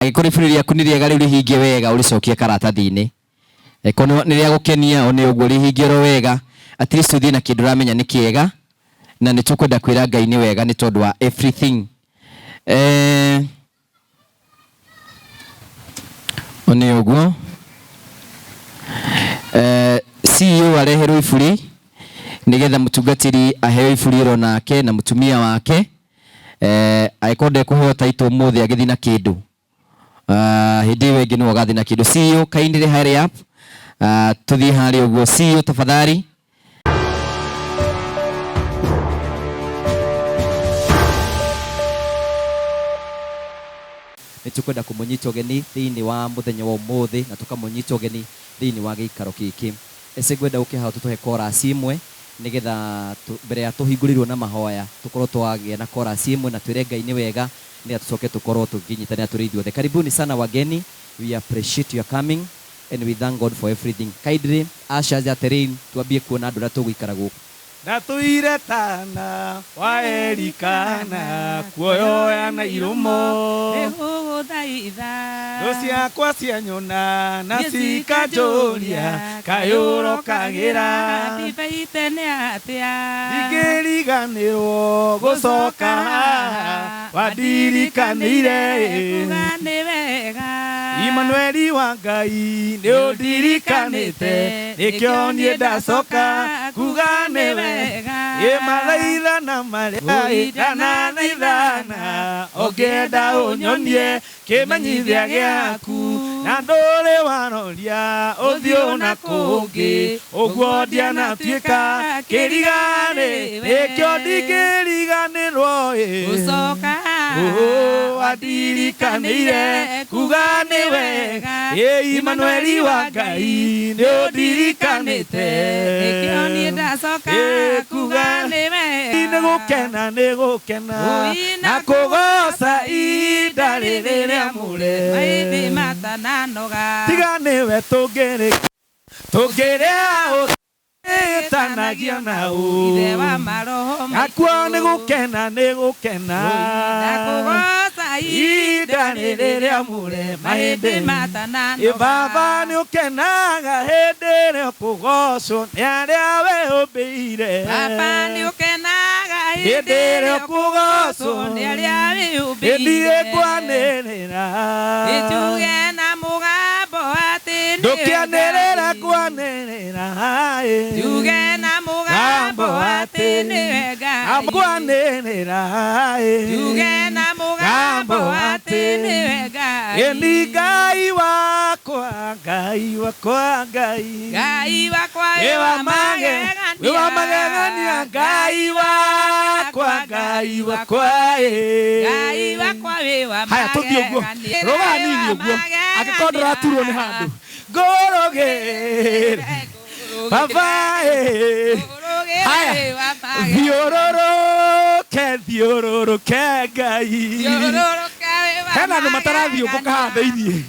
Angĩkorwo iburi rĩaku nĩ rĩega rĩu rĩhingie wega ũrĩcokie karatathi-inĩ. Angĩkorwo nĩ rĩa gũkenia o nĩ ũguo rĩhingie oro wega. At least ũthiĩ na kĩndũ ũramenya nĩ kĩega na nĩ tũkwenda kwĩra Ngai nĩ wega nĩ tondũ wa everything. Eh, o nĩ ũguo. Eh, CEO areherwo iburi nĩgetha mũtungatĩri aheo iburi ĩro nake na mũtumia wake. Eh, angĩkorwo ndekũheo title ũmũthĩ agĩthiĩ na kĩndũ Ah, hĩndĩ ĩyo ĩngĩ nĩwe ũgathiĩ na kĩndũ. CEO kindly hurry up. Ah, tũthiĩ harĩa ũguo. CEO tafadhali. Nĩ tũkwenda kũmũnyita ũgeni thĩinĩ wa mũthenya wa ũmũthĩ na tũkamũnyita ũgeni thĩinĩ wa gĩikaro gĩkĩ. Ese ngwenda ũke haha tũtũhe chorus ĩmwe nĩgetha mbere ya tũhingũrĩirwo na mahoya tũkorwo twagĩa na chorus ĩmwe na twĩre Ngai nĩ wega nĩgetha tũcoke tũkorwo tũkĩnyitanĩra tũrĩ ithuothe. Karibuni sana wageni, we appreciate your coming and we thank God for everything. Kindly ushers ya terrain twambie kuona andũ arĩa tũgũikara gũkũ. Ndatũire tana wa Elikana kuoyoya na irumo. Nĩgũgũthaitha. Thũ ciakwa cianyona na cikanjũria kaĩ ũrokagĩra. Ndibei tene atĩa. Ndingĩriganĩrwo gũcoka haha wandirikanĩire. Kuga nĩ wega. Imanueli wa Ngai nĩ ũndirikanĩte nĩkĩo niĩ ndacoka kuga nĩ wega. Ĩ mathaithana marĩa ndanathaithana ũngĩenda ũnyonie kĩmenyithia gĩaku na ndũrĩ waroria ũthiũ na kũngĩ ũguo ndianatuĩka kĩriganĩ nĩkĩo ndingĩriganĩrwo ĩ Gũcoka. Wandirikanĩire kuga nĩ wega ĩ Imanueli wa Ngai nĩ ũndirikanĩte Nĩkĩo niĩ ndacoka Ĩ, kuga nĩ wega. Nĩ gũkena nĩ gũkena Ũi, na kũgoca ihinda rĩrĩ rĩamũre Maithĩ matananoga. Tiga nĩwe tũngĩrĩ tũngĩrĩa ũtanagia na Ithe wa ũ maroho Nakuo maitũ. nĩ gũkena nĩ gũkena Na kũgoca ihinda rĩrĩ rĩamũre mahĩndĩ mahĩndĩ matananoga. Ĩ baba nĩ ũkenaga hĩndĩ ĩrĩa ũkũgocwo nĩ arĩa we ũmbĩire. Baba nĩ ũkenaga Hĩndĩ ĩrĩa ũkũgocwo nĩ arĩa Hĩndĩ wĩyũmbĩire. ĩkwanĩrĩra. Njuge na mũgambo atĩ nĩwe Ndũkĩanĩrĩra Ngai. kwanĩrĩra. Njuge na mũgambo atĩ nĩwe Ngai. Kwanĩrĩra. Njuge na mũgambo atĩ nĩwe Ngai. Ĩni Ngai wakwa, Ngai wakwa, Ngai. Ngai wakwa Wĩ wĩ wa wa mage, wĩ wa magegania, Ngai wakwa, Ngai wakwa, ĩ. Ngai wakwa wĩ wa Haya tũthiĩ ũguo magegania. rũga hanini ũguo angĩkorwo ndũraturwo nĩ handũ ngũrũgĩre baba ĩ. Haya thiũrũrũke thiũrũrũke Ngai hena andũ matarathiũngũka haha thĩiniĩ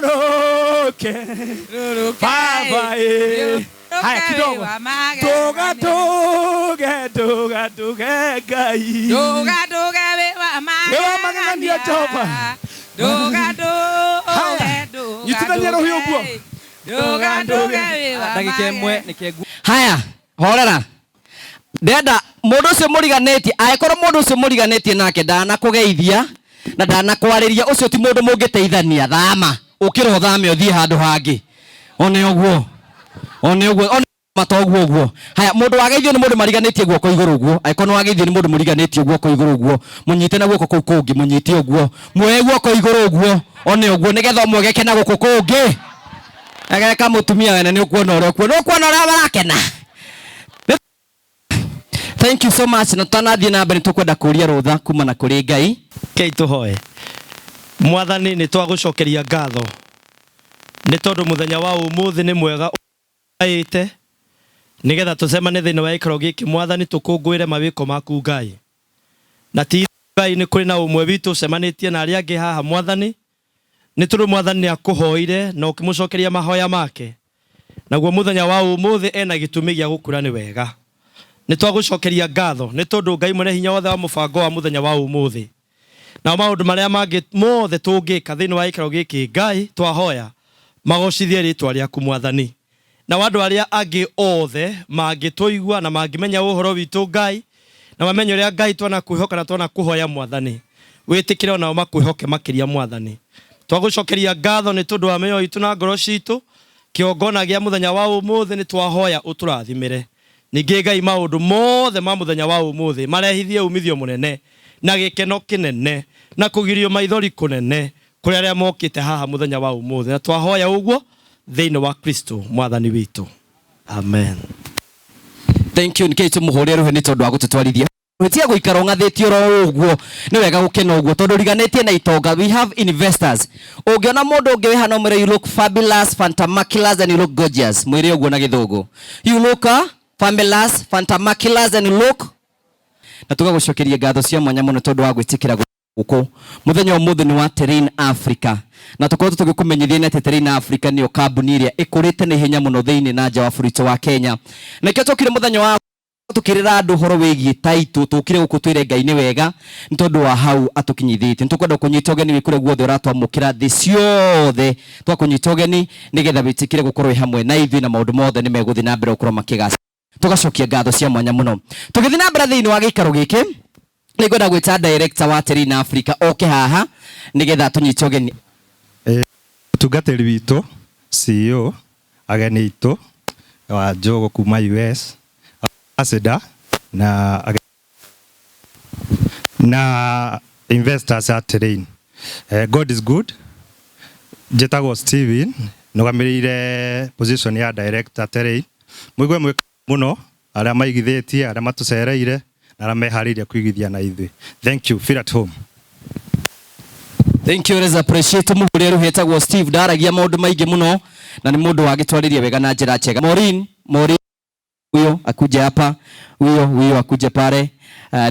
thiũrũrũke baba ĩ. Haya kidogo tũga tũge tũga tũge Ngai Nduga nduge wĩ wa Wĩ wa magegania Jehova. Nduga nduge Haya, nduga nyitithania rũhiũ ũguo. Nduga nduge wĩ wa Ndagĩka ĩmwe nĩkĩo Haya, horera. Ndenda mũndũ ũcio mũriganĩtie, angĩkorwo mũndũ ũcio mũriganĩtie nake ndanakũgeithia na ndanakwarĩria, ũcio ti mũndũ mũngĩteithania, thama, ũkĩra ũthame ũthiĩ handũ hangĩ. One ũguo. One ũguo. One matoguo ũguo. Haya, mũndũ wageithio nĩ mũndũ mariganĩtie guoko igũrũ ũguo. Angĩkorwo nĩ wageithio nĩ mũndũ mũriganĩtie guoko igũrũ ũguo, mũnyite na guoko kũu kũngĩ, mũnyite ũguo. Muoye guoko igũrũ ũguo, one ũguo, nĩgetha ũmwegeke na gũkũ kũngĩ. Egeka mũtumia wene nĩ ũkuona ũrĩa ũkuona, ũkuona ũrĩa marakena. Thank you so much. Na tũtanathiĩ na mbere nĩ tũkwenda kũria rũtha kuma na kũrĩ Ngai. Kei tũhoe. Mwathani nĩ twagũcokeria ngatho nĩ tondũ mũthenya wa ũmũthĩ nĩ mwega ũgaĩte nĩgetha tũcemane thĩinĩ wa gĩikaro gĩkĩ Mwathani tũkũngũĩre mawĩko maku Ngai. Na ti Ngai nĩ kũrĩ na ũmwe witũ ũcemanĩtie na arĩa angĩ haha Mwathani nĩ tondũ Mwathani nĩ akũhoire na ũkĩmũcokeria mahoya make. Naguo mũthenya wa ũmũthĩ ena gĩtũmi gĩa gũkũra nĩ wega. Nĩ twagũcokeria ngatho nĩ tondũ Ngai mwene hinya wothe wa mũbango wa mũthenya wa ũmũthĩ. Nao maũndũ marĩa mangĩ mothe tũngĩka thĩinĩ wa gĩikaro gĩkĩ, Ngai twahoya magocithie rĩtwa rĩaku Mwathani. Na andũ arĩa angĩ othe mangĩtũigua na mangĩmenya ũhoro witũ Ngai, na mamenye ũrĩa Ngai twanakwĩhoka na twanakũhoya Mwathani, wĩtĩkĩre onao makwĩhoke makĩria Mwathani. Twagũcokeria ngatho nĩ tondũ wa mĩoyo itũ na ngoro citũ. Kĩgongona gĩa mũthenya wa ũmũthĩ nĩ twahoya ũtũrathimĩre. Ningĩ Ngai maũndũ mothe ma mũthenya wa ũmũthĩ marehithie umithio mũnene na gĩkeno kĩnene na kũgirio maithori kũnene kũrĩ arĩa mokĩte haha mũthenya wa ũmũthĩ, na twahoya ũguo thĩinĩ wa Kristo Mwathani witũ, amen. Thank you. Nĩkĩĩ tũmũhũrĩre rũhĩ nĩ tondũ wa gũtũtwarithia. Tiga gũikara ũng'athĩtie oro ũguo, nĩ wega gũkena ũguo tondũ riganĩtie na itonga. We have investors. Ũngĩona mũndũ ũngĩ wĩ hana ũmwĩre you look fabulous, fantamaculous and you look gorgeous. Mwĩre ũguo na gĩthũngũ. You look fabulous, fantamaculous and you look. Na tũgagũcokeria ngatho cia mwanya mũno tondũ wa gwĩtĩkĩra gũkũ mũthenya ũmũthĩ nĩ wa Terrain Africa, na tũkoretwo tũgĩkũmenyithia nĩ atĩ Terrain Africa nĩyo kambuni ĩrĩa ĩkũrĩte na ihenya mũno thĩinĩ na nja wa bũrũri wa Kenya. Na nĩkĩo tũkire mũthenya wa tukirira andu horo wigie title, tukire guku twire Ngai ni wega ni tondu wa hau atukinyithitie. Nitukwenda kunyita ugeni wi kuria guothe uratwamukira thi ciothe, twakunyita ugeni nigetha witikire gukorwo wi hamwe na ithuĩ na maundu mothe ni meguthi na mbere gukorwo makigaca. Tugacokia ngatho cia mwanya muno. Tugithi na mbere thiini wa giikaro giki, ningwenda gwita director wa Terrain Africa oke haha nigetha tunyite ugeni. Mũtungatĩri witũ CEO, ageni aitũ wa Njogo kuma US, ambassador na investors a Terrain. God is good. Njĩtagwo Steven, nũgamĩrĩire position ya director Terrain. Mũigue mwĩ mũno arĩa maigithĩtie, arĩa matũcereire na arĩa meharĩirie kũigithia na ithuĩ. Thank you. Feel at home. Thank you, let's appreciate muhuria ruhetagwo Steve. Ndaragia maundu maingi muno na ni mundu wagitwariria wega na njira njega. Maureen, Maureen huyo akuje hapa, huyo huyo akuje pale,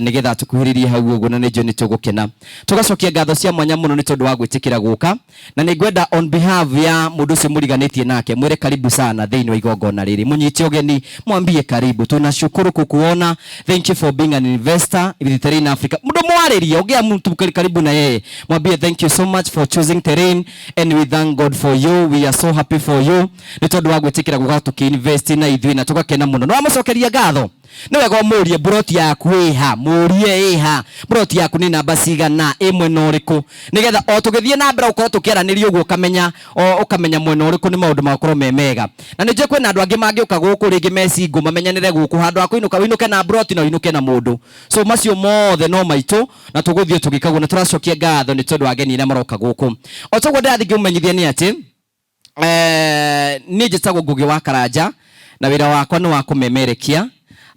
nigetha tukuhiririe hau uguo na nĩnjũĩ nĩ tũgũkena. Tũgacokia ngatho cia mwanya mũno nĩ tondũ wa gwĩtĩkĩra gũka, na nĩ ngwenda on behalf ya mũndũ ũcio mũriganĩtie nake mwĩre karibu sana thĩinĩ wa igongona rĩrĩ, mũnyite ũgeni, mwambie karibu, tunashukuru kukuona, thank you for being an investor with Terrain Africa. Mũndũ mwarĩrie, ongea mtu karibu na yeye, mwambie thank you so much for choosing Terrain and we thank God for you, we are so happy for you nĩ tondũ wa gwĩtĩkĩra gũka tũkĩ-invest na ithuĩ na tũgakena mũno. Nĩ wamũcokeria ngatho. Nĩ wega ũmũrie mburoti yaku ĩha, mũrie ĩha, mburoti yaku nĩ namba cigana, ĩ mwena ũrĩkũ, nĩgetha o tũgĩthiĩ na mbere gũkorwo tũkĩaranĩria ũguo ũkamenya, o ũkamenya mwena ũrĩkũ nĩ maũndũ magakorwo me mega. Na nĩ njũĩ kwĩna andũ angĩ mangĩũka gũkũ rĩngĩ me single mamenyanĩre gũkũ, handũ ha kũinũka ũinũke na mburoti na ũinũke na mũndũ. So macio mothe no maitũ na tũgũthiĩ tũgĩkagwo, na tũracokia ngatho nĩ tondũ wa ageni arĩa maroka gũkũ. O toguo ndĩrathiĩ ngĩmũmenyithia nĩ atĩ, niĩ njĩtagwo Ngugi wa Karanja na wĩra wakwa nĩ wa kũmemerekia.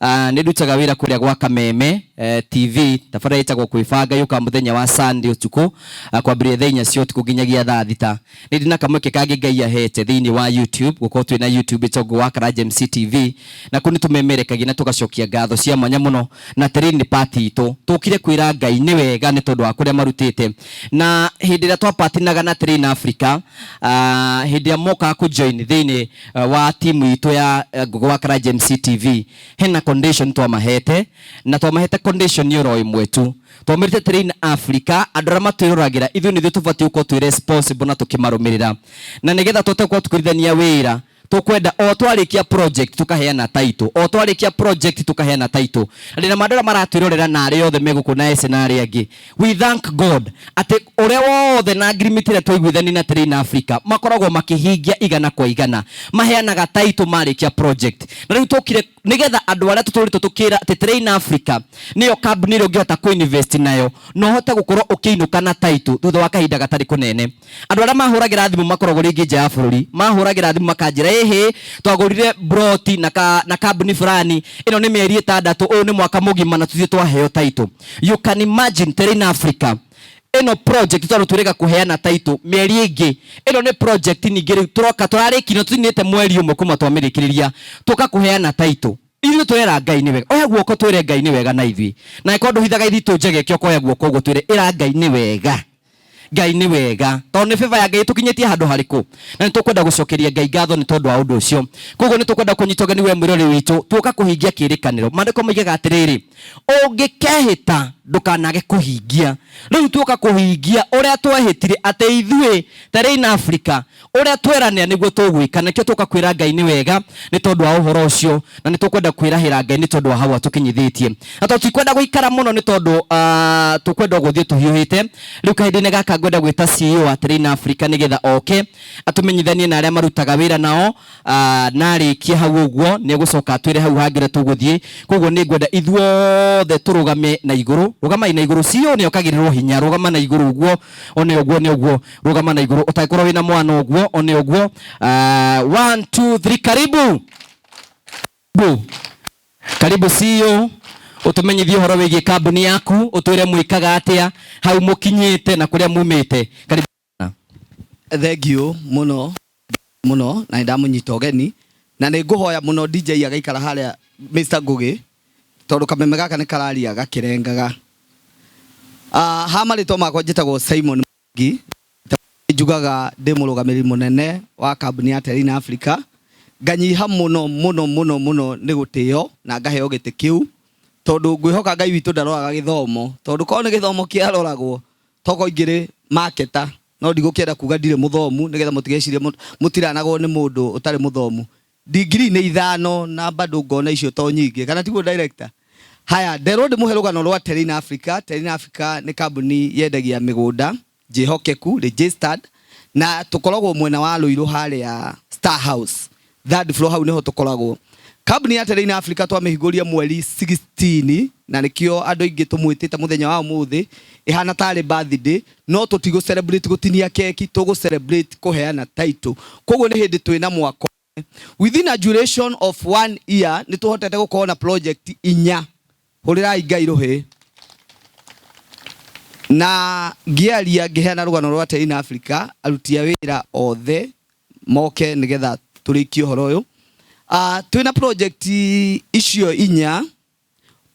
Nĩ ndutaga wĩra kũrĩa gwa Kameme TV, tabarĩra ĩtagwo Kwĩbanga, yũkaga mũthenya wa Sunday ũtukũ, kwambĩrĩria thaa inya cia ũtukũ nginyagia thaa thita. Nĩ ndĩ na kamweke kangĩ Ngai ahete thĩinĩ wa YouTube, gũkorwo twĩna YouTube ĩtagwo Ngugi wa Karanja MC TV, na kũu nĩ tũmemerekagia na tũgacokia ngatho cia mwanya mũno, na Terrain nĩ part itũ. Tũkire kwĩra Ngai nĩ wega nĩ tondũ wa kũrĩa marutĩte. Na hĩndĩ ĩrĩa twapatinaga na Terrain Africa, hĩndĩ ĩrĩa mokaga kũjoin thĩinĩ wa timu itũ ya Ngugi wa Karanja MC TV, hena condition twamahete, na twamahete condition oro ĩmwe tu. Twamĩrĩte Terrain Africa, andũ arĩa matwĩroragĩra, ithuĩ nĩthuĩ tũbatiĩ gũkorwo twĩ responsible na tũkĩmarũmĩrĩra. Na nĩgetha tũhote gũkorwo tũkĩrutithania wĩra, tũkwenda o twarĩkia project tũkaheana title, o twarĩkia project tũkaheana title. Na ndĩna ma andũ arĩa maratwĩrorera na arĩa othe me gũkũ na ese na arĩa angĩ, we thank God atĩ ũrĩa wothe na agreement ĩrĩa twaiguithania na Terrain Africa makoragwo makĩhingia igana kwa igana, maheanaga title marĩkia project. Na rĩu tũkire nĩgetha andũ arĩa tũtũrĩtwo tũkĩra atĩ Terrain Africa nĩyo kambuni ĩrĩa ũngĩhota kũ-invest nayo na ũhote gũkorwo ũkĩinũka na title thutha wa kahinda gatarĩ kũnene. Andũ arĩa mahũragĩra thimũ makoragwo rĩngĩ nja ya bũrũri, mahũragĩra thimũ makanjĩra ĩhĩ, twagũrire broti na kambuni fulani, ĩno nĩ mĩeri ĩtandatũ, ũyũ nĩ mwaka mũgima na tũthiĩ twaheo title. You can imagine Terrain Africa ĩno project tondũ twĩrĩga kũheana title mĩeri ĩngĩ, ĩno nĩ project ningĩ rĩu tũroka tũrarĩkia na tũtinĩte mweri ũmwe kuma twamĩrĩkĩrĩria, tũka kũheana title. Ithuĩ tũrera Ngai nĩ wega, oya guoko twĩre Ngai nĩ wega na ithuĩ, na angĩkorwo ndũhithaga ithitũ njegeke ũkoya guoko ũguo twĩre ĩra Ngai nĩ wega. Ngai nĩ wega tondũ nĩ favor ya Ngai tũkinyĩtie handũ harĩkũ na nĩ tũkwenda gũcokeria Ngai ngatho nĩ tondũ wa ũndũ ũcio. Koguo nĩ tũkwenda kũnyita ũgeni we mwĩroreri witũ tuoka kũhingia kĩrĩkanĩro. Maandĩko moigaga atĩrĩrĩ, ũngĩkehĩta ndũkanage kũhingia. Rĩu tuoka kũhingia ũrĩa twehĩtire atĩ ithuĩ Terrain Africa ũrĩa tweranĩra nĩguo tũgwĩka, nakĩo tuoka kwĩra Ngai nĩ wega nĩ tondũ wa ũhoro ũcio, na nĩ tũkwenda kwĩrahĩra Ngai nĩ tondũ wa hau atũkinyithĩtie. Na tondũ tutikwenda gũikara mũno nĩ tondũ tũkwenda gũthiĩ tũhiũhĩte. Rĩu kahinda-inĩ gaka ngwenda gwĩta CEO wa Terrain Africa nĩgetha oke atũmenyithanie na arĩa marutaga wĩra nao, na arĩkie hau ũguo nĩ egũcoka atwĩre hau hangĩ ũrĩa tũgũthiĩ. Koguo nĩ ngwenda ithuothe tũrũgame na igũrũ. Rũgamai na igũrũ. CEO nĩ okagĩrĩrwo hinya. Rũgama na igũrũ ũguo, one ũguo nĩ ũguo. Rũgama na igũrũ ũtangĩkorwo wĩna mwana ũguo, one ũguo. 1 2 3, karibu. Karibu. Karibu CEO, ũtũmenyithie ũhoro wĩgiĩ kambuni yaku, ũtwĩre mwĩkaga atĩa, hau mũkinyĩte na kũrĩa mumĩte. Karibu. Thank you mũno mũno, na nĩndamũnyita ũgeni na nĩ ngũhoya mũno DJ agaikara harĩa Mr Ngugi tondũ kameme gaka nĩ kararia gakĩrengaga. Ha marĩtwa makwa njĩtagwo Simon Mwangi, njugaga ndĩ mũrũgamĩrĩri mũnene wa kambuni ya Terrain Africa. Nganyiha mũno mũno mũno mũno nĩ gũtĩo na ngaheo gĩtĩ kĩu tondũ ngwĩhoka Ngai witũ ndaroraga gĩthomo, tondũ korwo nĩ gĩthomo kĩaroragwo toko ingĩrĩ marketer, no ndigũkĩenda kuga ndirĩ mũthomu nĩgetha mũtigecirie mũtiranagwo nĩ mũndũ ũtarĩ mũthomu. Degree nĩ 5 na bado ngona icio to nyingĩ, kana tiguo director? Haya, nderwo ndĩmũhe rũgano rwa Terrain Africa. Terrain Africa nĩ kambuni yendagia mĩgũnda njĩhokeku, registered, na tũkoragwo mwena wa Ruiru harĩa Star House third floor, hau niho tũkoragwo. Kambuni ya Terrain Africa twamĩhingũria mweri 16 na nĩkĩo andũ aingĩ tũmwĩtĩte mũthenya wa ũmũthĩ ĩhana tarĩ birthday, no tũtigũ celebrate gũtinia keki, tũgũ celebrate kũheana title. Koguo nĩ hĩndĩ twĩna mwako. Within a duration of 1 year nĩ tũhotete gũkorwo na project 4. Hũrĩrai Ngai rũhĩ. Na ngĩaria ngĩheana rũgano rwa Terrain Africa, aruti a wĩra othe moke nĩgetha tũrĩkie ũhoro ũyũ. Twĩna project icio 4.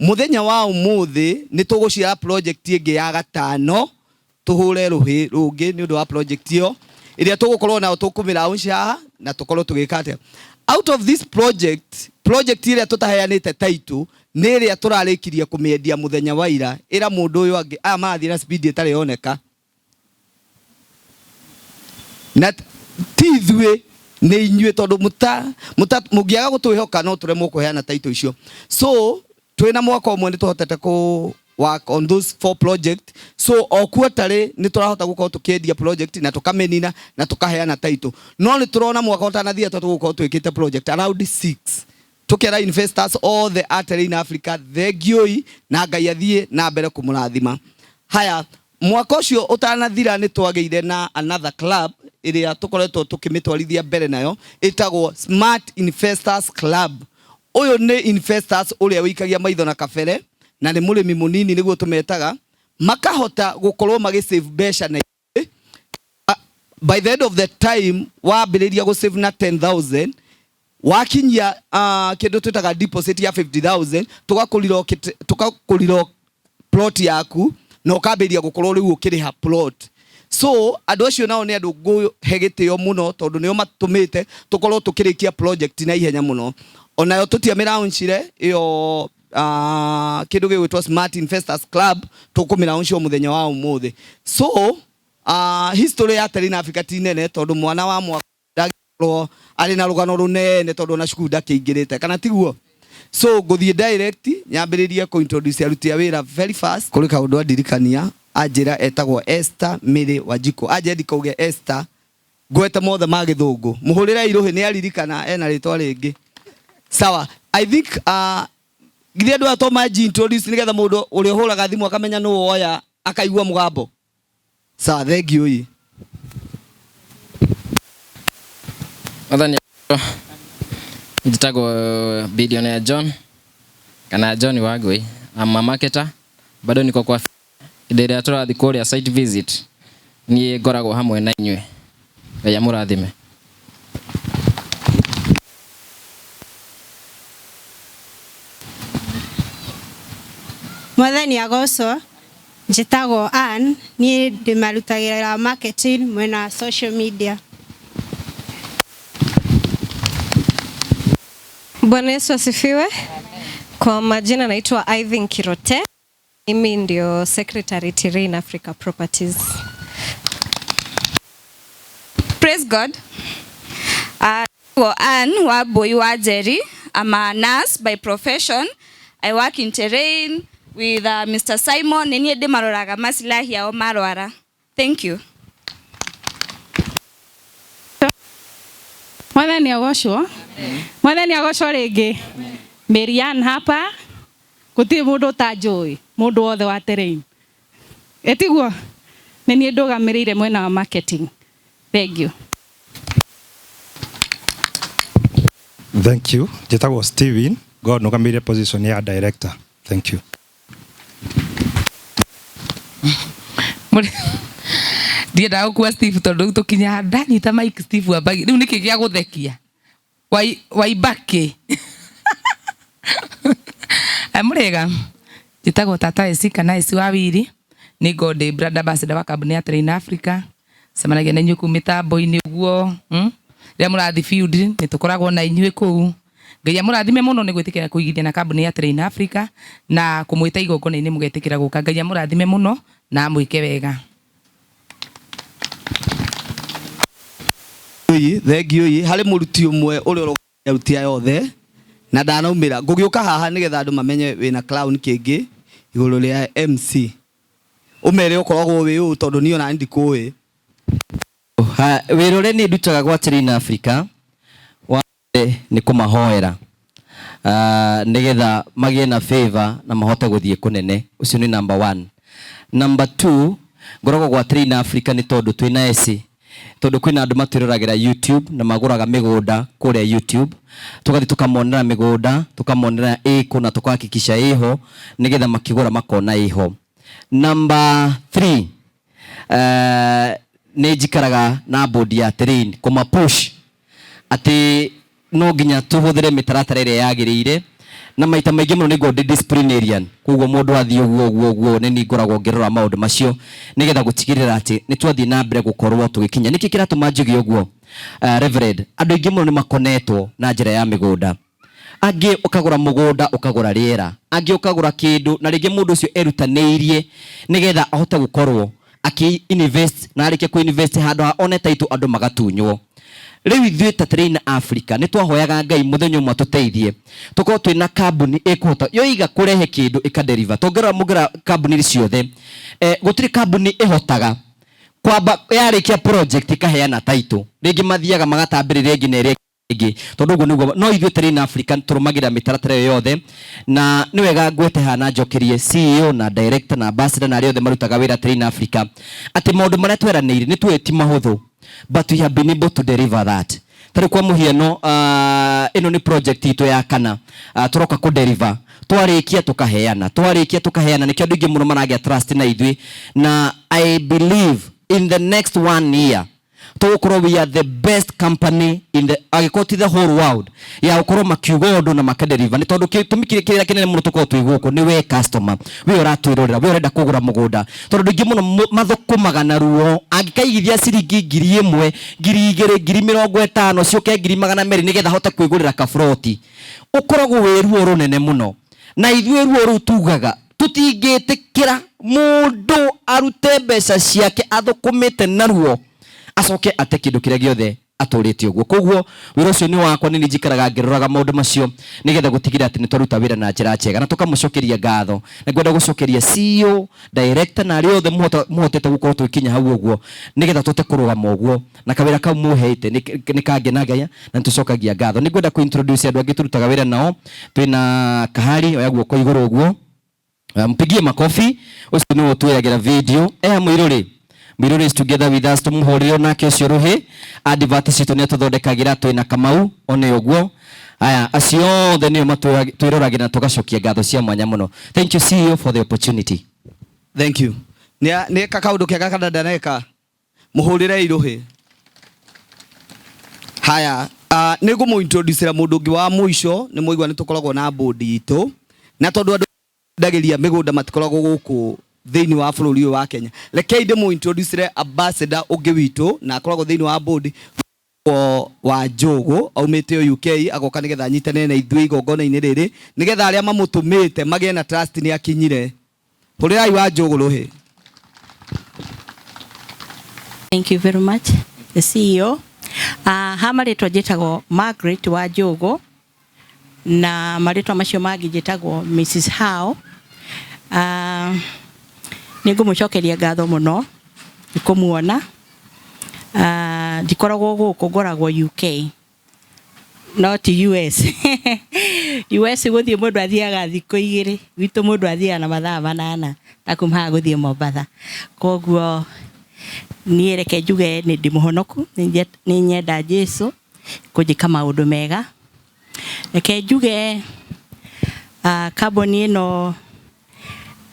Mũthenya wa ũmũthĩ nĩ tũgũciara project ĩngĩ ya 5, tũhũre rũhĩ rũngĩ nĩ ũndũ wa project ĩyo ĩrĩa tũgũkorwo nayo tũkũmĩlaunch haha na tũkorwo tũgĩka atĩa. Out of this project, project ĩrĩa tũtaheanĩte title nĩ ĩrĩa tũrarĩkirie kũmĩendia mũthenya wa ira. Ĩra mũndũ ũyũ angĩ aya marathiĩ na speed ĩtarĩ yoneka, na ti ithuĩ nĩ inyuĩ, tondũ mũngĩaga gũtwĩhoka no tũremwo kũheana title icio. So twĩna mwaka ũmwe nĩ tũhotete kũ work on those 4 project. So o quarterly nĩ tũrahota gũkorwo tũkĩendia project na tũkamĩnina na tũkaheana title. No nĩ tũrona mwaka ũtanathira tũgũkorwo twĩkĩte project around 6. Tũkera investors othe a Terrain Africa thengiũi na Ngai athiĩ na mbere kũmũrathima. Haya, mwaka ũcio ũtanathira nĩ twagĩire na another club ĩrĩa tũkoretwo tũkĩmĩtwarithia mbere nayo, ĩtagwo Smart Investors Club. Ũyũ nĩ investors ũrĩa ũikagia maitho na kabere na nĩ mũrĩmi mũnini nĩguo tũmetaga, makahota gũkorwo magĩ save mbeca na by the end of the time wambĩrĩria gũ save na 10,000 wakinyia kĩndũ twĩtaga deposit ya 50,000, tũgakũrĩra plot yaku na ũkambĩrĩria gũkorwo rĩu ũkĩrĩha plot. So andũ acio nao nĩ andũ ngũhe gĩtĩo mũno tondũ nĩo matũmĩte tũkorwo tũkĩrĩkia project na ihenya mũno. Onayo tũtiamĩlaunchire ĩyo, kĩndũ gĩgwĩtwo Smart Investors Club, tũkũmĩlaunch o mũthenya wa ũmũthĩ. So history ya Terrain Africa ti nene tondũ mwana wa mwaka ndangĩkorwo arĩ na rũgano rũnene tondũ ona cukuru ndakĩingĩrĩte, kana tiguo? So ngũthiĩ direct nyambĩrĩrie kũ introduce aruti a wĩra very fast. Kũrĩ kaũndũ andirikania, anjĩra etagwo Esther Mary Wanjikũ. Anjĩra ndikauge Esther, ngwete mothe ma gĩthũngũ. Mũhũrĩrei rũhĩ nĩ aririkana ena rĩtwa rĩngĩ. Sawa, I think githĩ andũ aya to manji introduce nĩgetha mũndũ ũrĩa ũhũraga thimũ akamenya nũ woya akaigua mũgambo. Sawa, thank you. Mwathani, njĩtagwo Billionaire John kana John Wangui. I'm a marketer, bado niko kwa hĩndĩ ĩrĩa tũrathiĩ kũrĩa site visit, niĩ ngoragwo hamwe na inyuĩ. Ngai amũrathime. Mwathani agocwo. Njĩtagwo Ann, niĩ ndĩmarutagĩra marketing mwena wa social media. Bwana Yesu asifiwe. Kwa majina naitwa Ivin Kirote. Mimi ndio secretary Terrain Africa Properties. Praise God. Ann Wabui Wajeri. I'm a nurse by profession. I work in Terrain with Mr. Simon. Nĩ niĩ ndĩmaroraga masilahi yao marwara. Thank you. Mwathani agocwo. Mwathani agocwo rĩngĩ. Marian hapa gũtirĩ mũndũ ũtanjũĩ, mũndũ wothe wa Terrain. Ĩtiguo? Nĩ niĩ ndũgamĩrĩire mwena wa marketing. Thank you. Thank you. Njĩtagwo Steven, God nũgamĩrĩire position ya director. Thank you. Ndiendaga gũkua Steve tondũ rĩu tũkinya ndanyita mic Steve ambagi rĩu nĩkĩ gĩa gũthekia waibaki mũrĩega njĩtagwo tata Esi kana Esi wa Wiri nĩ ngo ndĩ brand ambassador wa kambuni ya Terrain Africa cemanagia na inyuĩ kũu mĩtambo-inĩ ũguo rĩrĩa mũrathiĩ field nĩ tũkoragwo na inyuĩ kũu. Ngai amũrathime mũno nĩ gwĩtĩkĩra kũigithia na kambuni ya Terrain Africa na kũmwĩta igongona-inĩ mũgetĩkĩra gũka. Ngai amũrathime mũno na amwĩke wega. Thengiũ ii harĩ mũruti ũmwe ũrĩa ũrũgamĩrĩire aruti aya othe na ndanaumĩra ngũgĩũka haha nĩgetha andũ mamenye wĩna clown kĩngĩ igũrũ rĩa MC ũmere ũkoragwo wĩ ũũ tondũ niĩ ona ndikũĩ. Wĩra ũrĩa niĩ ndutaga gwa Terrain Africa wa mbere nĩ kũmahoera nĩgetha magĩe na favor na mahote gũthiĩ kũnene. Ũcio nĩ number 1. Number 2, ngoragwo gwa Terrain Africa nĩ tondũ twĩna eci, tondũ kwĩna andũ matwĩroragĩra YouTube na magũraga mĩgũnda kũrĩa YouTube, tũgathiĩ tũkamonera mĩgũnda, tũkamonera ĩkũ na tũkahakikisha ĩho nĩgetha makĩgũra makona ĩho. Number 3, nĩ njikaraga na board ya Terrain kũma push atĩ no nginya tũhũthĩre mĩtaratara ĩrĩa yagĩrĩire, na maita maingĩ mũno nĩguo ndĩ disciplinarian, koguo mũndũ athiĩ ũguo ũguo ũguo nĩ niĩ ngoragwo ngĩrora maũndũ macio nĩgetha gũtigĩrĩra atĩ nĩ twathiĩ na mbere gũkorwo tũgĩkinya. Nĩkĩ kĩratũma njuge ũguo? Reverend, andũ aingĩ mũno nĩ makonetwo na njĩra ya mĩgũnda. Angĩ ũkagũra mũgũnda ũkagũra rĩera, angĩ ũkagũra kĩndũ na rĩngĩ mũndũ ũcio erutanĩirie nĩgetha ahote gũkorwo akĩ invest na arĩkia kũ invest handũ ha one title andũ magatunywo. Rĩu ithuĩ ta Terrain Africa nĩ twahoyaga Ngai mũthenya ũmwe atũteithie tũkorwo twĩna kambuni ĩkũhota yoiga kũrehe kĩndũ ĩkadeliver. Tũngĩrora mũngĩrora kambuni ciothe, gũtirĩ kambuni ĩhotaga kwamba yarĩkia project ĩkaheana title, rĩngĩ mathiaga magatambĩrĩria ĩngĩ na ĩrĩa ĩngĩ, tondũ ũguo nĩguo. No ithuĩ Terrain Africa tũrũmagĩrĩra mĩtaratara ĩyo yothe, na nĩ wega ngwete haha na njokerie CEO na director na ambassador na arĩa othe marutaga wĩra Terrain Africa atĩ maũndũ marĩa tweranĩire nĩ tuĩ ti mahũthũ, but we have been able to deliver that. Tarĩ kwa mũhiano, ĩno nĩ project itũ ya kana, tũroka kũ deliver, twarĩkia tũkaheana, twarĩkia tũkaheana. Nĩkĩo andũ aingĩ mũno maragĩa trust na ithuĩ, na I believe in the next 1 year tũgũkorwo we are the best company in the, angĩkorwo ti the whole world, ya gũkorwo makiuga ũndũ na makadeliver. Nĩ tondũ gĩtũmi kĩrĩa kĩnene mũno tũkorwo twĩ gũkũ nĩ we customer, we ũratwĩrorera, we ũrenda kũgũra mũgũnda, tondũ andũ aingĩ mũno mathũkũmaga na ruo. Angĩkaigithia ciringi 1,000, 2,000, 50,000, ciũke 200,000 nĩgetha ahote kwĩgũrĩra kaburoti, ũkoragwo wĩ ruo rũnene mũno. Na ithuĩ ruo rũu tugaga tũtingĩtĩkĩra mũndũ arute mbeca ciake athũkũmĩte na ruo acoke ate kĩndũ kĩrĩa gĩothe atũrĩte ũguo. Koguo wĩra ũcio nĩ wakwa, nĩ niĩ njikaraga ngĩroraga maũndũ macio nĩgetha gũtigĩrĩra atĩ nĩ twaruta wĩra na njĩra njega, na tũkamũcokeria ngatho. Na ngwenda gũcokeria CEO, director na arĩa othe mũhotete gũkorwo tũgĩkinya hau ũguo nĩgetha tũhote kũrũgama ũguo, na kawĩra kau mũheete nĩ kangenagia na nĩtũcokagia ngatho. Nĩ ngwenda kũ-introduce andũ angĩ tũrutaga wĩra nao. Twĩna Kahari, oya guoko igũrũ ũguo, mpigie makofi. Ũcio nĩwe ũtuoyagĩra video. Eha Mũirũrĩ, Mũirũrĩ is together with us, tũmũhũrĩre onake ũcio rũhĩ. Advert citũ nĩ atũthondekagĩra. Twĩna Kamau one ũguo. Aya acio othe nĩo twĩroragĩra na tũgacokia ngatho cia mwanya mũno. Thank you CEO for the opportunity. Thank you. Nĩ eka kaũndũ kega kana ndaneka? Mũhũrĩre irũhĩ. Haya, nĩ ngũmũ introduce mũndũ ũngĩ wa mũico. Nĩ mũigua nĩ tũkoragwo na board itũ, na tondũ andũ ndagĩria mĩgũnda matikoragwo gũkũ Thĩinĩ wa bũrũri ũyũ wa Kenya. Rekei ndĩmũ introduce ambassador ũngĩ witũ na akoragwo thĩinĩ wa board wa Njũgũ, aumĩte o UK, agoka nĩgetha anyitanĩre na ithuĩ igongona-inĩ rĩrĩ, nĩgetha arĩa mamũtũmĩte magĩe na trust nĩ akinyire. Hũrĩrai wa Njũgũ rũhĩ. Thank you very much, the CEO. Ha marĩtwa njĩtagwo Margaret wa Njũgũ, na marĩtwa macio mangĩ njĩtagwo Mrs. Howe. Nĩ ngũmũcokeria ngatho mũno nĩ kũmuona. Ndikoragwo gũkũ, ngoragwo UK, no ti US. US gũthiĩ mũndũ athiaga thikũ 2, gwitũ mũndũ athiaga na mathaa 8 ta kuma haha gũthiĩ Mombatha. Koguo niĩ reke njuge nĩ ndĩ mũhonoku, nĩ nyenda Jesu kũnjĩka maũndũ mega. Reke njuge kambuni ĩno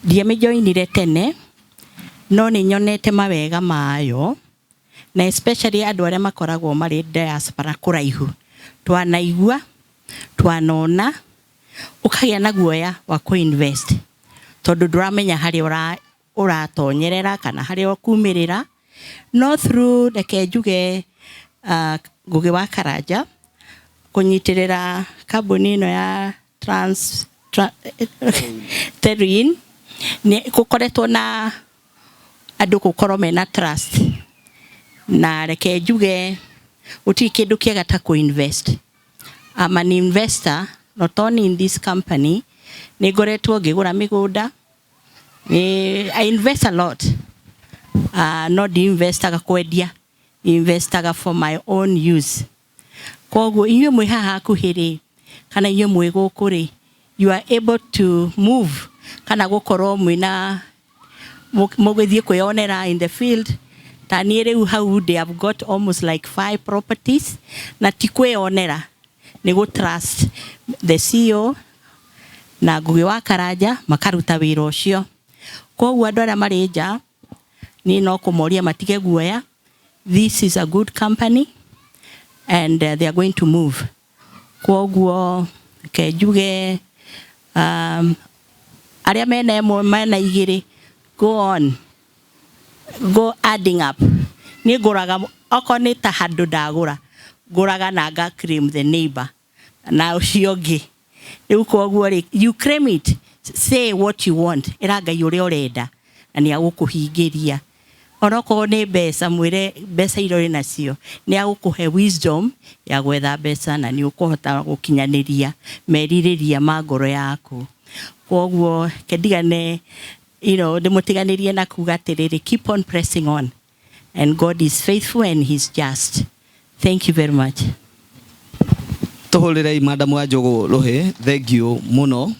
ndiamĩjoinire tene, no nĩ nyonete mawega mayo, na especially andũ arĩa makoragwo marĩ diaspora kũraihu. Twanaigua, twanona, ũkagĩa na guoya wa kũ-invest, tondũ ndũramenya harĩa ũratonyerera kana harĩa ũkumĩrĩra. No through, reke njuge, Ngugi wa Karanja kũnyitĩrĩra kambuni ĩno ya Terrain, nĩ gũkoretwo na andũ gũkorwo mena trust. Na reke njuge gũtirĩ kĩndũ kĩega ta kũ-invest. I'm an investor not only in this company, nĩ ngoretwo ngĩgũra mĩgũnda. I invest a lot. No ndi-investaga kwendia, investaga for my own use. Koguo inyuĩ mwĩ haha hakuhĩ rĩ, kana inyuĩ mwĩ gũkũ rĩ, you are able to move kana gũkorwo mwĩna mũgĩthiĩ kwĩyonera in the field. Ta niĩ rĩu hau ndĩ, I've got almost like 5 properties, na ti kwĩyonera, nĩ gũ trust the CEO na Ngugi wa Karanja makaruta wĩra ũcio. Koguo andũ arĩa marĩ nja, niĩ no kũmoria matige guoya. This is a good company and they are going to move. Koguo reke njuge arĩa mena 1, mena 2, go on, go adding up. Niĩ ngũraga okorwo nĩ ta handũ ndagũra, ngũraga na nga claim the neighbor na ũcio ũngĩ. Rĩu koguo rĩ, you claim it, say what you want, ĩra Ngai ũrĩa ũrenda na nĩ agũkũhingĩria. Onokorwo nĩ mbeca, mwĩre mbeca iria ũrĩ nacio, nĩ agũkũhe wisdom ya gwetha mbeca na nĩ ũkũhota gũkinyanĩria merirĩria ma ngoro yaku. Koguo reke ndigane, ndĩmũtiganĩrie na kuga atĩrĩrĩ, keep on pressing on, and God is faithful and he's just. Thank you very much. Tũhũrĩrei Madam wa Njũgũ rũhĩ, thank you mũno.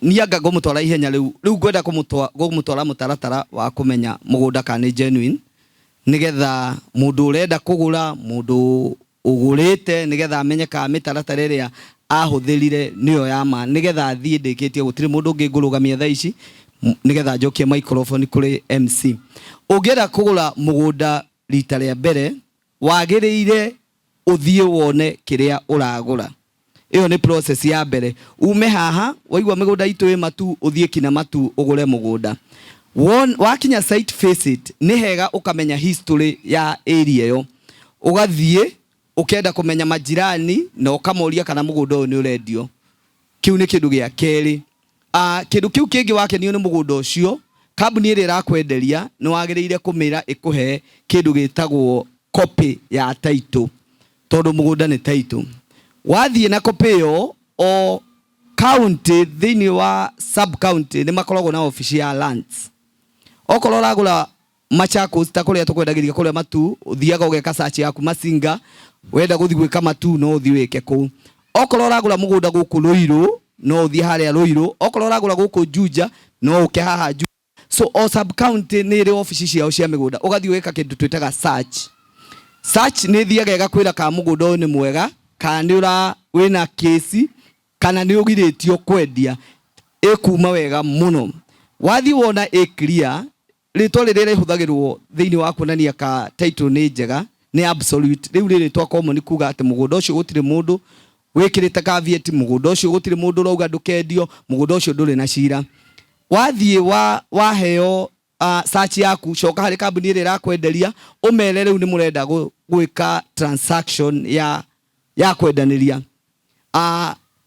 Niĩ anga ngũmũtwara ihenya rĩu, rĩu ngwenda ngũmũtwara mũtaratara wa kũmenya mũgũnda kana nĩ genuine, nĩgetha mũndũ ũrenda kũgũra, mũndũ ũgũrĩte, nĩgetha amenye kana mĩtaratara ĩrĩa ahũthĩrire nĩyo ya ma, nĩgetha athiĩ ndĩkĩtie. Gũtirĩ mũndũ ũngĩ ngũrũgamia thaa ici, nĩgetha njokie microphone kũrĩ MC. Ũngĩenda kũgũra mũgũnda rita rĩa mbere, wagĩrĩire ũthiĩ wone kĩrĩa ũragũra. Ĩyo nĩ process ya mbere. Ume haha, waigua mĩgũnda itũ ĩ matu, ũthiĩ kinya matu ũgũre mũgũnda. Wakinya site visit, nĩ hega ũkamenya history ya area ĩyo. Ũgathiĩ ũkenda kũmenya majirani na ũkamoria kana mũgũnda ũyũ nĩ ũrendio. Kĩu nĩ kĩndũ gĩa kerĩ. Kĩndũ kĩu kĩngĩ wakenio nĩ mũgũnda ũcio, kambuni ĩrĩa ĩrakwenderia nĩ wagĩrĩire kũmĩra ĩkũhe kĩndũ gĩtagwo copy ya title, tondũ mũgũnda nĩ title. Wathiĩ na copy ĩyo, o county thĩinĩ wa sub county nĩ makoragwo na obici ya lands. Okorwo ũragũra Machakos ta kũrĩa tũkwendagĩria kũrĩa Matu, ũthiaga ũgeka search yaku Masinga, wenda gũthiĩ gwĩka Matu no ũthiĩ wĩke kũu. Okorwo ũragũra mũgũnda gũkũ Ruiru, no ũthiĩ harĩa Ruiru. Okorwo ũragũra gũkũ Juja, no ũke haha Juja. So o sub county nĩ ĩrĩ obici ciao cia mĩgũnda. Ũgathiĩ ũgeka kĩndũ twĩtaga search. Search nĩ ĩthiaga ĩgakwĩra kana mũgũnda ũyũ nĩ mwega, kana nĩ ũra wĩna kesi, kana nĩ ũgirĩtio kwendia. Ĩkuma wega mũno. Wathiĩ wona ĩ clear, rĩtwa rĩrĩa rĩhũthagĩrwo thĩinĩ wa kuonania ka title nĩ njega nĩ absolute. Rĩu rĩ rĩtwa common kuga atĩ mũgũnda ũcio gũtirĩ mũndũ wĩkĩrĩte caveat, mũgũnda ũcio gũtirĩ mũndũ ũrauga ndũkendio, mũgũnda ũcio ndũrĩ na cira. Wathiĩ wa waheo search yaku, coka harĩ kambuni ĩrĩa ĩrakwenderia, ũmere rĩu nĩ mũrenda gwĩka transaction ya kwendanĩria.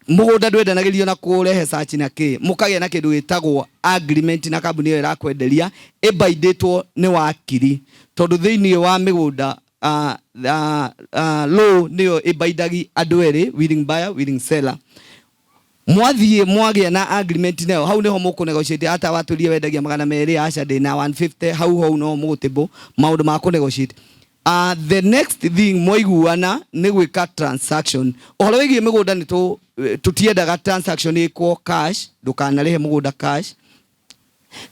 Mũgũnda ndwendanagĩrio na kũrehe search na kĩ, mũkagĩa na kĩndũ gĩtagwo agreement na kambuni ĩyo ĩrakwenderia, ĩbaindĩtwo nĩ wakiri, tondũ thĩinĩ wa mĩgũnda law nĩyo ĩbaindagi andũ erĩ, willing buyer, willing seller. Mwathiĩ mwagĩa na agreement nayo, hau niho mũkũ negotiate ata watũrie wendagia 200, aca ndĩna 150, hau hau no mũgũtĩmbũ maũndũ ma kũ negotiate. The next thing mwaiguana nĩ gwĩka transaction. Ũhoro wĩgiĩ mĩgũnda nĩ tũtiendaga transaction ĩkwo cash. Ndũkanarĩhe mũgũnda cash.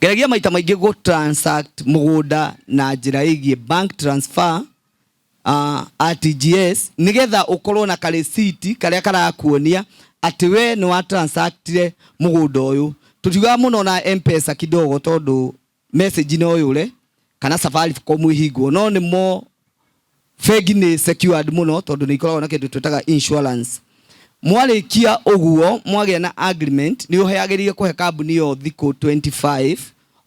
Geragia maita maingĩ gũ transact mũgũnda na njĩra ĩgiĩ bank transfer, RTGS, nigetha ũkorwo na karisiti karĩa karakuonia atĩ we nĩ wa transactire mũgũnda ũyũ. Tũtiugaga mũno na M-Pesa kidogo, tondũ message no yũre kana Safaricom ĩhingwo, no nĩ mo bengi nĩ secured mũno, tondũ nĩ ikoragwo na kĩndũ twĩtaga insurance. Mwarĩkia ũguo, mwagĩa na agreement, nĩ ũheagĩrĩire kũhe kambuni ĩyo thikũ 25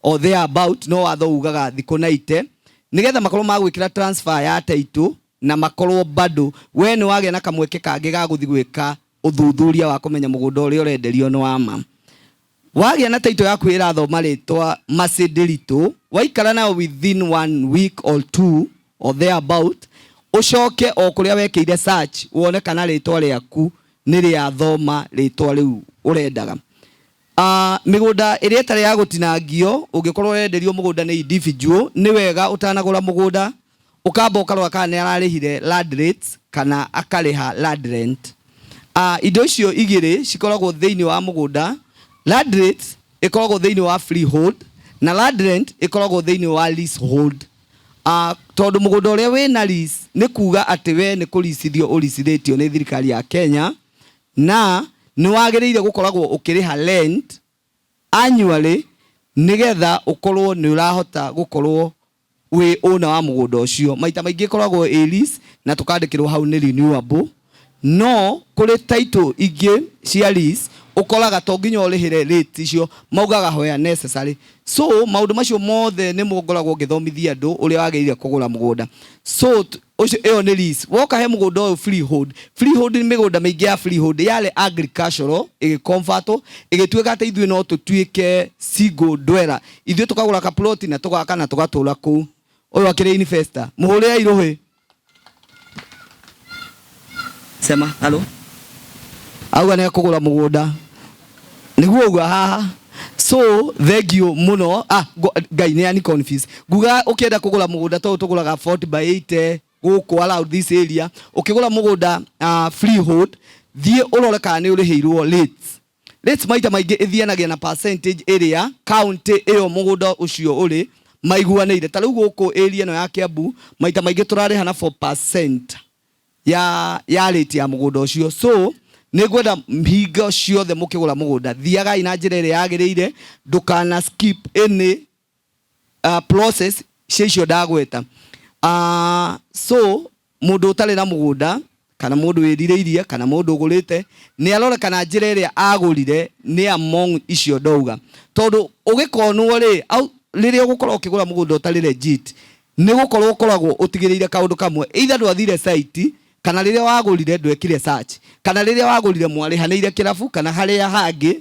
or there about, no watho ugaga thikũ 90, nigetha makorwo magwĩkĩra transfer ya title na makorwo bado we nĩ wagĩa na kamweke kangĩ ga gũthiĩ gwĩka ũthuthuria wa kũmenya mũgũnda ũrĩa ũrenderio nĩ wa ma. Wagĩa na title yaku ĩrathoma rĩtwa Mercy Ndiritu, waikara nayo within one week or two or there about, ũcoke o kũrĩa wekĩire search wone kana rĩtwa rĩaku nĩ rĩathoma rĩtwa rĩu ũrendaga. Mĩgũnda ĩrĩa ĩtarĩ ya gũtinangio, ũngĩkorwo ũrenderio mũgũnda nĩ individual, nĩ wega ũtanagũra mũgũnda ũkamba ũkarora kana nĩ ararĩhire land rates kana akarĩha land rent. Indo icio igĩrĩ cikoragwo thĩinĩ wa mũgũnda. Land rates ĩkoragwo thĩinĩ wa freehold na land rent ĩkoragwo thĩinĩ wa leasehold. Tondũ mũgũnda ũrĩa wĩna lease nĩ kuga atĩ we nĩ kũricithio ũricithĩtio nĩ thirikari ya Kenya, na nĩ wagĩrĩire gũkoragwo ũkĩrĩha rent annually, nĩgetha ũkorwo nĩ ũrahota gũkorwo wĩ owner wa mũgũnda ũcio. Maita maingĩ ĩkoragwo ĩ lease na tũkandĩkĩrwo hau nĩ renewable, no kũrĩ title ingĩ cia lease ũkoraga to nginya ũrĩhĩre rate icio, maugaga where necessary. So maũndũ macio mothe nĩ ngoragwo ngĩthomithia andũ ũrĩa wagĩrĩire kũgũra mũgũnda. So ũcio ĩyo nĩ lease. Woka he mũgũnda ũyũ freehold, freehold nĩ mĩgũnda mĩingĩ ya freehold yarĩ agricultural, ĩgĩconvertwo ĩgĩtuĩka atĩ ithuĩ no tũtuĩke single dweller, ithuĩ tũkagũra kaploti na tũgaka na tũgatũra kũu. Ũyũ akĩrĩ investor, mũhũrĩre irũhĩ, sema halo, auga nĩ ekũgũra mũgũnda nĩguo uga haha. So thank you mũno. Ngai nĩ ani confuse nguga ũkĩenda kũgũra mũgũnda tondũ tũgũraga 40 by 80 gũkũ around this area. Ũkĩgũra mũgũnda freehold, thiĩ ũrore kana nĩ ũrĩhĩirwo rates. Rates maita maingĩ ĩthianagia na percentage ĩrĩa county ĩyo mũgũnda ũcio ũrĩ maiguanĩire. Ta rĩu gũkũ area ĩno ya Kiambu, maita maingĩ tũrarĩha na 4% ya rate ya mũgũnda ũcio. So nĩ ngwenda hingo ciothe mũkĩgũra mũgũnda, thiagai na njĩra ĩrĩa yagĩrĩire, ndũkana skip any process cia icio ndagweta. So mũndũ ũtarĩ na mũgũnda kana mũndũ wĩrirĩirie kana mũndũ ũgũrĩte, nĩ arore kana njĩra ĩrĩa agũrire nĩ among icio ndauga, tondũ ũgĩkonwo rĩ au rĩrĩa ũgũkorwo ũkĩgũra mũgũnda ũtarĩ legit, nĩ gũkorwo ũkoragwo ũtigĩrĩire kaũndũ kamwe: either ndwathire site, kana rĩrĩa wagũrire ndwekire search, kana rĩrĩa wagũrire mwarĩhanĩire kĩrabu kana harĩa hangĩ.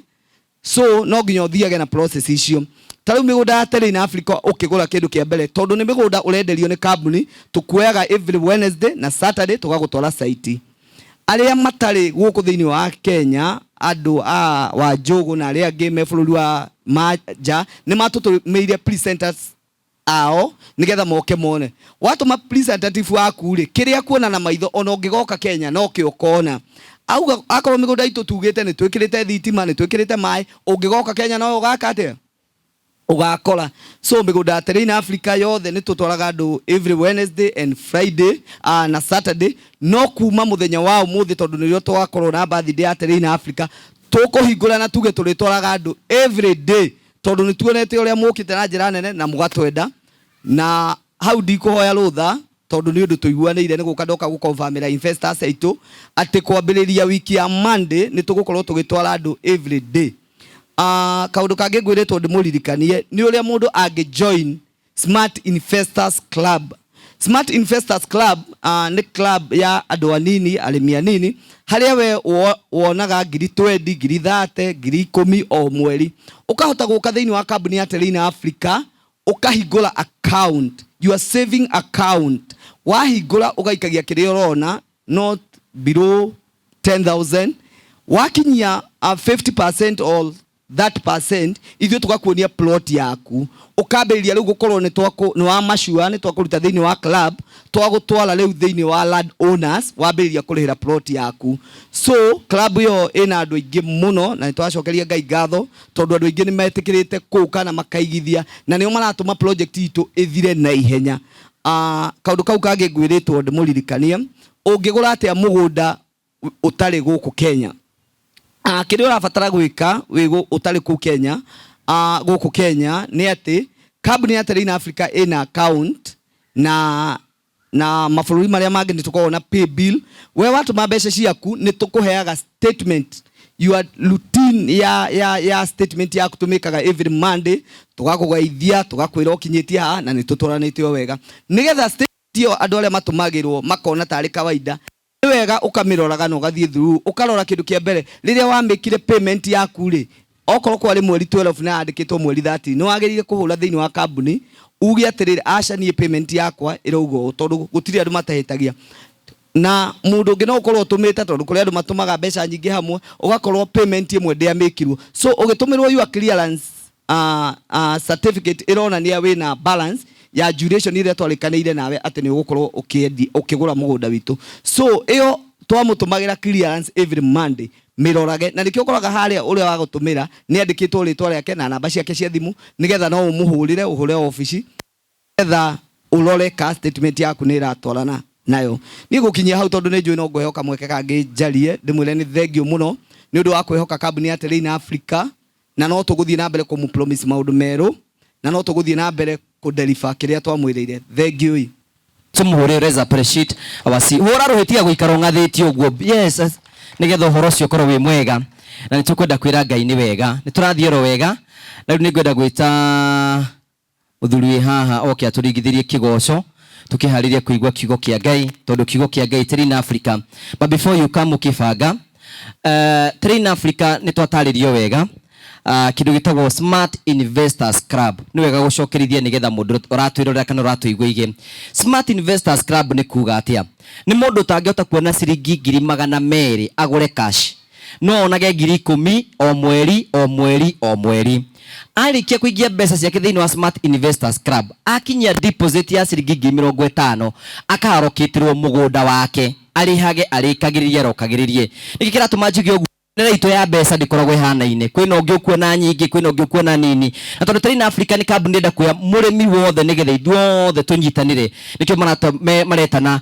So no nginya ũthiage na process icio. Ta rĩu mĩgũnda ya Terrain Africa, ũkĩgũra kĩndũ kĩa mbere, tondũ nĩ mĩgũnda ũrenderio nĩ kambuni, tũkuoyaga every Wednesday na Saturday tũgagũtwara site. Arĩa matarĩ gũkũ thĩinĩ wa Kenya, andũ a wa Njũgũ na arĩa angĩ me bũrũri wa manja, nĩ matũtũmĩire presenters ao nigetha moke mone. Watũma representative waku rĩ, kĩrĩa kuona na maitho ona ũngĩgoka Kenya no kĩo ũkona. Auga akorwo mĩgũnda itũ tugĩte nĩ twĩkĩrĩte thitima, nĩ twĩkĩrĩte maĩ, ũngĩgoka Kenya no ũgaka atĩa ũgakora. So mĩgũnda ya Terrain Africa yothe nĩ tũtwaraga andũ every Wednesday and Friday na Saturday, no kuma mũthenya wa ũmũthĩ, tondũ nĩrĩo twakorwo na birthday ya Terrain Africa, tũkũhingũra na tuge tũrĩtwaraga andũ every day, tondũ nĩ tuonete ũrĩa mũkĩte na njĩra nene na mũgatwenda. Na hau ndikũhoya rũtha, tondũ nĩ ũndũ tũiguanĩire, nĩ gũka ndoka gũconfirmĩra investors aitũ atĩ kwambĩrĩria wiki ya Monday nĩ tũgũkorwo tũgĩtwara andũ every day. Kaundu kangĩ ngwĩrĩtwo ndĩmũririkanie nĩ ũrĩa mũndũ angĩ join Smart Investors Club. Smart Investors Club nĩ club ya andũ anini, arĩmi anini, harĩa we wonaga ngiri 20, ngiri 30, ngiri 10 o mweri. Ũkahota gũka thĩinĩ wa kambuni ya Terrain Africa, ũkahingũra account, your saving account. Wahingũra ũgaikagia kĩrĩa ũrona, not below 10,000. Wakinyia 50% or that percent, ithuĩ tũgakuonia plot yaku. Ũkambĩrĩria rĩu gũkorwo nĩ twaku nĩ wa macua, nĩ twakũruta thĩinĩ wa club, twagũtwara rĩu thĩinĩ wa land owners, wambĩrĩria kũrĩhĩra plot yaku. So club ĩyo ĩna andũ aingĩ mũno, na nĩ twacokeria Ngai ngatho tondũ andũ aingĩ nĩ metĩkĩrĩte kũka na makaigithia, na nĩo maratũma project itũ ĩthire na ihenya. Kaũndũ kau kangĩ ngwĩrĩtwo ndĩmũririkanie, ũngĩgũra atĩa mũgũnda ũtarĩ gũkũ Kenya? Kĩrĩa ũrabatara gwĩka wĩ ũtarĩ kũu Kenya, gũkũ Kenya, nĩ atĩ kambuni ya Terrain Africa ĩna account na mabũrũri marĩa mangĩ nĩ tũkoragwo na pay bill. We watũma mbeca ciaku nĩ tũkũheaga statement, your routine ya statement yaku tũmĩkaga every Monday, tũgakũgeithia, tũgakwĩra ũkinyĩtie haha, na nĩ tũtwaranĩte o wega. Nĩgetha statement ĩyo andũ arĩa matũmagĩrwo makona tarĩ kawaida, nĩ wega ũkamĩroraga na ũgathiĩ through, ũkarora kĩndũ kĩa mbere rĩrĩa wamĩkire payment yaku rĩ, okorwo kwarĩ mweri 12 na yandĩkĩtwo mweri 13, nĩ wagĩrĩire kũhũra thĩinĩ wa kambuni uge atĩrĩrĩ, aca niĩ payment yakwa ĩrauga ũũ, tondũ gũtirĩ andũ matahĩtagia. Na mũndũ ũngĩ no ũkorwo ũtũmĩte, tondũ kũrĩ andũ matũmaga mbeca nyingĩ hamwe, ũgakorwo payment ĩmwe ndĩamĩkirwo. So ũgĩtũmĩrwo your clearance certificate ĩronania wĩna balance ya duration ĩrĩa twarĩkanĩire nawe atĩ nĩ ũgũkorwo ũkĩgũra mũgũnda witũ. So ĩyo twamũtũmagĩra clearance every Monday, mĩrorage, na nĩkĩo ũkoraga harĩa ũrĩa wagũtũmĩra nĩ andĩkĩtwo rĩtwa rĩake na namba ciake cia thimũ, nĩgetha no ũmũhũrĩre, ũhũre obici, nĩgetha ũrore ka statement yaku nĩ ĩratwarana nayo. Niĩ gũkinyia hau tondũ nĩ njũĩ no ngũheo kamweke kangĩ njarie, ndĩmwĩre nĩ thengiũ mũno nĩ ũndũ wa kwĩhoka kambuni ya Terrain Africa, na no tũgũthiĩ na mbere kũmũ promise maũndũ merũ, na no tũgũthiĩ na mbere kũdeliver kĩrĩa twamwĩrĩire. Thengiũ ĩ. Tũmũhũrĩre, let's appreciate our CEO. Hũra rũhĩ tiga gũikara ũng'athĩtie ũguo. Yes, yes. Nĩgetha ũhoro ũcio ũkorwo wĩ mwega. Na nĩ tũkwenda kwĩra Ngai nĩ wega. Nĩ tũrathiĩ oro wega. Na rĩu nĩ ngwenda gwĩta mũthuri wĩ haha oke atũringithĩrie kĩgoco, tũkĩharĩrie kũigua kiugo kĩa Ngai, tondũ kiugo kĩa Ngai Terrain Africa. But before you come ũkĩbanga, Terrain Africa nĩ twatarĩrio wega. Kĩndũ gĩtagwo Smart Investors Club. Nĩ wega gũcokerithia nĩgetha mũndũ ũratwĩrorera kana ũratũigua ige. Smart Investors Club nĩ kuga atĩa? Nĩ mũndũ ũtangĩhota kuona ciringi 200,000 agũre cash, no onage 10,000 o mweri o mweri o mweri. Arĩkia kũingia mbeca ciake thĩinĩ wa Smart Investors Club, akinyia deposit ya ciringi 50,000, akarokĩtĩrwo mũgũnda wake, arĩhage arĩkagĩrĩrie arokagĩrĩrie. Nĩkĩ kĩratũma njuge ũguo? Nĩ itũ ya mbeca ndĩkoragwo ĩhanaine, kwĩna ũngĩ ũkuona nyingĩ, kwĩna ũngĩ ũkuona nini. Na tondũ Terrain Africa nĩ kambuni ĩrenda kuoya mũrĩmi wothe nĩgetha ithuothe tũnyitanĩre, nĩkĩo maretana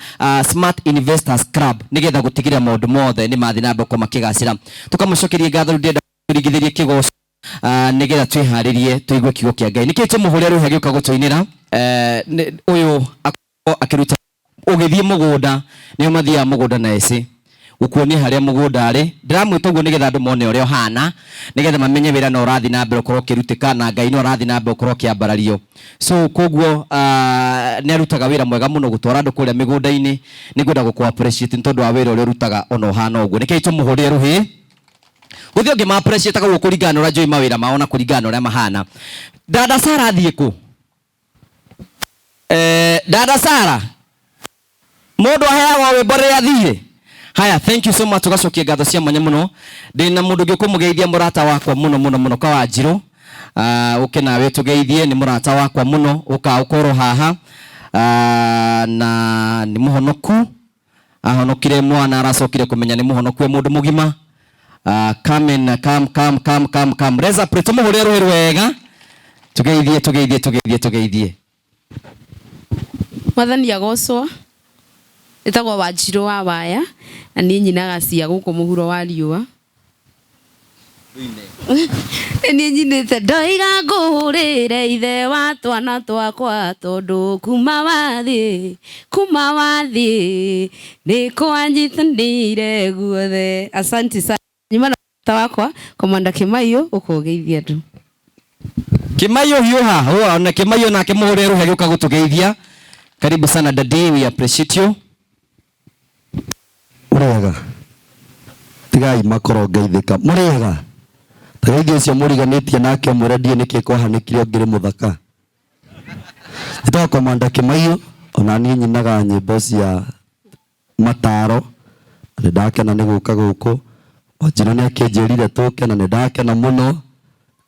Smart Investors Club, nĩgetha gũtigĩrĩra maũndũ mothe nĩ mathiĩ na mbere gũkorwo makĩgacĩra. Tũkamũcokeria ngatho, rĩu ndĩrenda tũringithĩrie kĩgoco, nĩgetha twĩharĩrie tũigue kiugo kĩa Ngai. Nĩkĩĩ tũmũhũrĩre rũhĩ agĩũka gũtũinĩra? Ũyũ akorwo akĩruta ũgĩthiĩ mũgũnda, nĩo mathiaga mũgũnda na eci gũkuonia harĩa mũgũnda arĩ. Ndĩramwĩta ũguo nĩgetha andũ mone ũrĩa ũhana, nĩgetha mamenye wĩra no ũrathiĩ na mbere ũkorwo ũkĩrutĩka, na Ngai no ũrathiĩ na mbere ũkorwo ũkĩambarario. So koguo nĩ arutaga wĩra mwega mũno gũtwara andũ kũrĩa mĩgũnda-inĩ. Nĩ ngwenda gũkũ appreciate nĩ tondũ wa wĩra ũrĩa ũrutaga ona ũhana ũguo. Nĩkĩo tũmũhũrĩre rũhĩ. Gũthiĩ ũngĩ ma appreciate ũguo kũringana na ũrĩa njũĩ mawĩra mao na kũringana na ũrĩa mahana. Dada Sara athiĩ kũ? Dada Sara, mũndũ aheagwo rwĩmbo rĩrĩa athire. Haya, thank you so much. Tugacokia ngatho cia mwanya mũno. Ndĩna mũndũ ũngĩ ũkũmũgeithia, mũrata wakwa mũno mũno mũno, Kawanjirũ. Ũke nawe tũgeithie, nĩ mũrata wakwa mũno, ũka ũkorwo haha. Na nĩ mũhonoku. Ahonokire mwana, aracokire kũmenya nĩ mũhonoku e mũndũ mũgima. Come in, come, come, come, come, come. Reza, pray, tũmũhũrĩre rũhĩ rwega. Tũgeithie, tũgeithie, tũgeithie, tũgeithie. Mwathani agocwo. Ĩtagwo Wanjirũ wa Waya, na niĩ nyinaga cia gũkũ mũhuro wa riũa. Nĩ niĩ nyinĩte ndoiga ngũhũrĩre ithe wa twana twakwa, tondũ kuma wathiĩ, kuma wathiĩ, nĩ kwanyitanĩire guothe. Asante sana. Nyuma na Wakwa Komanda Kimaiyo ũkũgeithia andũ. Kimaiyo hiũha hũa na Kimaiyo nake mũhũre rũhĩ gũka gũtũgeithia. Karibu sana daddy, we appreciate you. Mũrĩega tigai makoro ngeithĩka mũrĩega tageithia ũcio mũriganĩtie nake ũmwĩre ndiĩ nĩkĩ kwahanĩkire ũngĩrĩ mũthaka. Njĩtagwo Komanda Kimaiyo, ona niĩ nyinaga nyĩmbo cia mataro na nĩ ndakena nĩ gũka gũkũ. Wanjirũ nĩ akĩnjĩrire tũke na nĩ ndakena mũno.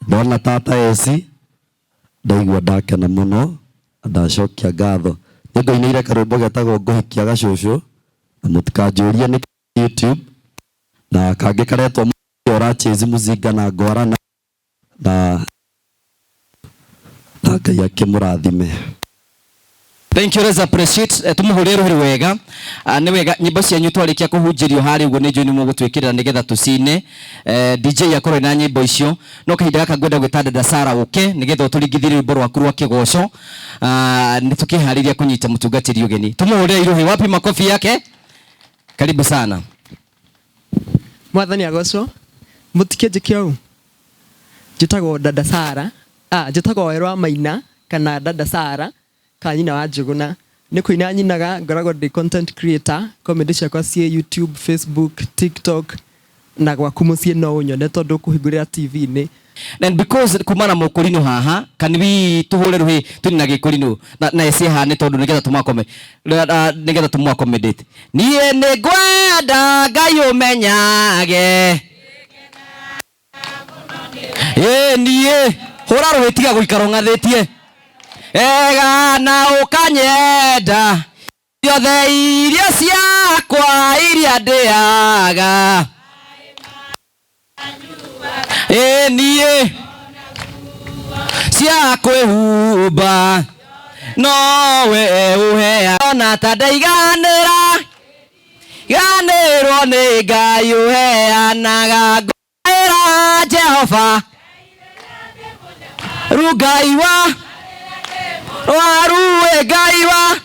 Ndona tata eci ndaigua ndakena mũno na ndacokia ngatho. Nĩ ngũinĩire karwĩmbo getagwo ngũhikia gacũcũ na mũtikanjũrie nĩ YouTube na kangĩ karetwo ũrachase mũzinga na ngwarana na Ngai akĩmũrathime. Thank you, let's appreciate. Tumuhũrĩre rũhĩ wega. Nĩ wega nyĩmbo cianyu twarĩkia kũhunjĩrio harĩa ũguo nĩ njũĩ nĩ mũgũtwĩkĩrĩra nĩgetha tũcine. DJ akorwo na nyĩmbo icio no kahinda gaka ngwenda gwĩta dada Sara ũke nĩgetha ũtũringithĩrie rwĩmbo rwaku rwa kĩgoco. Nĩ tũkĩharĩria kũnyita mũtungatĩri ũgeni. Tumuhũrĩre irũhĩ, wapi makofi yake? Karibu sana. Mwathani agocwo. Mũtikĩnjĩke ũũ, njĩtagwo dada Sara, njĩtagwo Werũ wa Maina kana dada Sara kana nyina wa Njũgũna. Nĩ kũina nyinaga, ngoragwo ndĩ content creator, comedy ciakwa ciĩ YouTube, Facebook, TikTok na gwaku mũciĩ no ũnyone tondũ ũkũhingũrĩra TV-inĩ. And because kuma na mũkũrinũ haha, can we tũhũre rũhĩ tũri na gĩkũrinũ na eci haha nĩ tondũ nĩgetha tũmakome nĩgetha tũmũ accommodate. Niĩ nĩ ngwenda Ngai ũmenyage. Ĩ niĩ hũra rũhĩ tiga gũikara ũng'athĩtie. Ega na ũkanyenda ciothe irio ciakwa iria ndĩaga. Ĩ niĩ cia kwĩhumba nowe ũhea ona ta ndaiganĩra ganĩrwo nĩ Ngai ũheanaga ngũira Jehova Ngai wa waruĩ Ngai wa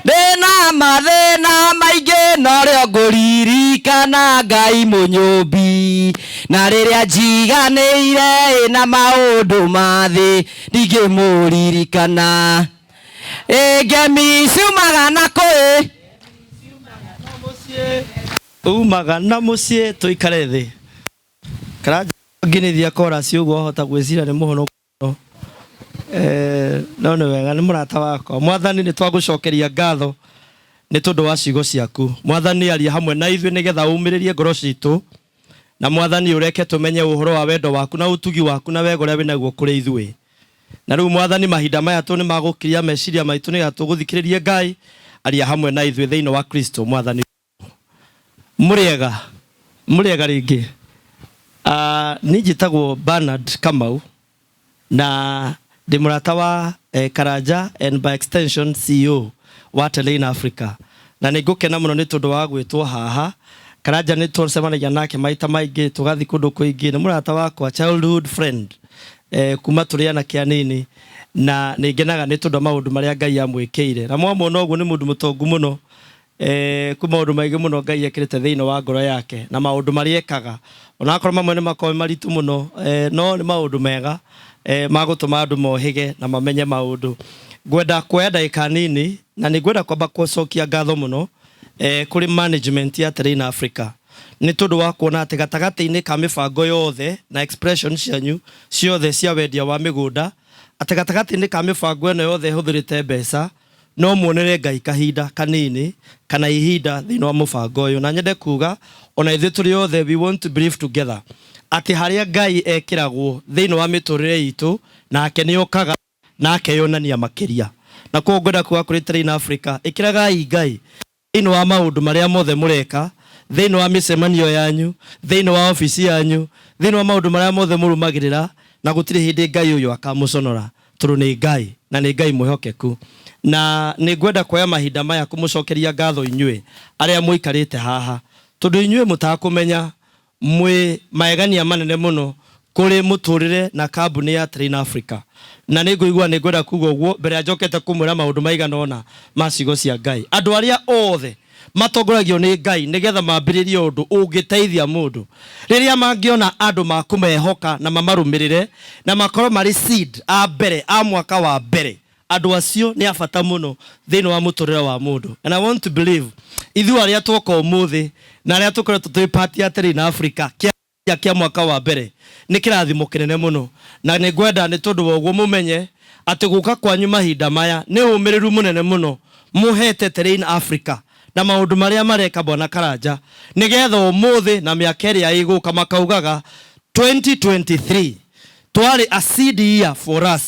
ndĩna mathĩna maingĩ norĩo ngũririkana Ngai mũnyũmbi na rĩrĩa njiganĩire na maũndũ ma thĩ ndingĩmũririkana. Ngemi ciumaga na kũĩ umaga na mũciĩ tũikare thĩ Karanja nginithia chorus ũguo wahota gwĩciria nĩ mũhonoku mũno. No nĩ wega nĩ mũrata wakwa. Mwathani nĩ twagũcokeria ngatho nĩ tondũ wa ciugo ciaku. Mwathani aria hamwe na ithuĩ nĩgetha ũmĩrĩrie ngoro citũ na Mwathani ũreke tũmenye ũhoro wa wendo waku na ũtugi waku na wega ũrĩa wĩnaguo kũrĩ ithuĩ. Na rĩu Mwathani mahinda maya tũ nĩ magũkiria meciria maitũ nĩgetha tũgũthikĩrĩrie Ngai aria hamwe na ithuĩ thĩinĩ wa Kristo Mwathani. Mũrĩega, mũrĩega rĩngĩ. Niĩ njĩtagwo Bernard Kamau na ndĩ mũrata wa Karanja and by extension CEO wa Terrain Africa. Na nĩ ngũkena mũno nĩ tondũ wa gwĩtwo haha. Karanja nĩ tũcemanagia nake maita maingĩ tũgathiĩ kũndũ kũingĩ, nĩ mũrata wakwa childhood friend kuma tũrĩ anake anini na nĩ ngenaga nĩ tondũ wa maũndũ marĩa Ngai amwĩkĩire. Na mwamuona ũguo nĩ mũndũ mũtongu mũno. Kwĩ maũndũ maingĩ mũno Ngai ekĩrĩte thĩinĩ wa ngoro yake na maũndũ marĩa ekaga onakorwo mamwe nĩ makoragwo me maritũ mũno, no nĩ maũndũ mega ma gũtũma andũ mohĩge na mamenye maũndũ. Ngwenda kuoya ndagĩka nini na nĩ ngwenda kwamba gũcokia ngatho mũno kũrĩ management ya Terrain Africa nĩ tondũ wa kuona atĩ gatagatĩ-inĩ ka mĩbango yothe na expression cianyu ciothe cia wendia wa mĩgũnda, atĩ gatagatĩ-inĩ ka mĩbango ĩno yothe ĩhũthĩrĩte mbeca no muonere Ngai kahinda kanini kana ihinda thĩinĩ wa mũbango ũyũ. Na nyende kuga ona ithuĩ tũrĩ othe we want to believe together atĩ harĩa Ngai ekĩragwo thĩinĩ wa mĩtũrĩre itũ nake nĩ okaga na akeyonania makĩria. Na koguo ngwenda kuga kũrĩ Terrain Africa, ĩkĩragai Ngai thĩinĩ wa maũndũ marĩa mothe mũreka, thĩinĩ wa mĩcemanio yanyu, thĩinĩ wa obici yanyu, thĩinĩ wa maũndũ marĩa mothe mũrũmagĩrĩra, na gũtirĩ hĩndĩ Ngai ũyũ akamũconora tondũ nĩ Ngai na nĩ Ngai mwĩhokeku. Na nĩ ngwenda kuoya mahinda maya kũmũcokeria ngatho inyuĩ arĩa mũikarĩte haha, tondũ inyuĩ mũtakũmenya mwĩ maegania manene mũno Kũrĩ mũtũrĩre na kambuni ya Train Africa. Na nĩ ngũigua nĩ ngwenda kuga ũguo mbere ya njokete kũmwĩra maũndũ maigana ũna ma ciugo cia Ngai. Andũ arĩa othe matongoragio nĩ Ngai nĩgetha mambĩrĩrie ũndũ ũngĩteithia mũndũ, rĩrĩa mangĩona andũ ma kũmehoka na mamarũmĩrĩre na makorwo marĩ seed a mbere a mwaka wa mbere, andũ acio nĩ a bata mũno thĩinĩ wa mũtũrĩre wa mũndũ. And I want to believe ithuĩ arĩa twoka ũmũthĩ na arĩa tũkoretwo twĩ part ya Terrain Africa, kĩa kĩa mwaka wa mbere nĩ kĩrathimo kĩnene mũno. Na nĩ ngwenda nĩ tondũ wa ũguo mũmenye atĩ gũka kwanyu mahinda maya nĩ ũmĩrĩru mũnene mũno mũhete Terrain Africa na maũndũ marĩa mareka Bwana Karanja, nĩgetha ũmũthĩ na mĩaka ĩrĩa ĩgũka makaugaga 2023 twarĩ a seed year for us,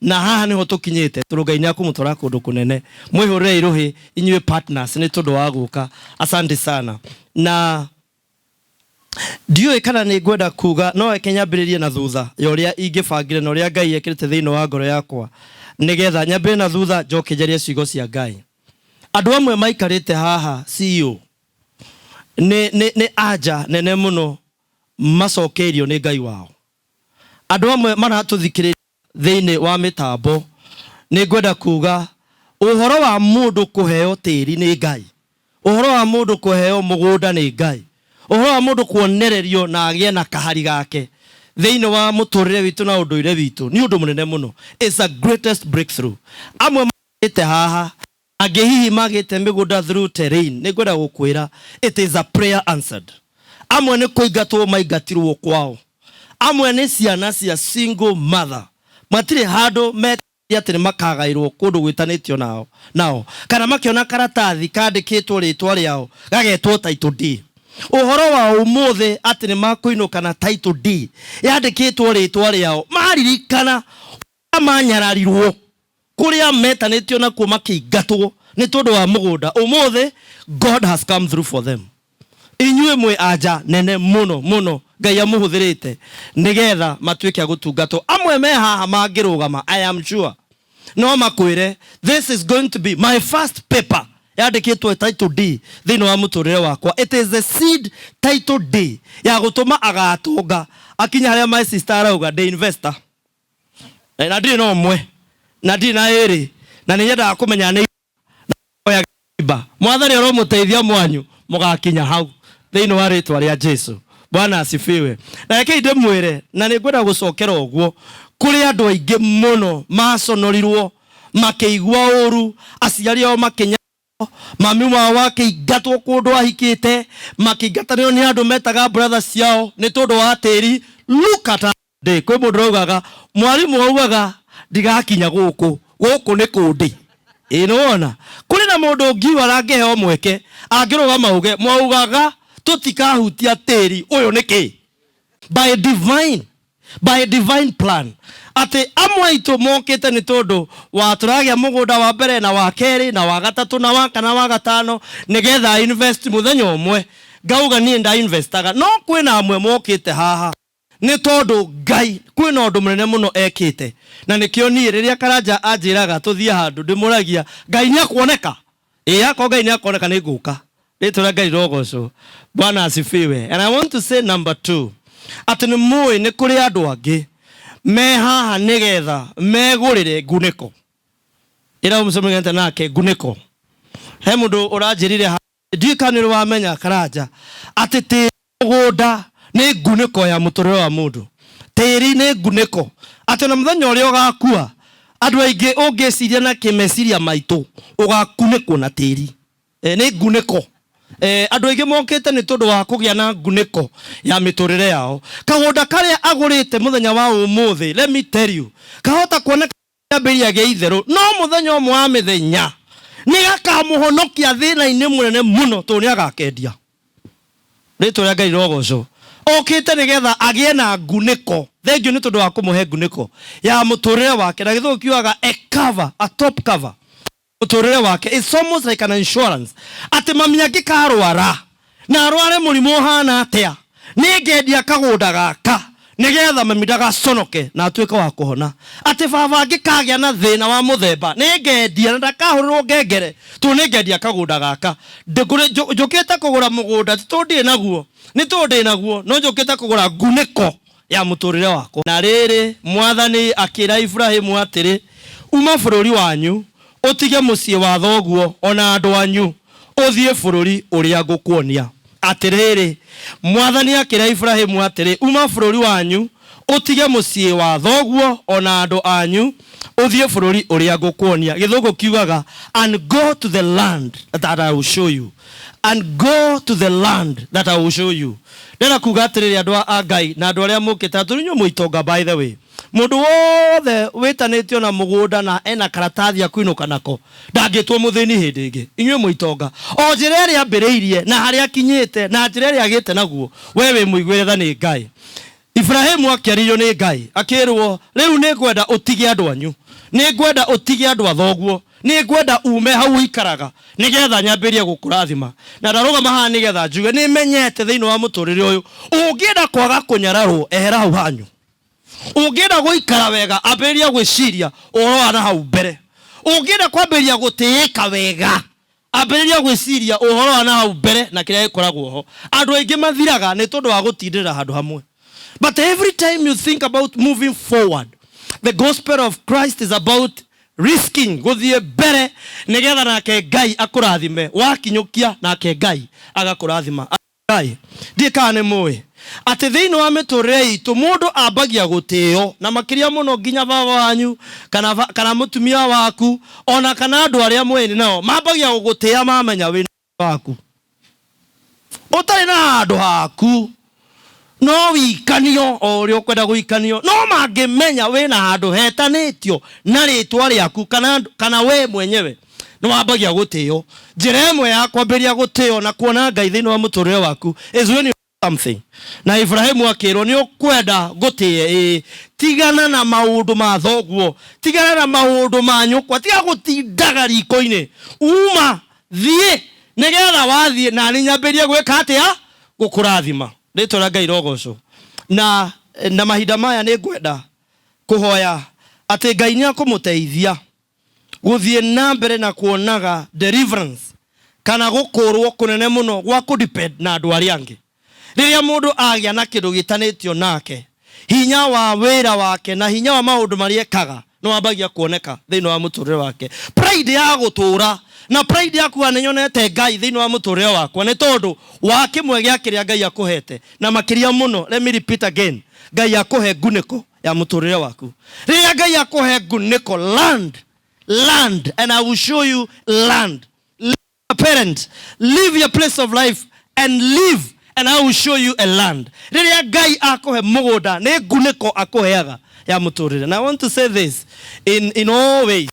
na haha nĩho tũkinyĩte, tondũ Ngai nĩ akũmũtwara kũndũ kũnene. Mwĩhũrĩrei rũhĩ inyuĩ partners nĩ tondũ wa gũka. Asante sana. Na ndiũĩ kana nĩ ngwenda kuga, no reke nyambĩrĩrie na thutha ya ũrĩa ingĩbangire na ũrĩa Ngai ekĩrĩte thĩinĩ wa ngoro yakwa, nĩgetha nyambĩrĩrie na thutha njoke njarie ciugo cia Ngai. Andũ amwe maikarĩte haha CEO nĩ anja nene mũno macokeirio nĩ Ngai wao. Andũ amwe maratũthikĩrĩria thĩinĩ wa mĩtambo, nĩ ngwenda kuga ũhoro wa mũndũ kũheo tĩri nĩ Ngai, ũhoro wa mũndũ kũheo mũgũnda nĩ Ngai, ũhoro wa mũndũ kuonererio na agĩe na kahari gake thĩinĩ wa mũtũrĩre witũ na ũndũire witũ nĩ ũndũ mũnene mũno. It's a greatest breakthrough. Amwe magĩte haha, angĩ hihi magĩte mĩgũnda through terrain, nĩ ngwenda gũkwĩra it is a prayer answered. Amwe nĩ kũingatwo maingatirwo kwao, amwe nĩ ciana cia single mother, matirĩ handũ metĩkĩtie atĩ nĩ makagaĩrwo kũndũ gwĩtanĩtio nao, kana makĩona karatathi kandĩkĩtwo rĩtwa rĩao gagetwo title deed. Ũhoro wa ũmũthĩ atĩ nĩ makũinũka na title deed yandĩkĩtwo rĩtwa rĩao, maririkana ũrĩa manyararirwo kũrĩa metanĩtio nakuo makĩingatwo nĩ tondũ wa mũgũnda, ũmũthĩ God has come through for them. Inyuĩ mwĩ anja nene mũno mũno Ngai amũhũthĩrĩte nĩgetha matuĩke a gũtungatwo. Amwe me haha mangĩrũgama, I am sure no makwĩre this is going to be my first paper yandĩkĩtwo title deed thĩinĩ wa mũtũrĩre wakwa. It is the seed title deed ya gũtũma agatonga akinya harĩa my sister arauga ndĩ investor. Na ndirĩ na ũmwe na ndirĩ na ĩrĩ, na nĩ nyendaga kũmenya nĩ oya. Mwathani aromũteithia mwanyu mũgakinya hau thĩinĩ wa rĩtwa rĩa Jesu. Bwana asifiwe. Na rekei ndĩmwĩre, na nĩ ngwenda gũcokera ũguo, kũrĩ andũ aingĩ mũno maconorirwo makĩigua ũru, aciari ao makĩnya, mami wao akĩingatwo kũndũ ahikĩte, makĩingatanĩo nĩ andũ metaga brothers ciao nĩ tondũ wa tĩri. Look at her day. Kwĩ mũndũ ũraugaga mwarimũ augaga ndigakinya gũkũ, gũkũ nĩ kũndĩ. Ĩ nĩwona kũrĩ na mũndũ ũngiuga arangĩheo mweke angĩrũgama auge mwaugaga tũtikahutia tĩri ũyũ nĩkĩ? By divine plan, atĩ amwe aitũ mokĩte nĩ tondũ wa tũragĩa mũgũnda wa mbere na wa kerĩ na wa gatatũ na wa kana wa gatano, nĩgetha invest mũthenya ũmwe ngauga niĩ ndainvestaga. No kwĩna amwe mokĩte haha nĩ tondũ Ngai kwĩna ũndũ mũnene mũno ekĩte, na nĩkĩo niĩ rĩrĩa Karanja anjĩraga tũthiĩ handũ ndĩmũragia Ngai nĩ akuoneka. Ĩ akorwo Ngai nĩ akuoneka, nĩ ngũka. Rĩtwa rĩa Ngai rogocwo. Bwana asifiwe. And I want to say number two, atĩ nĩ mũĩ nĩ kũrĩ andũ angĩ me haha nĩgetha megũrĩre ngunĩko ĩra mũcemaniete nake ngunĩko. He mũndũ ũranjĩrire, ndiũĩ kana nĩ wamenya Karanja, atĩ tĩri mũgũnda nĩ ngunĩko ya mũtũrĩre wa mũndũ. Tĩri nĩ ngunĩko, atĩ ona mũthenya ũrĩa ũgakua, andũ aingĩ ũngĩciria na kĩmeciria maitũ ũgakunĩkwo na tĩri. Nĩ ngunĩko. Andũ aingĩ mokĩte nĩ tondũ wa kũgĩa na ngunĩko ya mĩtũrĩre yao. Kagũnda karĩa agũrĩte mũthenya wa ũmũthĩ, let me tell you, kahota kuoneka kĩambĩrĩria gĩa itherũ, no mũthenya ũmwe wa mĩthenya nĩ gakamũhonokia thĩna-inĩ mũnene mũno, tondũ nĩ agakendia. Rĩtwa rĩa Ngai rogocwo. Okĩte nĩgetha agĩe na ngunĩko. Thengiũ nĩ tondũ wa kũmũhe ngunĩko ya mũtũrĩre wake, na gĩthũngũ kiugaga a cover, a top cover mũtũrĩre wake. It's almost like an insurance, atĩ mami angĩkarwara na arware mũrimũ ũhana atĩa, nĩ ngendia kagũnda gaka nĩgetha mami ndagaconoke na atuĩke wa kũhona. Atĩ baba angĩkagĩa na thĩna wa mũthemba, nĩ ngendia na ndakahũrĩrwo ngengere, tondũ nĩ ngendia kagũnda gaka. Njũkĩte kũgũra mũgũnda ti tondũ ndirĩ naguo, nĩ tondũ ndĩ naguo, no njũkĩte kũgũra ngunĩko. Ya mũtũrĩre wakwa. Na rĩrĩ, Mwathani akĩĩra Iburahĩmu atĩrĩ, Uma bũrũri wanyu, ũtige mũciĩ wa thoguo o na andũ anyu, ũthiĩ bũrũri ũrĩa ngũkuonia. Atĩrĩrĩ, Mwathani akĩĩra Iburahĩmu atĩrĩ, Uma bũrũri wanyu, ũtige mũciĩ wa thoguo o na andũ anyu, ũthiĩ bũrũri ũrĩa ngũkuonia. Gĩthũngũ kiugaga, And go to the land that I will show you. And go to the land that I will show you. Ndĩrenda kuga atĩrĩrĩ andũ a Ngai na andũ arĩa mũkĩte atũrĩ inyuĩ mwĩ itonga by the way. Mũndũ wothe wĩtanĩtio na mũgũnda na ena karatathi akuinũka nako ndangĩtwo mũthĩni hĩndĩ ĩngĩ. Inyuĩ mwĩ itonga. O njĩra ĩrĩa ambĩrĩirie na harĩa akinyĩte na njĩra ĩrĩa agĩte naguo we wĩ mũiguĩre tha nĩ Ngai. Iburahĩmu akĩarĩrio nĩ Ngai akĩrwo, rĩu nĩngwenda ũtige andũ anyu, nĩngwenda ũtige andũ a thoguo, nĩngwenda ume hau ũikaraga nĩgetha nyambĩrĩrie gũkũrathima. Na ndarũgama haha nĩgetha njuge nĩmenyete thĩinĩ wa mũtũrĩre ũyũ, ũngĩenda kwaga kũnyararwo ehera hau hanyu. Ũngĩenda gũikara wega ambĩrĩria gwĩciria ũhoro wa na hau mbere. Ũngĩenda kwambĩrĩria gũtĩĩka wega ambĩrĩria gwĩciria ũhoro wa na hau mbere na kĩrĩa gĩkoragwo ho. Andũ aingĩ mathiraga nĩ tondũ wa gũtindĩrĩra handũ hamwe. But every time you think about moving forward, the gospel of Christ is about risking gũthiĩ mbere nĩgetha nake Ngai akũrathime. Wakinyũkia nake Ngai agakũrathima. Ngai, ndiĩ kana nĩ mũĩ atĩ thĩinĩ wa mĩtũrĩre itũ mũndũ ambagia gũtĩo na makĩria mũno nginya baba wanyu kana, kana mũtumia waku ona kana andũ arĩa mwĩrĩ nao mambagia gũgũtĩa mamenya wĩna waku ũtarĩ na handũ haku no wikanio o ũrĩa ũkwenda gũikanio no mangĩmenya wĩna handũ hetanĩtio na rĩtwa rĩaku kana, kana we mwenyewe nĩ wambagia gũtĩo. Njĩra ĩmwe ya kwambĩrĩria gũtĩo na kuona Ngai thĩinĩ wa mũtũrĩre waku is when you something. Na Ibrahimu akĩrwo nĩ ũkwenda ngũtĩe ĩĩ, tigana na maũndũ ma thoguo, tigana na maũndũ ma nyũkwa, tiga gũtindaga riko-inĩ, uma thiĩ nĩgetha wathiĩ na niĩ nyambĩrĩrie gwĩka atĩa, gũkũrathima. Rĩtwa rĩa Ngai rogocwo. Na, na mahinda maya nĩ ngwenda kũhoya atĩ Ngai nĩ akũmũteithia gũthiĩ na mbere na kuonaga deliverance kana gũkũrwo kũnene mũno gwa kũdepend na andũ arĩa angĩ. Rĩrĩa mũndũ agĩa na kĩndũ gĩtanĩtio nake, hinya wa wĩra wake na hinya wa maũndũ marĩa ekaga nĩ wambagia kuoneka thĩinĩ wa mũtũrĩre wake. Pride ya gũtũra na pride ya kuga nĩ nyonete Ngai thĩinĩ wa mũtũrĩre wakwa nĩ tondũ wa kĩmwe gĩa kĩrĩa Ngai akũhete, na makĩria mũno, let me repeat again, Ngai akũhe ngunĩko ya mũtũrĩre waku. Rĩrĩa Ngai akũhe ngunĩko, land, land, and I will show you land. Leave your parent, leave your place of life and live, and I will show you a land. Rĩrĩa Ngai akũhe mũgũnda nĩ ngunĩko akũheaga ya mũtũrĩre. And I want to say this in all ways,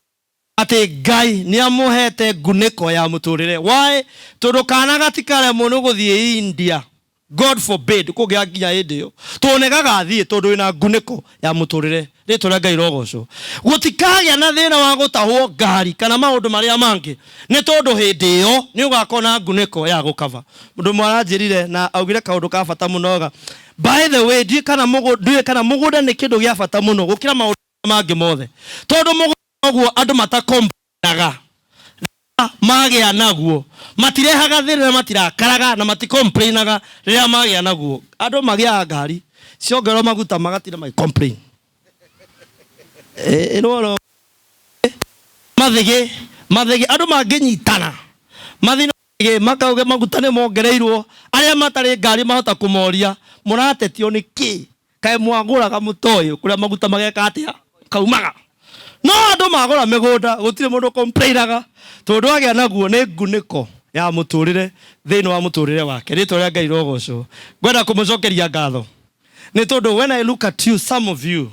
atĩ Ngai nĩ amũhete ngunĩko ya mũtũrĩre. Why? Tondũ kana gatikaremwo nĩ gũthiĩ India, God forbid kũngĩa nginya hĩndĩ ĩyo, tondũ nĩ gagathiĩ tondũ wĩna ngunĩko ya mũtũrĩre. Rĩtwa rĩa Ngai rogocwo. Gũtikagĩa na thĩna wa gũtahwo ngari kana maũndũ marĩa mangĩ, nĩ tondũ hĩndĩ ĩyo nĩ ũgakorwo na ngunĩko ya gũkaba. Mũndũ ũmwe aranjĩrire na augire kaũndũ ka bata mũno ga, by the way, ndiũĩ kana mũgũnda, ndiũĩ kana mũgũnda nĩ kĩndũ gĩa bata mũno gũkĩra maũndũ mangĩ mothe, tondũ mũgũnda ũguo andũ matakomplainaga magĩa naguo, matirehaga thĩna na matirakaraga na matikomplainaga rĩrĩa magĩa naguo. Andũ magĩaga ngari ciongererwo maguta magatinda magĩcomplain. Ĩno mathĩgĩ, mathĩgĩ andũ mangĩnyitana mathĩna mathĩgĩ makauge maguta nĩ mongereirwo, arĩa matarĩ ngari mahota kũmoria mũratetio nĩ kĩ, kaĩ mwagũraga mũtoĩ kũrĩa maguta mageka atĩa kaumaga. No andũ magũra mĩgũnda gũtirĩ mũndũ complainaga, tondũ agĩa naguo nĩ ngunĩko ya mũtũrĩre thĩinĩ wa mũtũrĩre wake. Rĩtwa rĩa Ngai rogocwo. Ngwenda kũmũcokeria ngatho nĩ tondũ when I look at you, some of you,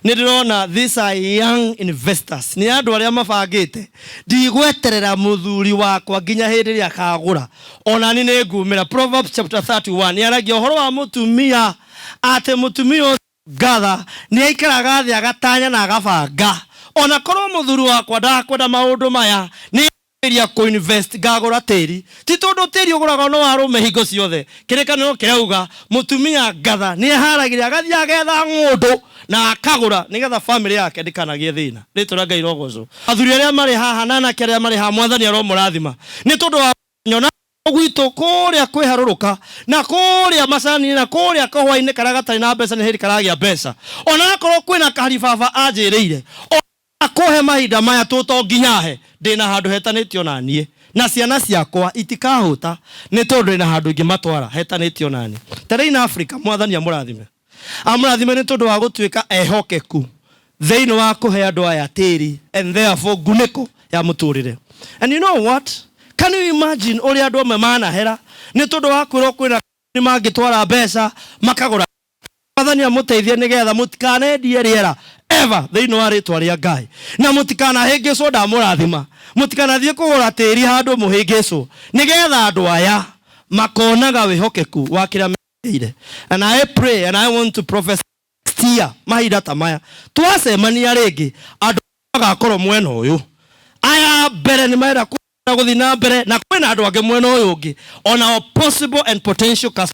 nĩ ndĩrona these are young investors, nĩ andũ arĩa mabangĩte ndigweterera mũthuri wakwa nginya hĩndĩ ĩrĩa akagũra, ona niĩ nĩ ngumĩra. Proverbs chapter 31 nĩ aragia ũhoro wa mũtumia, atĩ mũtumia ũcio ngatha nĩ aikaraga thĩ agatanya na agabanga, ona korwo mũthuri wakwa ndakwenda maũndũ maya nĩ ria kũ-invest ngagũra tĩri, ti tondũ tĩri ũgũragwo no arũme hingo ciothe. Kĩrĩkanĩro kĩrauga mũtumia ngatha nĩ eharagĩria agathiĩ agetha ng'ũndũ na akagũra nĩgetha family yake ndĩkanagĩe thĩna. Rĩtwa rĩa Ngai rogocwo. Athuri arĩa marĩ haha na anake arĩa marĩ haha, Mwathani aromũrathima nĩ tondũ wa nyona Gwitũ kũrĩa kwĩharũrũka na kũrĩa macani na kũrĩa kahũa-inĩ karĩa gatarĩ na mbeca nĩ hĩndĩ karagĩa mbeca. Ona akorwo kwĩna kaharibaba anjĩrĩire kũhe mahinda maya tũto nginya he ndĩna handũ hetanĩtio na niĩ na ciana ciakwa itikahũta nĩ tondũ ndĩna handũ ingĩmatwara hetanĩtio na niĩ. Terrain Africa, Mwathani amũrathime, amũrathime nĩ tondũ wa gũtuĩka ehokeku thĩinĩ wa kũhe andũ aya tĩri and therefore ngunĩko ya mũtũrĩre. And you know what, can you imagine ũrĩa andũ amwe manahera nĩ tondũ wa kwĩrwo kwĩna nĩ mangĩtwara mbeca makagũra? Mwathani amũteithie nĩgetha mũtikanendie rĩera ever thĩinĩ wa rĩtwa rĩa Ngai, na mũtikanahĩngĩcwo. Ndamũrathima mũtikanathiĩ kũgũra tĩri handũ mũhĩngĩcwo, nĩgetha andũ aya makonaga wĩhokeku wa kĩrĩa mekĩire. And I pray and I want to prophesy, next year mahinda ta maya twacemania rĩngĩ, andũ magakorwo mwena ũyũ aya mbere nĩ marenda gũthiĩ na mbere, na kwĩna andũ angĩ mwena ũyũ ũngĩ onao possible and potential customers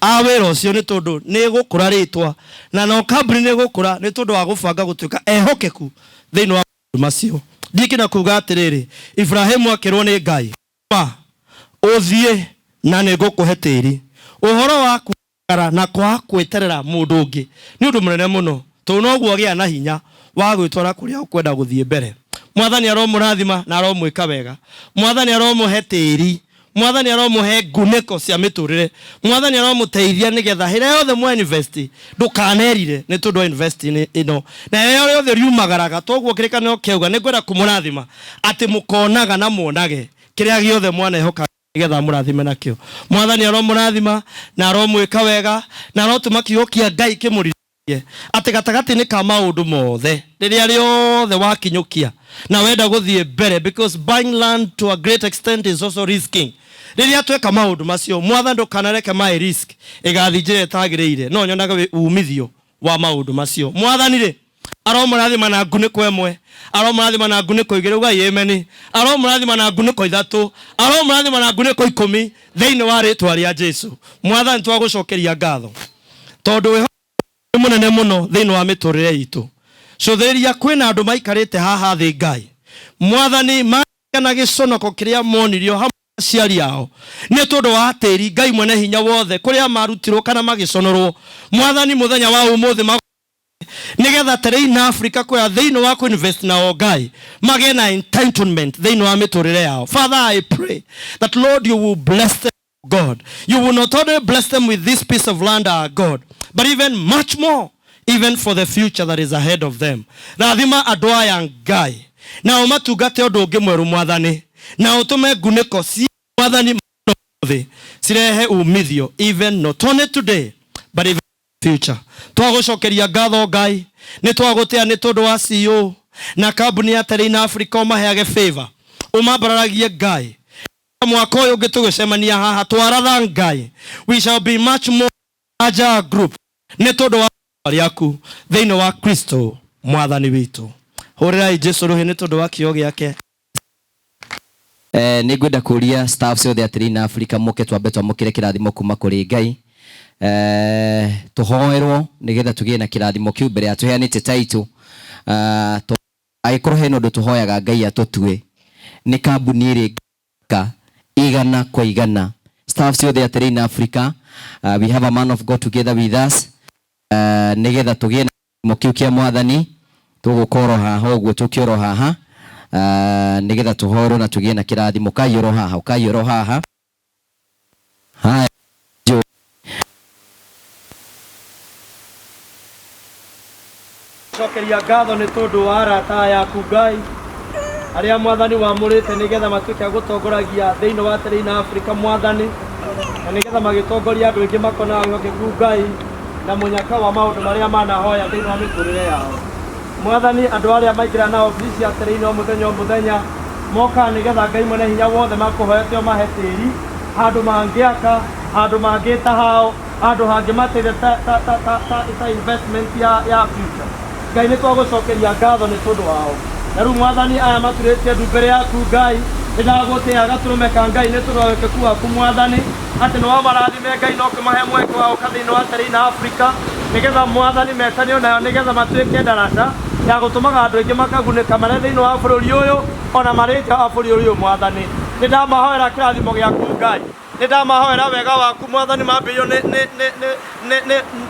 a wĩra ũcio, nĩ tondũ nĩ gũkũra rĩtwa na no kambuni nĩ gũkũra nĩ tondũ wa gũbanga gũtuĩka ehokeku thĩinĩ wa maũndũ macio. Ndikĩna kuga atĩrĩrĩ, Ibrahimu akĩrwo nĩ Ngai, "Ma, ũthiĩ na nĩ ngũkũhe tĩri." Ũhoro wa kwara na kwaga gwĩterera mũndũ ũngĩ nĩ ũndũ mũnene mũno, tondũ noguo agĩa na hinya wa gwĩtwara kũrĩa ũkwenda gũthiĩ mbere. Mwathani aromũrathima na aromwĩka wega. Mwathani aromũhe tĩri, Mwathani aromũhe ngunĩko cia mĩtũrĩre, Mwathani aromũteithia nĩgetha hĩrĩa yothe mwa invest ndũkanerire nĩ tondũ wa invest ĩno, na ĩrĩa yothe riumagaraga toguo kĩrĩkanĩro kĩauga. Nĩ ngwenda kũmũrathima atĩ mũkonaga na muonage kĩrĩa gĩothe mwanehoka nĩgetha mũrathime nakĩo. Mwathani aromũrathima na aromwĩka wega na arotũma kiugo kĩa Ngai kĩmũririkanie atĩ gatagatĩ-inĩ ka maũndũ mothe rĩrĩa rĩothe wakinyũkia na wenda gũthiĩ mbere, because buying land to a great extent is also risking. Rĩrĩa tweka maũndũ macio, Mwathani ndũkanareke my risk ĩgathiĩ njĩra ĩtagĩrĩire, no nyonaga umithio wa maũndũ macio. Mwathani rĩ aromũrathima na ngunĩko ĩmwe, aromũrathima na ngunĩko 2, ugai amen, aromũrathima na ngunĩko 3, aromũrathima na ngunĩko 10 thĩinĩ wa rĩtwa rĩa Jesu. Mwathani, twagũcokeria ngatho tondũ wĩho nĩ mũnene mũno thĩinĩ wa mĩtũrĩre itũ. Cũthĩrĩria kwĩna andũ maikarĩte haha thĩ, Ngai Mwathani, na gĩconoko kĩrĩa monirio hamwe na aciari ao nĩ tondũ wa tĩri. Ngai mwene hinya wothe, kũrĩa marutirwo kana magĩconorwo, Mwathani, mũthenya wa ũmũthĩ nigetha Terrain Africa kuya thĩinĩ wa kuinvest nao, Ngai, magĩe na entitlement thĩinĩ wa mĩtũrĩre yao. Father, I pray that, Lord, you will bless them. God, you will not only bless them with this piece of land, our God, but even much more, even for the future that is ahead of them. Rathima andũ aya, Ngai, na ũmatungate ũndũ ũngĩ mwerũ, Mwathani, na ũtũme ngunĩko cia Mwathani thĩ cirehe umithio, even not only today but even future. Twagũcokeria ngatho, Ngai, nĩ twagũtĩa nĩ tondũ wa CEO na kambuni ya Terrain Africa. Ũmaheage favor, ũmambararagie, Ngai. Mwaka ũyũ ũngĩ tũgĩcemania haha, twaratha, Ngai, we shall be much more larger group nĩ tondũ wa rĩaku thĩinĩ wa Kristo Mwathani witũ. Hũrĩrai Jesu rũhĩ nĩ tondũ wa kĩo gĩake. Nĩ ngwenda kũria staff ciothe a Terrain Africa mũke twambe twamũkĩre kĩrathimo kuma kũrĩ Ngai, tũhoerwo nĩgetha tũgĩe na kĩrathimo kĩu mbere ya tũheanĩte title. Angĩkorwo hena ũndũ tũhoyaga Ngai atũtue nĩ kambuni ĩrĩ ka 100%. Staff ciothe a Terrain Africa, we have a man of God together with us, nĩgetha tũgĩe na kĩrathimo kĩu kĩa Mwathani. Tũgũkorwo haha ũguo, tũkĩorwo haha, nĩgetha tũhoerwo na tũgĩe na kĩrathimo. Ũkaiyũrwo haha, ũkaiyũrwo haha. Haya. Cokeria ngatho nĩ tondũ wa arata aya aku, Ngai, arĩa Mwathani wamũrĩte nĩgetha matuĩke a gũtongoragia thĩinĩ wa Terrain Africa, Mwathani, na nĩgetha magĩtongoria andũ aingĩ makonaga wĩhokeku, Ngai, na mũnyaka wa maũndũ marĩa manahoya thĩinĩ wa mĩtũrĩre yao. Mwathani, andũ arĩa maingĩra na obici cia Terrain o mũthenya o mũthenya mokaga nĩgetha, Ngai mwene hinya wothe, makũhoete ũmahe tĩri handũ mangĩaka, handũ mangĩta hao, handũ hangĩmateithia ta investment ya future. Ngai, nĩ twagũcokeria ngatho nĩ tondũ wao. Na rĩu, Mwathani, aya maturĩtie ndu mbere yaku, Ngai, nĩ ndagũtĩa gatũrũme ka Ngai nĩ tondũ wa wĩkeku waku, Mwathani, atĩ nĩ wamarathime, Ngai, na ũkĩmahe mweke wa gũka thĩinĩ wa Terrain Africa nĩgetha, Mwathani, metanio nayo nĩgetha matuĩke ndaraca ya gũtũmaga andũ aingĩ makagunĩka marĩ thĩinĩ wa bũrũri ũyũ ona marĩ nja wa bũrũri ũyũ. Mwathani, Nĩ ndamahoera kĩrathimo gĩaku Ngai, nĩ ndamahoera wega waku Mwathani. Mambĩrĩrio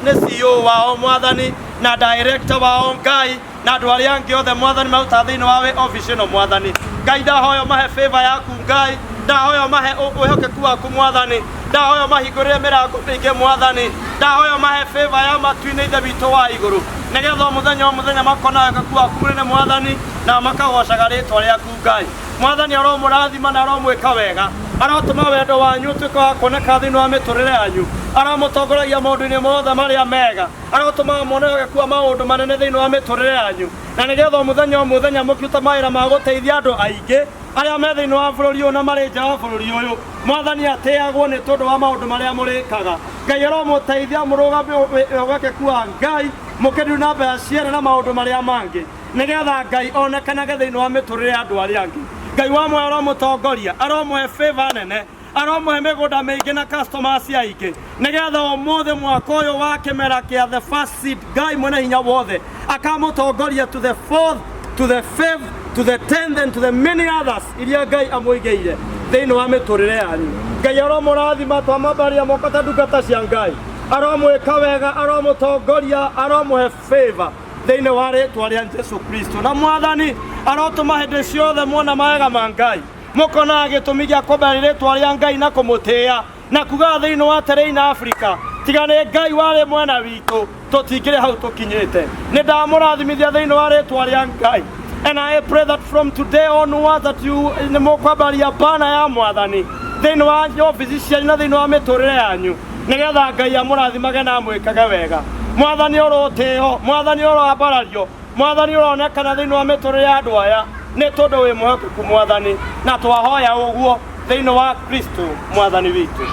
nĩ CEO wao Mwathani, na director wao Ngai, na andũ arĩa angĩ othe Mwathani marutaga thĩinĩ wa office ĩno Mwathani. Ngai, ndahoya mahe favor yaku Ngai, ndahoya mahe wĩhokeku waku Mwathani, ndahoya mahingũrĩre mĩrango mĩingĩ Mwathani, ndahoya mahe favor ya matu-inĩ Ithe witũ wa igũrũ, nĩgetha o mũthenya o mũthenya makona wĩhokeku waku mũnene Mwathani, na makagocaga rĩtwa rĩaku Ngai. Mwathani aromũrathima na aromwĩka wega, arotũma wendo wanyu ũtuĩke wa kuoneka thĩinĩ wa mĩtũrĩre yanyu, aromũtongoragia maũndũ-inĩ mothe marĩa mega, arotũmaga muone wĩhokeku wa maũndũ manene thĩinĩ wa mĩtũrĩre yanyu, na nĩgetha o mũthenya o mũthenya mũkĩruta mawĩra ma gũteithia andũ aingĩ arĩa me thĩinĩ wa bũrũri ũyũ na marĩ nja wa bũrũri ũyũ. Mwathani atĩagwo nĩ tondũ wa maũndũ marĩa mũrĩkaga. Ngai aromũteithia mũrũgame wĩhokeku wa Ngai, mũkĩndu na mbeca ciene na maũndũ marĩa mangĩ, nĩgetha Ngai onekanage thĩinĩ wa mĩtũrĩre ya andũ arĩa angĩ. Ngai wa muoyo aromũtongoria, aromũhe favor nene, aromũhe mĩgũnda mĩingĩ na customers aingĩ, nĩgetha ũmũthĩ mwaka ũyũ wa kĩmera kĩa the first seed, Ngai mwene hinya wothe akamũtongoria to the fourth, to the fifth, to the 10th and to the many others iria Ngai amũigĩire thĩinĩ wa mĩtũrĩre yanyu. Ngai aromũrathima, twamwambaria moko ta ndungata cia Ngai, aromwĩka wega, aromũtongoria, aromũhe favor thĩinĩ wa rĩtwa rĩa Jesu Kristo. Na Mwathani arotũma hĩndĩ ciothe muona mawega ma Ngai, mũkonaga gĩtũmi gĩa kwambaria rĩtwa rĩa Ngai na kũmũtĩĩa na kugaga thĩinĩ wa Terrain Africa, tiga nĩ Ngai warĩ mwena witũ tũtingĩrĩ hau tũkinyĩte. Nĩ ndamũrathimithia thĩinĩ wa rĩtwa rĩa Ngai. And I pray that from today onwards that you nĩ mũkwambaria bana ya Mwathani thĩinĩ wa ofici cianyu na thĩinĩ wa mĩtũrĩre yanyu, nĩgetha Ngai amũrathimage na amwĩkage wega. Mwathani ũrotĩo, Mwathani ũroambarario, Mwathani ũronekana thĩinĩ wa mĩtũrĩre ya andũ aya, nĩ tondũ wĩ mwĩhokeku Mwathani, na twahoya ũguo thĩinĩ wa Kristo Mwathani witũ.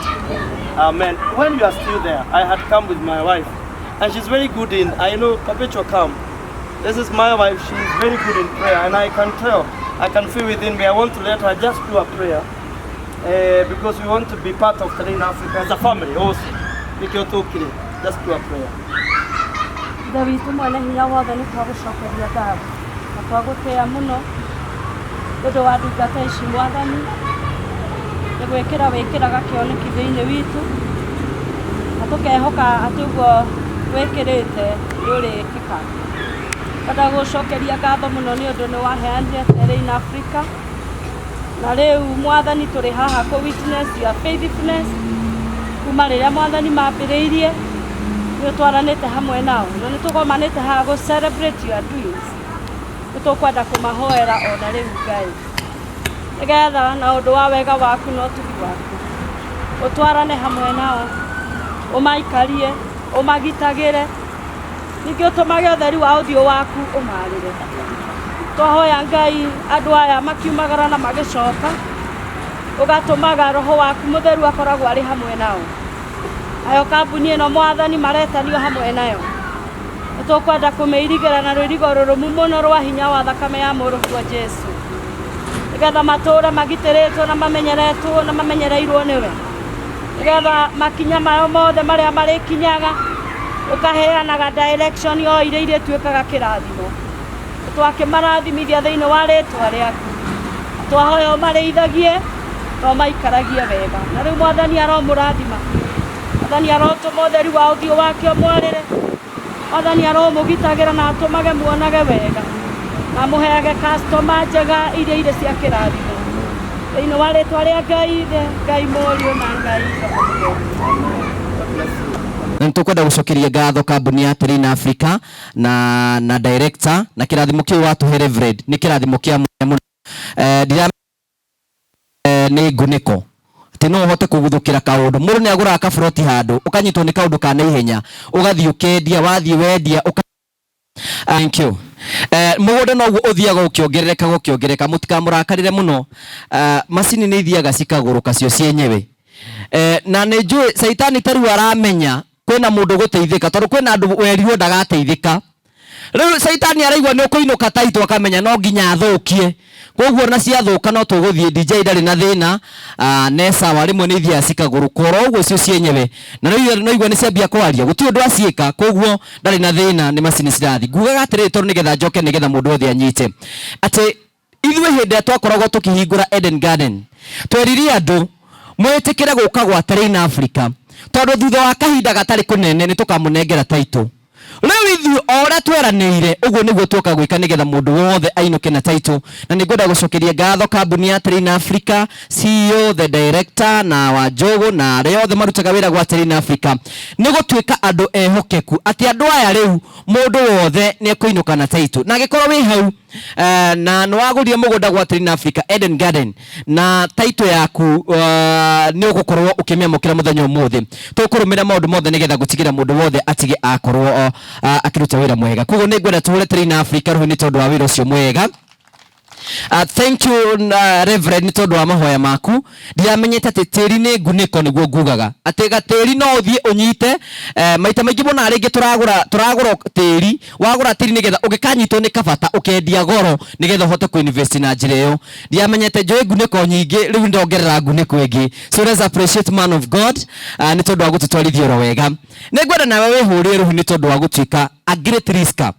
Amen. When you are still there, I had come with my wife, and she's very good in, I know Perpetual come. This is my wife, she is very good in prayer, and I can tell, I can feel within me, I want to let her just do a prayer, because we want to be part of Terrain Africa as a family also. Nikio tũkire, just do a prayer. Ithe witũ mwene hinya wothe, nĩ twagũcokeria ngatho na twagũtĩĩa mũno nĩ ũndũ wa ndungata ici Mwathani, nĩ gwĩkĩra wĩkĩraga kĩoneki thĩinĩ witũ, na tũkehoka atĩ ũguo wĩkĩrĩte nĩ ũrĩkĩka. Kwenda gũcokeria ngatho mũno nĩ ũndũ nĩ waheanire Terrain Africa, na rĩu Mwathani tũrĩ haha kũ witness your faithfulness kuma rĩrĩa Mwathani mambĩrĩirie, nĩ ũtwaranĩte hamwe nao, na nĩ tũgomanĩte haha gũ celebrate your doings. Nĩ tũkwenda kũmahoera ona rĩu Ngai, nĩgetha na ũndũ wa wega waku na ũtugi waku ũtwarane hamwe nao, ũmaikarie, ũmagitagĩre, ningĩ ũtũmage ũtheri wa ũthiũ waku ũmarĩre. Twahoya Ngai, andũ aya makiumagara na magĩcoka, ũgatũmaga roho waku mũtheru akoragwo arĩ hamwe nao. Nayo kambuni ĩno Mwathani maretanio hamwe nayo, nĩ tũkwenda kũmĩirigĩra na rũirigo rũrũmu mũno rwa hinya wa thakame ya mũrũguo Jesu, nĩgetha matũũre magitĩrĩtwo na mamenyeretwo na mamenyereirwo nĩwe, nĩgetha makinya mayo mothe marĩa marĩkinyaga ũkaheanaga direction o iria irĩtuĩkaga kĩrathimo. Twakĩmarathimithia thĩinĩ wa rĩtwa rĩaku, twahoya ũmarĩithagie na ũmaikaragie wega. Na rĩu Mwathani aromũrathima, Mwathani arotũma ũtheri wa ũthiũ wake ũmwarĩre, Mwathani aromũgitagĩra na atũmage muonage wega, na mũheage customer njega iria irĩ cia kĩrathimo thĩinĩ wa rĩtwa rĩa Ngai Ithe, Ngai Mũriũ na Ngai Roho Mũtheru. Na nĩtũkwenda gũcokeria ngatho kambuni ya Terrain Africa na director, na kĩrathimo kĩu watũhe Reverend nĩ kĩrathimo kĩa mwanya mũno. Ndira nĩ ngunĩko atĩ no ũhote kũguthũkĩra kaũndũ. Mũndũ nĩ agũraga kaburoti handũ, ũkanyitwo nĩ kaũndũ ka naihenya, ũgathiĩ ũkendia, wathiĩ wendia ũka. Thank you. Mũgũnda noguo ũthiaga ũkĩongererekaga ũkĩongerereka, mũtikamũrakarĩre mũno. Macini nĩ ithiaga cikagũrũka cio cienyewe. Na nĩ njũĩ caitani ta rĩu aramenya kwĩna mũndũ ũgũteithĩka, tondũ kwĩna andũ werirwo ndagateithĩka. Rĩu caitani araigua nĩ ũkũinũka taitũ, akamenya no nginya athũkie. Koguo na ciathũka no tũgũthiĩ, DJ ndarĩ na thĩna, ne sawa, rĩmwe nĩ ithiaga cikagũrũka oro ũguo cio cienyewe. Na rĩu no igua nĩ ciambia kwaria, gũtirĩ ũndũ aciĩka, koguo ndarĩ na thĩna, nĩ macini cirathiĩ. Ngugaga atĩrĩrĩ tondũ nĩgetha njoke nĩgetha mũndũ wothe anyite atĩ Ithuĩ hĩndĩ ĩrĩa twakoragwo tũkĩhingũra Eden Garden, twerire andũ mwĩtĩkĩre gũka gwa Terrain Africa, tondũ thutha wa kahinda gatarĩ kũnene nĩ tũkamũnengera title. Rĩu ithuĩ o ũrĩa tweranĩire ũguo nĩguo twoka gwĩka nĩgetha mũndũ wothe ainũke na title. Na nĩ ngwenda gũcokeria ngatho kambuni ya Terrain Africa, CEO, the director na Wanjũgũ na arĩa othe marutaga wĩra gwa Terrain Africa, nĩ gũtuĩka andũ ehokeku atĩ andũ aya rĩu mũndũ wothe nĩ ekũinũka na title. Na angĩkorwo wĩ hau na nĩ wagũrire mũgũnda gwa Terrain Africa Eden Garden na title yaku nĩ ũgũkorwo ũkĩmĩamũkĩra mũthenya ũmũthĩ, tũkũrũmĩrĩra maũndũ mothe nĩgetha gũtigĩra mũndũ wothe atige akorwo akĩruta wĩra mwega. Koguo nĩ ngwenda tũhũre Terrain Africa rũhĩ nĩ tondũ wa wĩra ũcio mwega. Thank you Reverend nĩ tondũ wa mahoya maku. Ndiramenyete atĩ tĩri nĩ ngunĩko nĩguo ngugaga atĩ gatĩri no ũthiĩ ũnyite. Maita maingĩ mũno rĩngĩ tũragũra tĩri, wagũra tĩri nĩgetha ũngĩkanyitwo nĩ kabata ũkendia goro nĩgetha ũhote kũinvest na njĩra ĩyo. Ndiramenyete njũĩ ngunĩko nyingĩ, rĩu ndongerera ngunĩko ĩngĩ. So let's appreciate man of God nĩ tondũ wa gũtũtwarithia oro wega. Nĩngwenda nawe wĩhũrĩre rũhĩ nĩ tondũ wa gũtuĩka a great risker.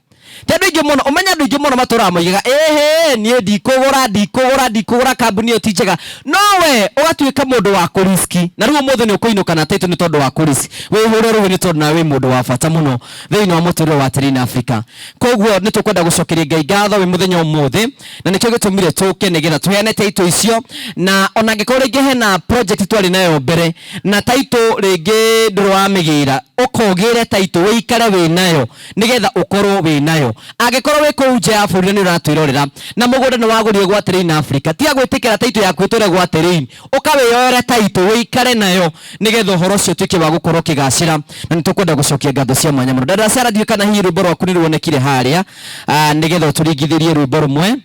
Ti andũ aingĩ mũno, ũmenye andũ aingĩ mũno matũraga moigaga ĩhĩ niĩ ndikũgũra kambuni ĩyo ti njega, no we ũgatuĩka mũndũ wa kũriski na rĩu ũmũthĩ nĩ ũkũinũka na title nĩ tondũ wa kũriski. Wĩhũre rũhĩ nĩ tondũ nawe wĩ mũndũ wa bata mũno thĩinĩ wa mũtũrĩre wa Terrain Africa. Koguo nĩ tũkwenda gũcokeria Ngai ngatho wĩ mũthenya ũmũthĩ, na nĩkĩo gĩtũmire tũke nĩgetha tũheane title icio. Na ona angĩkorwo rĩngĩ hena project twarĩ nayo mbere na title rĩngĩ ndũrĩ wamĩgĩra, ũkogĩre title wĩikare wĩ nayo nĩgetha ũkorwo wĩ nayo. Angĩkorwo wĩ kũu nja ya bũrũri na nĩ ũratwĩrorera na mũgũnda nĩ wagũrire gwa Terrain Africa, tiga gwĩtĩkĩra title yaku ĩtũre gwa Terrain, ũkawĩyoere title wĩikare nayo nĩgetha ũhoro ũcio ũtuĩke wa gũkorwo ũkĩgacĩra. Na nĩ tũkwenda gũcokia ngatho cia mwanya mũno. Dada Sarah, ndiũĩ kana hihi rwĩmbo rwaku nĩ ruonekire harĩa, nĩgetha ũtũringithĩrie rwĩmbo rũmwe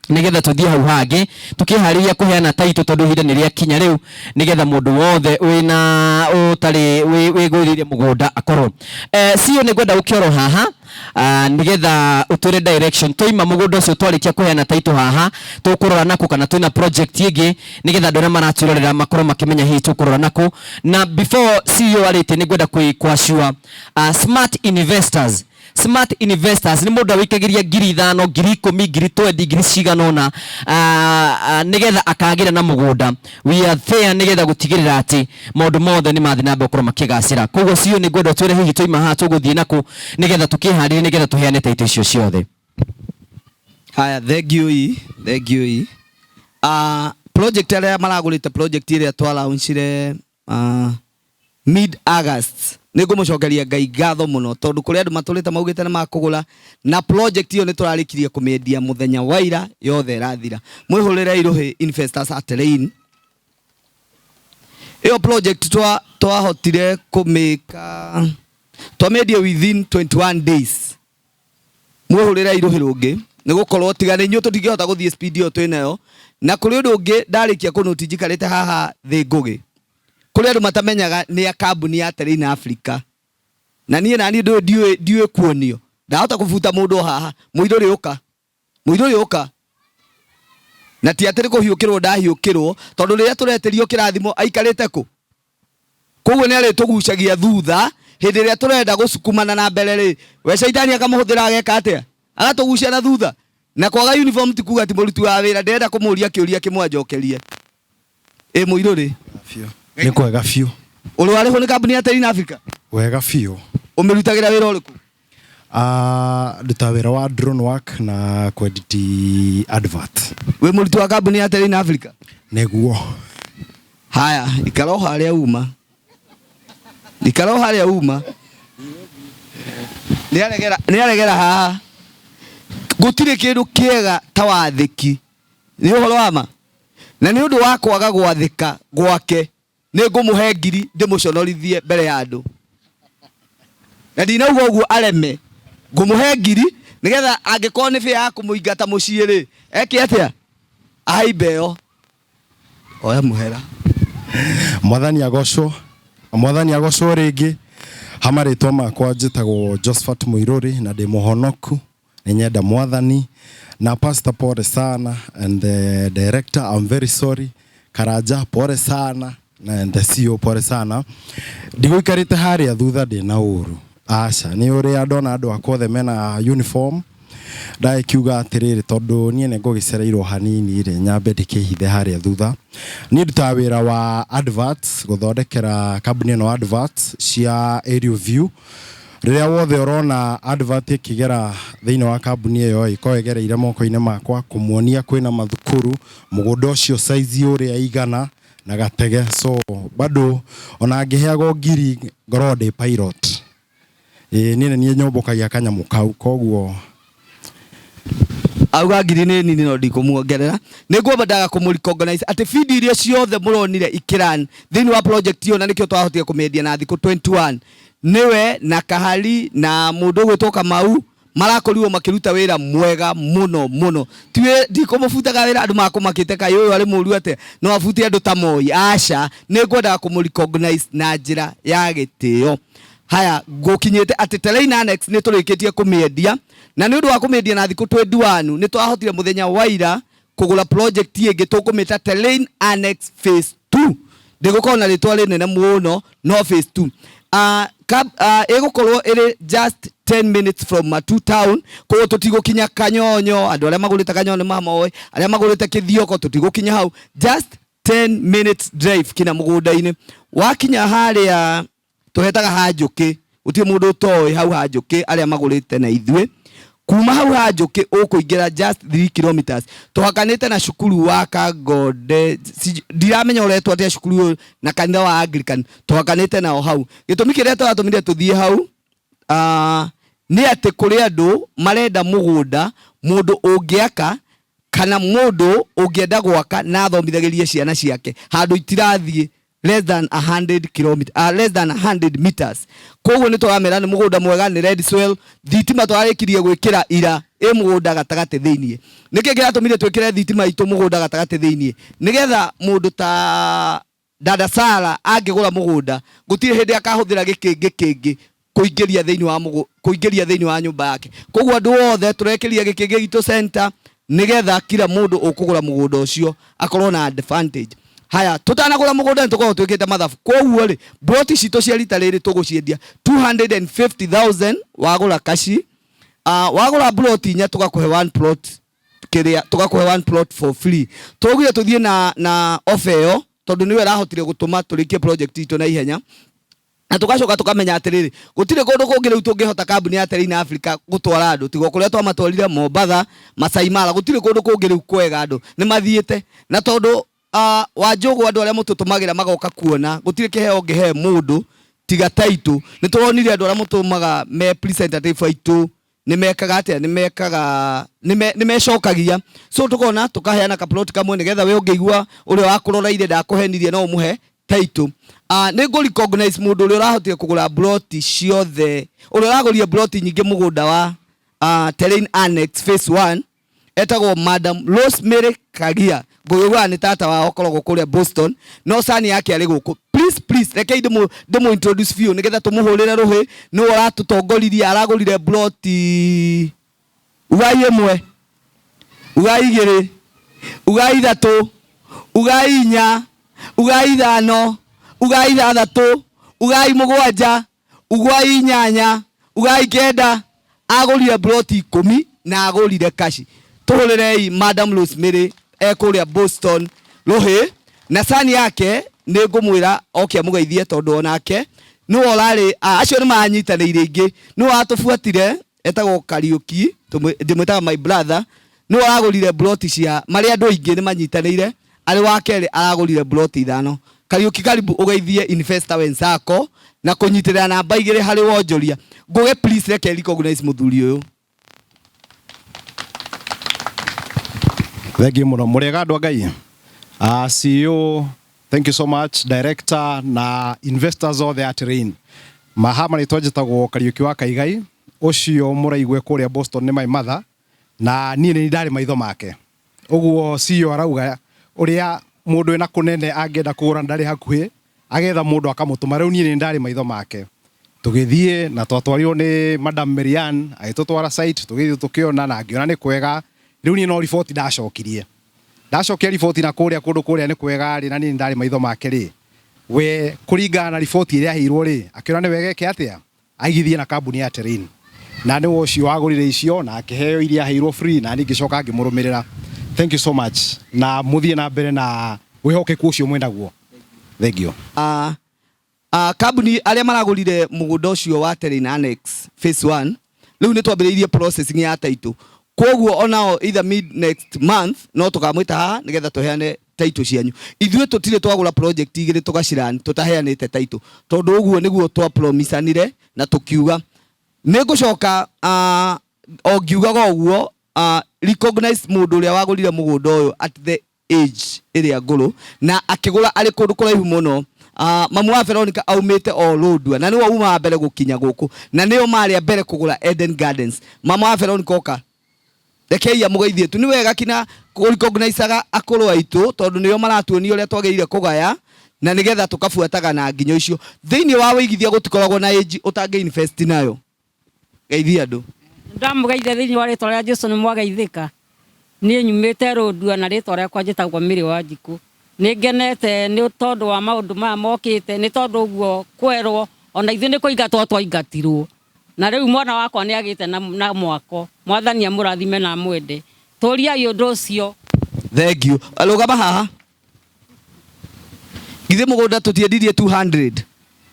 nĩgetha tũthiĩ hau hangĩ tũkĩharĩria kũheana title, tondũ ihinda nĩ rĩakinya rĩu nĩgetha mũndũ wothe wĩna ũtarĩ wĩgũrĩire mũgũnda akorwo. CEO nĩ ngwenda ũkĩoro haha nĩgetha ũtwĩre direction. Twaima mũgũnda ũcio twarĩkia kũheana title haha, tũkũrora nakũ kana twĩna project ĩngĩ nĩgetha andũ arĩa maratwĩrorera makorwo makĩmenya hihi tũkũrora nakũ. Na before CEO arĩtie nĩ ngwenda kwashua smart investors. Smart investors nĩ mũndũ wĩikagĩria 5,000, 10,000, 20,000, ngiri cigana ũna, nĩgetha akagĩra na mũgũnda. We are there nĩgetha gũtigĩrĩra atĩ maũndũ mothe nĩ mathiĩ na mbere gũkorwo makĩgacĩra. Koguo CEO nĩ ngwenda ũtwĩre hihi twaima haha tũgũthiĩ nakũ nĩgetha tũkĩharĩrie nĩgetha tũheane title icio ciothe. Haya, thank you i, thank you i. Project ĩrĩa maragũrĩte, project ĩrĩa twalaunchire mid August, nĩ ngũmũcokeria Ngai ngatho mũno tondũ kũrĩ andũ matũrĩte maugĩte nĩ makũgũra, na project ĩyo nĩ tũrarĩkirie kũmĩendia mũthenya wa ira yothe ĩrathira. Mwĩhũrĩre irũhĩ investors at Terrain. Ĩyo project twahotire kũmĩka, twamĩendia within 21 days. Mwĩhũrĩre irũhĩ rũngĩ nĩ gũkorwo tiga nĩ inyuĩ tũtingĩhota gũthiĩ speed ĩyo twĩnayo. Na kũrĩ ũndũ ũngĩ ndarĩkia kũnũti njikarĩte haha thĩ ngũgĩ, kũrĩ andũ matamenyaga nĩ a kambuni ya Terrain Africa, na niĩ naniĩ ndiũĩ kuonio, ndahota kũbuta mũndũ haha mũirũ ũka, mũirũ ũka, na ti atĩ nĩ kũhiũkĩrwo ndahiũkĩrwo, tondũ rĩrĩa tũretĩrio kĩrathimo aikarĩte kũ? Koguo nĩ arĩtũgucagia thutha hĩndĩ ĩrĩa tũrenda gũcukumana na mbere rĩ, we caitani akamũhũthĩra ageka atĩa? Agatũgucia na thutha. Na kwaga uniform ti kuga ti mũruti wa wĩra, ndĩrenda kũmũria kĩũria kĩmwe anjokerie. Ĩ mũirũ rĩ? Nĩ kwega biũ. Ũrĩ warĩhwo nĩ kambuni ya Terrain Africa? Wega biũ. Ũmĩrutagĩra wĩra ũrĩkũ? Nduta wĩra wa drone work na kwedit advert. Wĩ mũruti wa kambuni ya Terrain Africa? Nĩguo. Haya, ikara o harĩa uma. Ikara o harĩa uma. Nĩ aregera haha. Gũtirĩ kĩndũ kĩega ta wathĩki. Nĩ ũhoro wa ma. Na nĩ ũndũ wa kwaga gwathĩka gwake, nĩ ngũmũhe ngiri ndĩmũconorithie mbere ya andũ. Na ndinauga ũguo areme, ngũmũhe ngiri nĩgetha angĩkorwo nĩ bĩa ya kũmũingata mũciĩ rĩ, eke atĩa? Ahaimbe ĩyo. Oya mũhera. Mwathani agocwo, Mwathani agocwo rĩngĩ. Ha marĩtwa makwa njĩtagwo Josephat Mũirũrĩ na ndĩ mũhonoku, nĩ nyenda Mwathani. Na pastor pole sana, and the director I'm very sorry, Karanja pole sana, and the CEO pole sana. Ndigũikarĩte harĩa thutha ndĩna ũru, aca, nĩ ũrĩa ndona andũ akwa othe mena uniform. Ndagĩkiuga atĩrĩrĩ, tondũ niĩ nĩ ngũgĩcereirwo hanini rĩ, nyambe ndĩkĩhithe harĩa thutha. Niĩ ndutaga wĩra wa adverts, gũthondekera kambuni ĩno adverts cia aerial view. Rĩrĩa wothe ũrona advert ĩkĩgera thĩinĩ wa kambuni ĩyo, ĩkoragwo ĩgereire moko-inĩ makwa kũmuonia kwĩna mathukuru, mũgũnda ũcio size ũrĩa igana na gatege. So bado ona ngĩheagwo ngiri ngoragwo ndĩ pilot. Ĩĩ, niĩ nĩ niĩ nyũmbũkagia kanyamũ kau, koguo Auga ngiri nĩ nini no ndikũmuongerera. Nĩ ngwendaga kũmũ recognize atĩ video iria ciothe mũronire ikĩran thĩinĩ wa project ĩyo, na nĩkĩo twahotire kũmĩendia na thikũ 21, nĩwe na Kahari na mũndũ ũgwĩtwo Kamau marakorirwo makĩruta wĩra mwega mũno mũno. Tiwe ndikũmũbutaga wĩra, andũ makũmakĩte kaĩ ũyũ arĩ mũru atĩa, no abute andũ ta Moi. Aca, nĩ ngwendaga kũmũ recognize na njĩra ya gĩtĩo. Haya, ngũkinyĩte atĩ Terrain Annex nĩ tũrĩkĩtie kũmĩendia, na nĩ ũndũ wa kũmĩendia na thikũ 21 nĩ twahotire mũthenya wa ira kũgũra project ĩngĩ tũkũmĩta Terrain Annex Phase 2. Ndĩgũkorwo na rĩtwa rĩnene mũno, no Phase 2 ĩgũkorwo ĩrĩ just 10 minutes from Matu town. Koguo tũtigũkinya Kanyonyo, andũ arĩa magũrĩte Kanyonyo nĩ mamoĩ, arĩa magũrĩte Kĩthioko tũtigũkinya hau, just 10 minutes drive kinya mũgũnda-inĩ. Wakinya harĩa tũhetaga ha Njũkĩ, gũtirĩ mũndũ ũtoĩ hau ha Njũkĩ, arĩa magũrĩte na ithuĩ kuma hau ha Njũkĩ ũkũingĩra just 3 kilometers, tũhakanĩte na cukuru wa Kangonde. Ndiramenya ũretwo atĩa cukuru ũyũ, na kanitha wa Anglican tũhakanĩte nao hau. Gĩtũmi kĩrĩa tũratũmire tũthiĩ hau nĩ atĩ kũrĩ andũ marenda mũgũnda, mũndũ ũngĩaka kana mũndũ ũngĩenda gwaka na athomithagĩrie ciana ciake handũ itirathiĩ less than 100 kilometer, less than 100 meters. Koguo nĩ tũramera nĩ mũgũnda mwega, nĩ red soil, thitima tũrarĩkirie gwĩkĩra ira ĩ mũgũnda gatagatĩ thĩiniĩ. Nĩkĩ kĩratũmire twĩkĩre thitima itũ mũgũnda gatagatĩ thĩiniĩ? Nĩgetha mũndũ ta Dada Sara angĩgũra mũgũnda, gũtirĩ hĩndĩ akahũthĩra gĩkĩngĩ kĩngĩ kũingĩria thĩinĩ wa kũingĩria thĩinĩ wa nyũmba yake. Koguo andũ othe tũrekĩria gĩkĩngĩ gitũ center, nĩgetha kila mũndũ ũkũgũra mũgũnda ũcio akorwo na advantage. Haya, tũtanagũra mũgũnda nĩ tũkoragwo twĩkĩte mathabu. Koguo rĩ, ploti citũ cia rita rĩrĩ tũgũciendia 250,000 wagũra kaci. Wagũra ploti inya tũgakũhe one plot, kĩrĩa tũgakũhe one plot for free. Tũgire tũthiĩ na offer ĩyo tondũ nĩwe ĩrahotire gũtũma tũrĩkie project itũ na ihenya, na tũgacoka tũkamenya atĩrĩrĩ, gũtirĩ kũndũ kũngĩ rĩu tũngĩhota kambuni ya Terrain Africa gũtwara andũ tiga kũrĩa twamatwarire Mombatha, Masai Mara. Gũtirĩ kũndũ kũngĩ rĩu kwega, andũ nĩ mathiĩte. Na tondũ Wanjũgũ, andũ arĩa mũtũtũmagĩra magoka kuona, gũtirĩ kĩheo ũngĩhe mũndũ tiga taitũ. Nĩ tũronire andũ arĩa mũtũmaga me representative aitũ nĩ mekaga atĩa, nĩ mekaga, nĩ mecokagia. So tukona tukaheana kaplot kamwe nĩgetha we ũngĩigua ũrĩa wakũroreire ndakũhenirie no ũmũhe taitũ. Nĩ ngũ recognize mũndũ ũrĩa ũrahotire kũgũra ploti ciothe, ũrĩa ũragũrire ploti nyingĩ mũgũnda wa Terrain Annex Phase 1, etagwo Madam Rosemary Kagia. Ngũigua nĩ tata wao akoragwo kũrĩa Boston, no sani yake arĩ gũkũ. Please, please, rekei ndĩmũ introduce biũ nĩgetha tũmũhũrĩre rũhĩ. Nĩwe ũratũtongoririe, aragũrire ploti ugai ĩmwe, ugai igĩrĩ, ugai ithatũ, ugai inya, ugai ithano, ugai ithathatũ, ugai mũgwanja, ugai inyanya, ugai kenda. Agũrire ploti 10 na agũrire kaci. Tũhũrĩrei Madam Rosemary ekũrĩa Boston rũhĩ, na sani yake nĩ ngũmwĩra oke amũgeithie, tondũ onake nĩwe ũrarĩ acio nĩ manyitanĩire ingĩ, nĩwe watũbuatire, etagwo Kariũki, ndĩmwĩtaga my brother, nĩwe ũragũrire ploti cia marĩ andũ aingĩ nĩ manyitanĩire, arĩ wa kerĩ aragũrire ploti ithano. Kariũki, karibu ũgeithie investor wenzako na kũnyitĩrĩra namba igĩrĩ harĩ wonjoria. Ngũge please reke recognize mũthuri ũyũ. Thank you muno. Mũrĩega andũ a Ngai. CEO, thank you so much, director na investors othe a Terrain. Mahama rĩtwa njĩtagwo Kariũki wa Kaigai, ũcio mũraigue kũrĩa Boston nĩ my mother, na niĩ nĩ ndarĩ maitho make. Ũguo CEO arauga ũrĩa mũndũ wĩna kũnene angĩenda kũgũra ndarĩ hakuhĩ, agetha mũndũ akamũtũma. Rĩu niĩ nĩ ndarĩ maitho make. Tũgĩthiĩ na twatwarirwo nĩ Madam Marianne, agĩtũtwara site, tũgĩthiĩ tũkĩona na ngĩona nĩ kwega. Rĩu niĩ no riboti ndacokirie. Ndacokia riboti na kũrĩa kũndũ kũrĩa nĩ kwega rĩ, na niĩ nĩ ndarĩ maitho make rĩ, we kũringana na riboti ĩrĩa aheirwo rĩ, akĩona nĩ wega eke atĩa, aigithie na kambuni ya Terrain. Na nĩwe ũcio wagũrire icio na akĩheo iria aheirwo free na niĩ ngĩcoka ngĩmũrũmĩrĩra. Thank you so much na mũthiĩ na mbere na wĩhokeku ũcio mwĩnaguo. Thank you. Ah, ah, kambuni arĩa maragũrire mũgũnda ũcio wa Terrain Annex phase 1 rĩu nĩ twambĩrĩirie processing ya title koguo onao either mid next month no tũkamwĩta haha nĩgetha tũheane title cianyu. Ithuĩ tũtirĩ twagũra project igĩrĩ tũgacirani tũtaheanĩte title tondũ ũguo nĩguo twapromisanire na tũkiuga nĩ ngũcoka o ngiugaga ũguo recognize mũndũ ũrĩa wagũrire mũgũnda ũyũ at the age ĩrĩa ngũrũ na akĩgũra arĩ kũndũ kũraihu mũno. Mamu wa Veronica aumĩte o Lodwar na nĩwe uma wa mbere gũkinya gũkũ na nĩo marĩ a mbere kũgũra Eden Gardens. Mama wa Veronica oka rekei amũgeithie tu. Nĩ wega kinya kũrecognicaga akũrũ aitũ tondũ nĩo maratuonia ũrĩa twagĩrĩire kũgaya na nĩgetha tũkabuataga na nginyo icio. Thĩinĩ wa wĩigithia gũtikoragwo na age ũtangĩ invest nayo. Geithia andũ. Ndamũgeithia thĩinĩ wa rĩtwa rĩa Jesu nĩ mwageithĩka. Niĩ nyumĩte Rũndua na rĩtwa rĩakwa njĩtagwo Mary Wanjikũ. Nĩ ngenete nĩ tondũ wa maũndũ maya mokĩte, nĩ tondũ ũguo kwerwo ona ithuĩ nĩ kũingatwo twaingatirwo. Na rĩu mwana wakwa nĩ agĩte na mwako. Mwathani amũrathime na amwende. Tũriai ũndũ ũcio. Thank you. Rũgama haha. Githĩ mũgũnda tũtiendirie 200.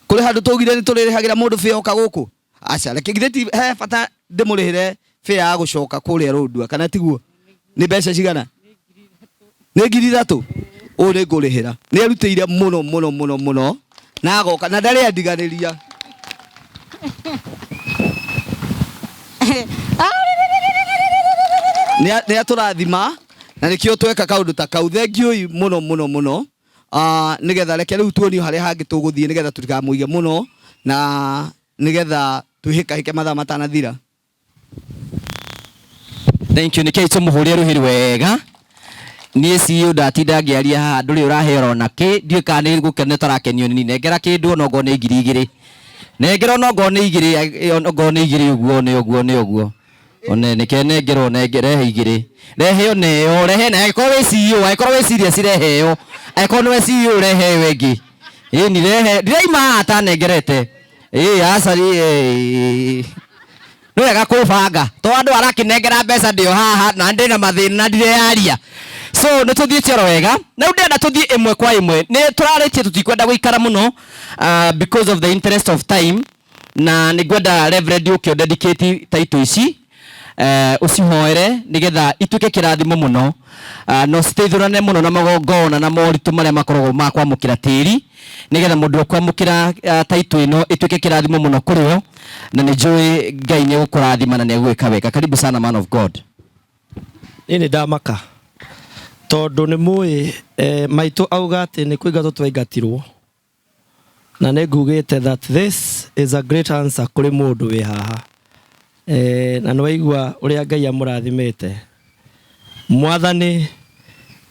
Kũrĩ handũ twaugire nĩ tũrĩrĩhagĩra mũndũ fare oka gũkũ? Aca, reke githĩ ti he bata ndĩmũrĩhĩre fare ya gũcoka kũrĩa Rũndua kana tiguo? Nĩ mbeca cigana? Nĩ 3,000. Ũyũ nĩ ngũrĩhĩra. Nĩ erutĩire mũno mũno mũno mũno na agoka na ndarĩ andiganĩria. Nĩ atũrathima na nĩkĩo tweka kaũndũ ta kau. Thank you mũno mũno mũno. Nĩgetha reke rĩu tuonio harĩa hangĩ tũgũthiĩ nĩgetha tũtikamũige mũno na nĩgetha twĩhĩkahĩke mathaa matanathira. Thank you. Nĩkĩo tũmũhũrĩre rũhĩ wega. Niĩ CEO ndatinda ngĩaria haha ndũrĩ ũraheo ona kĩ, ndiũĩ kana nĩ gũkena ũtarakenio nĩ niĩ. Nengera kĩndũ ona okorwo nĩ 2,000. Nengera ona okorwo nĩ igĩrĩ, ona okorwo nĩ igĩrĩ ũguo, nĩ ũguo, nĩ ũguo. One nĩke nengerwo, nengere rehe igĩrĩ. Rehe ona ĩyo, rehe na angĩkorwo wĩ CEO, angĩkorwo wĩ serious rehe ĩyo. Angĩkorwo nĩwe CEO rehe ĩyo ĩngĩ. Ĩni rehe, ndiraima haha atanengerete. Ĩĩ aca ĩ. Nĩ wega kwĩbanga to andũ arakĩnengera mbeca ndĩ o haha na ndĩ na mathĩna na ndireyaria. So nĩ tũthiĩte oro wega na rĩu ndĩrenda tũthiĩ ĩmwe kwa ĩmwe. Nĩ tũrarĩtie tũtikwenda gũikara mũno because of the interest of time, na nĩ ngwenda Reverend ũke dedicate title ici ũcihoere nĩgetha ituĩke kĩrathimo mũno, no citeithũrane mũno na magongona na moritũ marĩa makoragwo ma kwamũkĩra tĩri, nĩgetha mũndũ ũkwamũkĩra title ĩno ĩtuĩke kĩrathimo mũno kũrĩ o, na nĩ njũĩ Ngai nĩ egũkũrathima na nĩ egũgwĩka wega. Karibu sana man of God. Niĩ nĩ ndamaka tondũ nĩ mũĩ maitũ auga atĩ nĩ kũingatwo twaingatirwo, na nĩ ngugĩte that this is a great answer kũrĩ mũndũ wĩ haha, na nĩ waigua ũrĩa Ngai amũrathimĩte. Mwathani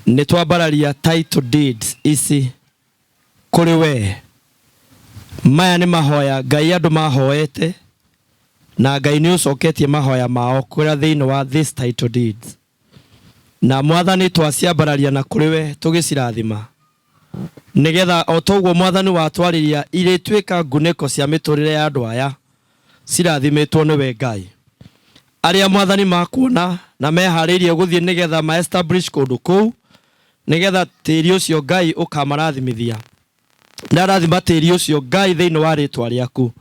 nĩ twambararia title deeds ici kũrĩ we. Maya nĩ mahoya Ngai andũ mahoete na Ngai nĩ ũcoketie mahoya mao kũrĩa thĩinĩ wa this title deeds, na Mwathani twaciambararia na kũrĩ we tũgĩcirathima nĩgetha o toguo Mwathani watwarĩria irĩtuĩka ngunĩko cia mĩtũrĩre ya andũ aya cirathimĩtwo nĩwe Ngai. Arĩa Mwathani makuona na meharĩirie gũthiĩ nĩgetha ma establish kũndũ kũu nĩgetha tĩri ũcio Ngai ũkamarathimithia. Ndarathima tĩri ũcio Ngai thĩinĩ wa rĩtwa rĩaku.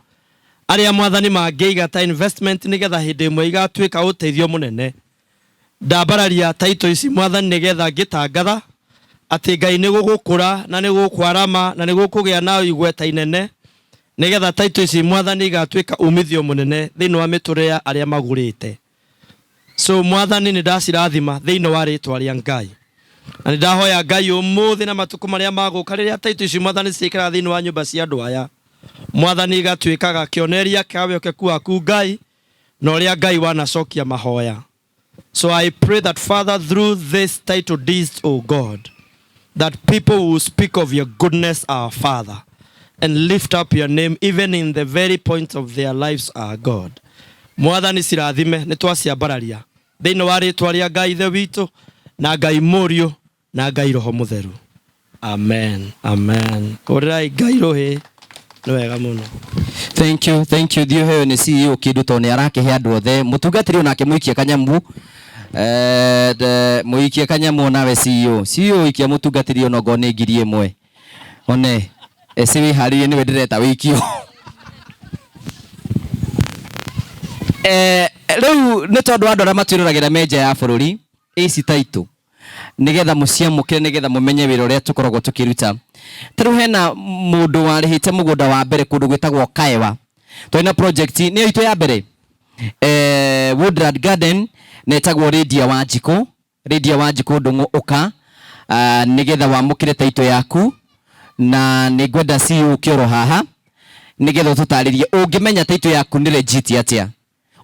Arĩa Mwathani mangĩiga ta investment nĩgetha hĩndĩ ĩmwe igatuĩka ũteithio mũnene. Ndambararia title ici Mwathani nĩgetha ngĩtangatha atĩ Ngai nĩ gũgũkũra na nĩ gũkwarama na nĩ gũkũgĩa na igweta inene nĩgetha title ici Mwathani igatuĩka umithio mũnene thĩinĩ wa mĩtũrĩre ya arĩa magũrĩte. So Mwathani nĩ ndacirathima thĩinĩ wa rĩtwa rĩa Ngai. Na nĩ ndahoya Ngai ũmũthĩ na matukũ marĩa magũka rĩrĩa title ici Mwathani ciikaraga thĩinĩ wa nyũmba cia andũ aya, Mwathani igatuĩkaga kĩonereria kĩa wĩhokeku waku Ngai na ũrĩa Ngai wanacokia mahoya. So I pray that, Father, through this title deeds, O God, that people will speak of your goodness, our Father, and lift up your name even in the very point of their lives, our God. Mwathani cirathime nĩ twaciambararia thĩinĩ wa rĩtwa rĩa Ngai Ithe witũ na Ngai Mũriũ na Ngai Roho Mũtheru. Amen. Amen. Kũrĩrai Ngai rũhĩ nĩ wega mũno. Thank you, thank you. Thiĩ ũheo nĩ CEO kĩndũ tondũ nĩ arakĩhe andũ othe. Mũtungatĩri onake mũikie kanyamu. Mũikie kanyamu onawe CEO. CEO ikia mũtungatĩri onokorwo nĩ 1000. One, eci wĩharĩrie nĩwe ndĩreta wĩikio. Rĩu nĩ tondũ wa andũ arĩa matwĩroragĩra me nja ya bũrũri, ici taitũ nĩgetha mũciamũkĩre, nĩgetha mũmenye wĩra ũrĩa tũkoragwo tũkĩruta. Ta rĩu hena mũndũ warĩhĩte mũgũnda wa mbere kũndũ gwĩtagwo Kaewa. Twarĩ na project nĩyo itũ ya mbere, Woodland Garden, na ĩtagwo Lydia Wanjikũ. Lydia Wanjikũ Ndung'u ũka, nĩgetha wamũkĩre taitũ yaku, na nĩ ngwenda CEO ũke oro haha nĩgetha ũtũtarĩrie ũngĩmenya taitũ yaku nĩ legit atĩa.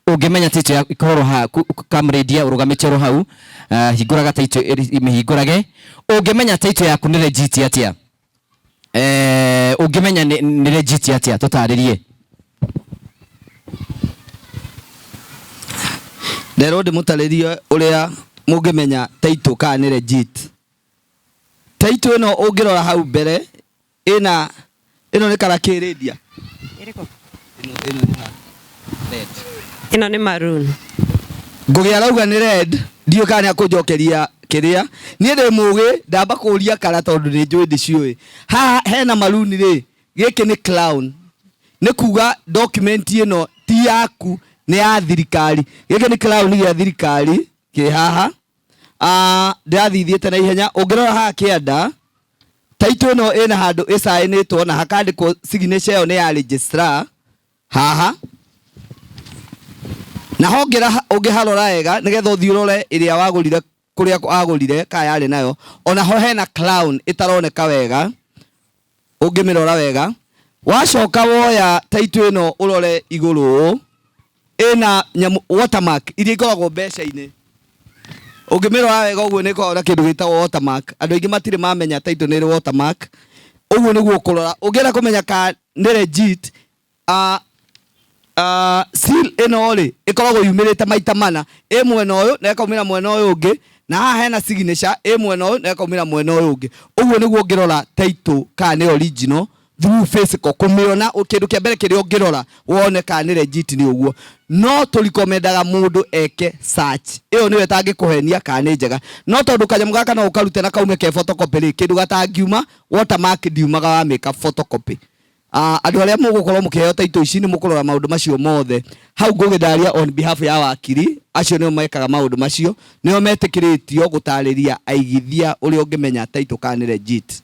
Ũngĩmenya taitũ yaku ĩkorwo haha, come Lydia ũrũgamĩte oro hau, hingũraga taitũ, mĩhingũrage. Ũngĩmenya taitũ yaku nĩ legit atĩa? Ũngĩmenya nĩ legit atĩa? Tũtarĩrie. Nderwo ndĩmũtarĩrie ũrĩa mũngĩmenya taitũ kana nĩ legit. Taitũ ĩno ũngĩrora hau mbere ĩna, ĩno nĩ kara kĩ Lydia? Ĩrĩkũ? Ĩno nĩ maroon. Ngũgĩ arauga nĩ red, ndiũĩ kana nĩ akũnjokeria kĩrĩa. Niĩ ndĩ mũgĩ, ndamba kũria kara tondũ nĩ njũĩ ndĩciũĩ. Haha hena maroon rĩ, gĩkĩ nĩ clown. Nĩ kuga document ĩno ti yaku, nĩ ya thirikari. Gĩkĩ nĩ clown gĩa thirikari kĩ haha. Ndĩrathithĩte na ihenya. Ũngĩrora haha kĩanda, taitũ ĩno ĩna handũ ĩcaĩnĩtwo na hakandĩkwo signature ĩyo nĩ ya registrar haha. Na ho ũngĩharora wega nĩgetha ũthiĩ ũrore ĩrĩa wagũrire kũrĩa wagũrire kana yarĩ nayo, ona ho hena clown ĩtaroneka wega ũngĩmĩrora wega. Wacoka woya taitũ ĩno ũrore igũrũ ũũ, ĩna nyamũ watermark iria ikoragwo mbeca-inĩ. Ũngĩmĩrora wega ũguo nĩ ĩkoragwo na kĩndũ gĩtagwo watermark. Andũ aingĩ matirĩ mamenya taitũ nĩ ĩrĩ watermark. Ũguo nĩguo ũkũrora. Ũngĩenda kũmenya kana nĩ legit, seal ĩno rĩ, ĩkoragwo yumĩrĩte maita mana, ĩ mwena ũyũ na ĩkaumĩra mwena ũyũ ũngĩ, na haha hena signature ĩ mwena ũyũ na ĩkaumĩra mwena ũyũ ũngĩ. Ũguo nĩguo ũngĩrora taitũ kana nĩ original through physical, kũmĩona kĩndũ kĩa mbere kĩrĩa ũngĩrora wone kana nĩ legit nĩ ũguo. No tũrikomendaga mũndũ eke search ĩyo nĩyo ĩtangĩkũhenia kana nĩ njega, no tondũ kanyamũ gaka no ũkarute na kaume ke photocopy rĩ, kĩndũ gatangiuma watermark ndiumaga wamĩka photocopy. Andũ arĩa mũgũkorwo mũkĩheo taitũ ici nĩ mũkũrora maũndũ macio mothe. Hau ngũgĩtharia on behalf ya wakiri acio nĩo mekaga maũndũ macio, nĩo metĩkĩrĩtio gũtarĩria aigithia ũrĩa ũngĩmenya taitũ kana nĩ legit.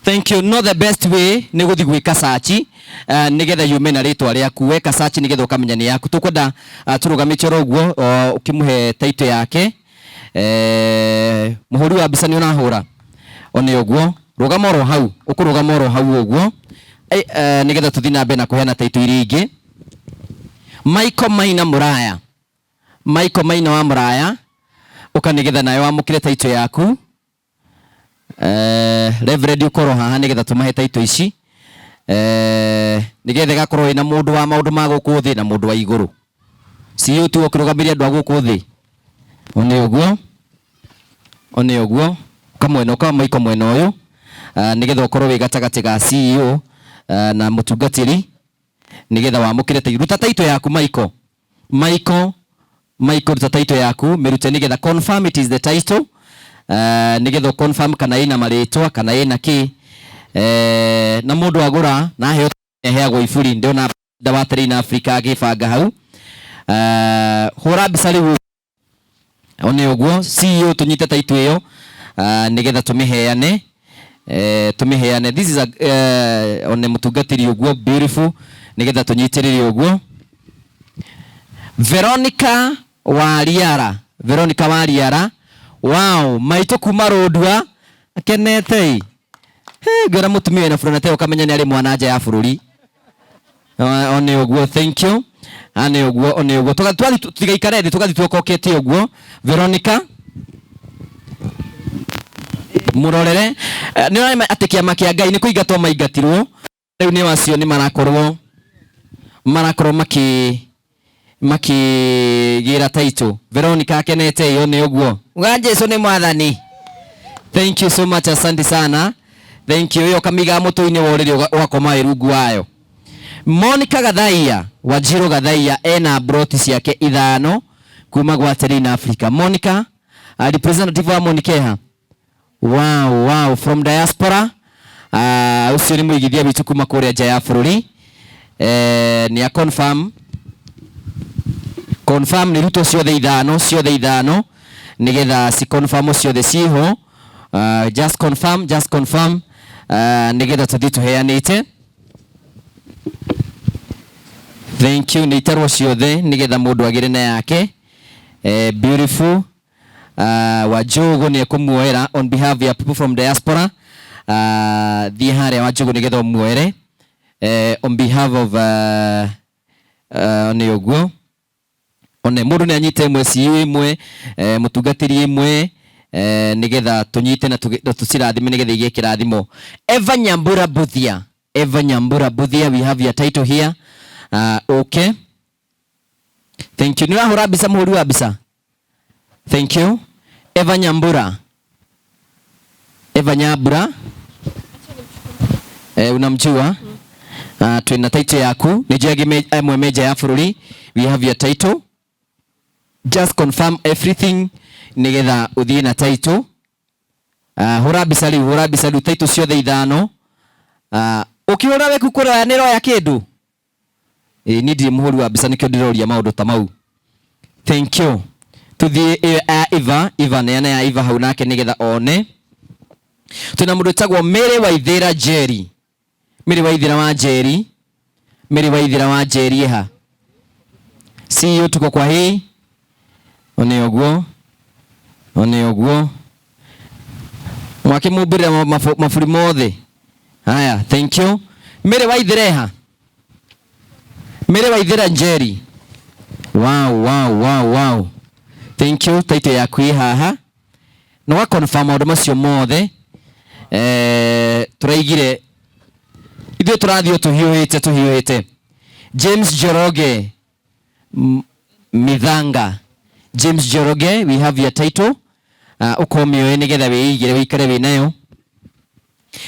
Thank you. No the best way nĩ gũthiĩ gwĩka search, nĩgetha yume na rĩtwa rĩaku. Weka search nĩgetha ũkamenya nĩ yaku. Tũkwenda, tũrũgamĩte oro ũguo, ũkĩmũhe taitũ yake. Mũhũri wa mbica nĩ ũrahũra? One ũguo. Rũgama oro hau, ũkũrũgama oro hau ũguo. Nĩgetha tũthiĩ na mbere na kũheana taitũ iria ingĩ. Michael Maina Mũraya. Michael Maina wa Mũraya, ũka nĩgetha nawe wamũkĩre taitũ yaku. Reverend ũkorwo haha nĩgetha tũmahe taitũ ici. Nĩgetha ĩgakorwo ĩna mũndũ wa maũndũ ma gũkũ thĩ na mũndũ wa igũrũ. CEO tu ũkĩrũgamĩria andũ a gũkũ thĩ. One ũguo. One ũguo. Ũka mwena, ũka Michael mwena ũyũ. Nĩgetha ũkorwo wĩ gatagatĩ ga CEO, na mũtungatĩri, nĩgetha wamũkĩre taitũ. Ruta taitũ yaku Michael. Michael, Michael ruta taitũ yaku, mĩrute nĩgetha confirm it is the title. Nĩgetha confirm kana ĩna marĩtwa kana ĩna kĩ. Na mũndũ agũra na aheo heagwo iburi, ndĩona wa Terrain Africa agĩbanga hau. Hũra mbica rĩu one ũguo CEO tũnyite taitũ ĩyo, nĩgetha tũmĩheane. Tũmĩheane. This is a one mũtungatĩri ũguo beautiful, nĩgetha tũnyitĩrĩre ũguo. Veronica Wariara, Veronica Wariara, wow, maitũ kuma Rũndua, akenete. He, ngwĩra mũtumia wĩna burana te ũkamenya nĩ arĩ mwana nja ya bũrũri. One ũguo, thank you. One ũguo, one ũguo. Tũgathiĩ tũtigaikare thĩ, tũgathiĩ tuokokete ũguo. Veronica, mũrorere. Nĩ ũrarema atĩ kĩama kĩa Ngai nĩ kũingatwo maingatirwo. Rĩu nĩ acio nĩ marakorwo makĩgĩra taitũ. Veronica akenete ĩyo nĩ ũguo. Uga Jesu nĩ mwathani. Thank you so much, asante sana. Thank you. Ĩyo ũkamĩiga mũtwe-inĩ wa ũrĩrĩ ũgakoma wĩ rungu wayo. Monica Gathaiya Wanjiru Gathaiya ena broti ciake ithano kuma gwa Terrain Africa. Monica, representative wa Monica ha. Wow, wow, from diaspora. Ucio ni muigithia witu kuma kuria nja ya bururi. Ni a confirm. Confirm ni ruto ciothe ithano, ciothe ithano nigetha si confirm ciothe ciho. Just confirm, just confirm nigetha tuthi tuheanite. Thank you, ni itarwo ciothe nigetha mundu agire na yake. Beautiful. Wanjugu ni ekumuoera on behalf ya people from diaspora. Thiĩ harĩa Wanjugu nigetha umuoere on behalf of nĩ ũguo one mũndũ nĩ anyite ĩmwe CEO ĩmwe mũtungatĩri ĩmwe nigetha tũnyite na tũcirathime nigetha igĩe kĩrathimo. Eva Nyambura Buthia, Eva Nyambura Buthia, we have your title here. Okay, thank you. Nĩ ũrahũra mbica, mũhũri wa mbica? Thank you. Eva Nyambura, Eva Nyambura, unamjua? Twina title yaku nĩ njũĩ amwe meja ya bũrũri. We have your title, just confirm everything nigetha uthie na title. Hũra mbica rĩu, hũra mbica rĩu title ciothe ithano. Ũkĩhũra weku kũroya nĩ roya kĩndũ? Niĩ ndirĩ mũhũri wa mbica nĩkĩo ndĩroria maũndũ ta mau. Thank you. Tuthiĩ ĩyo ya Eva, Eva neana ya Eva hau nake nigetha one. Twĩna mũndũ wĩtagwo Mary Waithĩra Njeri. Mary Waithĩra wa Njeri. Mary Waithĩra wa Njeri ha. CEO tuko kwa hii. One ũguo. One ũguo. Mwakĩmumbĩrĩra maburi mothe. Haya, thank you. Mary Waithĩra ha. Mary Waithĩra Njeri. Wow, wow, wow, wow. Thank you. Title yaku ĩ haha. Na wa confirm maũndũ macio mothe. Tũraigire ithuĩ tũrathiĩ tũhiũhĩte, tũhiũhĩte. James Njoroge Mithanga. James Njoroge, we have your title. Ũkomĩoe nĩgetha wĩigĩre wĩikare wĩ nayo.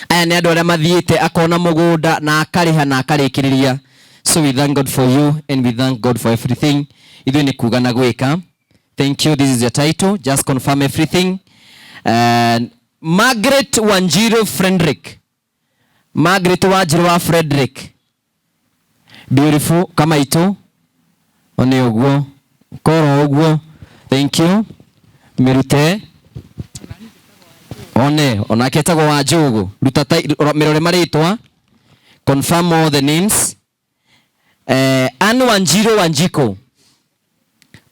Aya nĩ andũ arĩa mathiĩte akona mũgũnda na akarĩha na akarĩkĩrĩria. So we thank God for you and we thank God for everything. Ithuĩ nĩ kuga na gwĩka. Thank you. This is your title. Just confirm everything. And Margaret Wanjiru Frederick. Margaret Wanjiru wa Frederick. Beautiful kama itu. One ũguo. Koro ũguo. Thank you. Mĩrute. One, onake etagwo Wanjũgũ. Ruta mĩrore marĩtwa. Confirm all the names. Anne Wanjiru Wanjiko.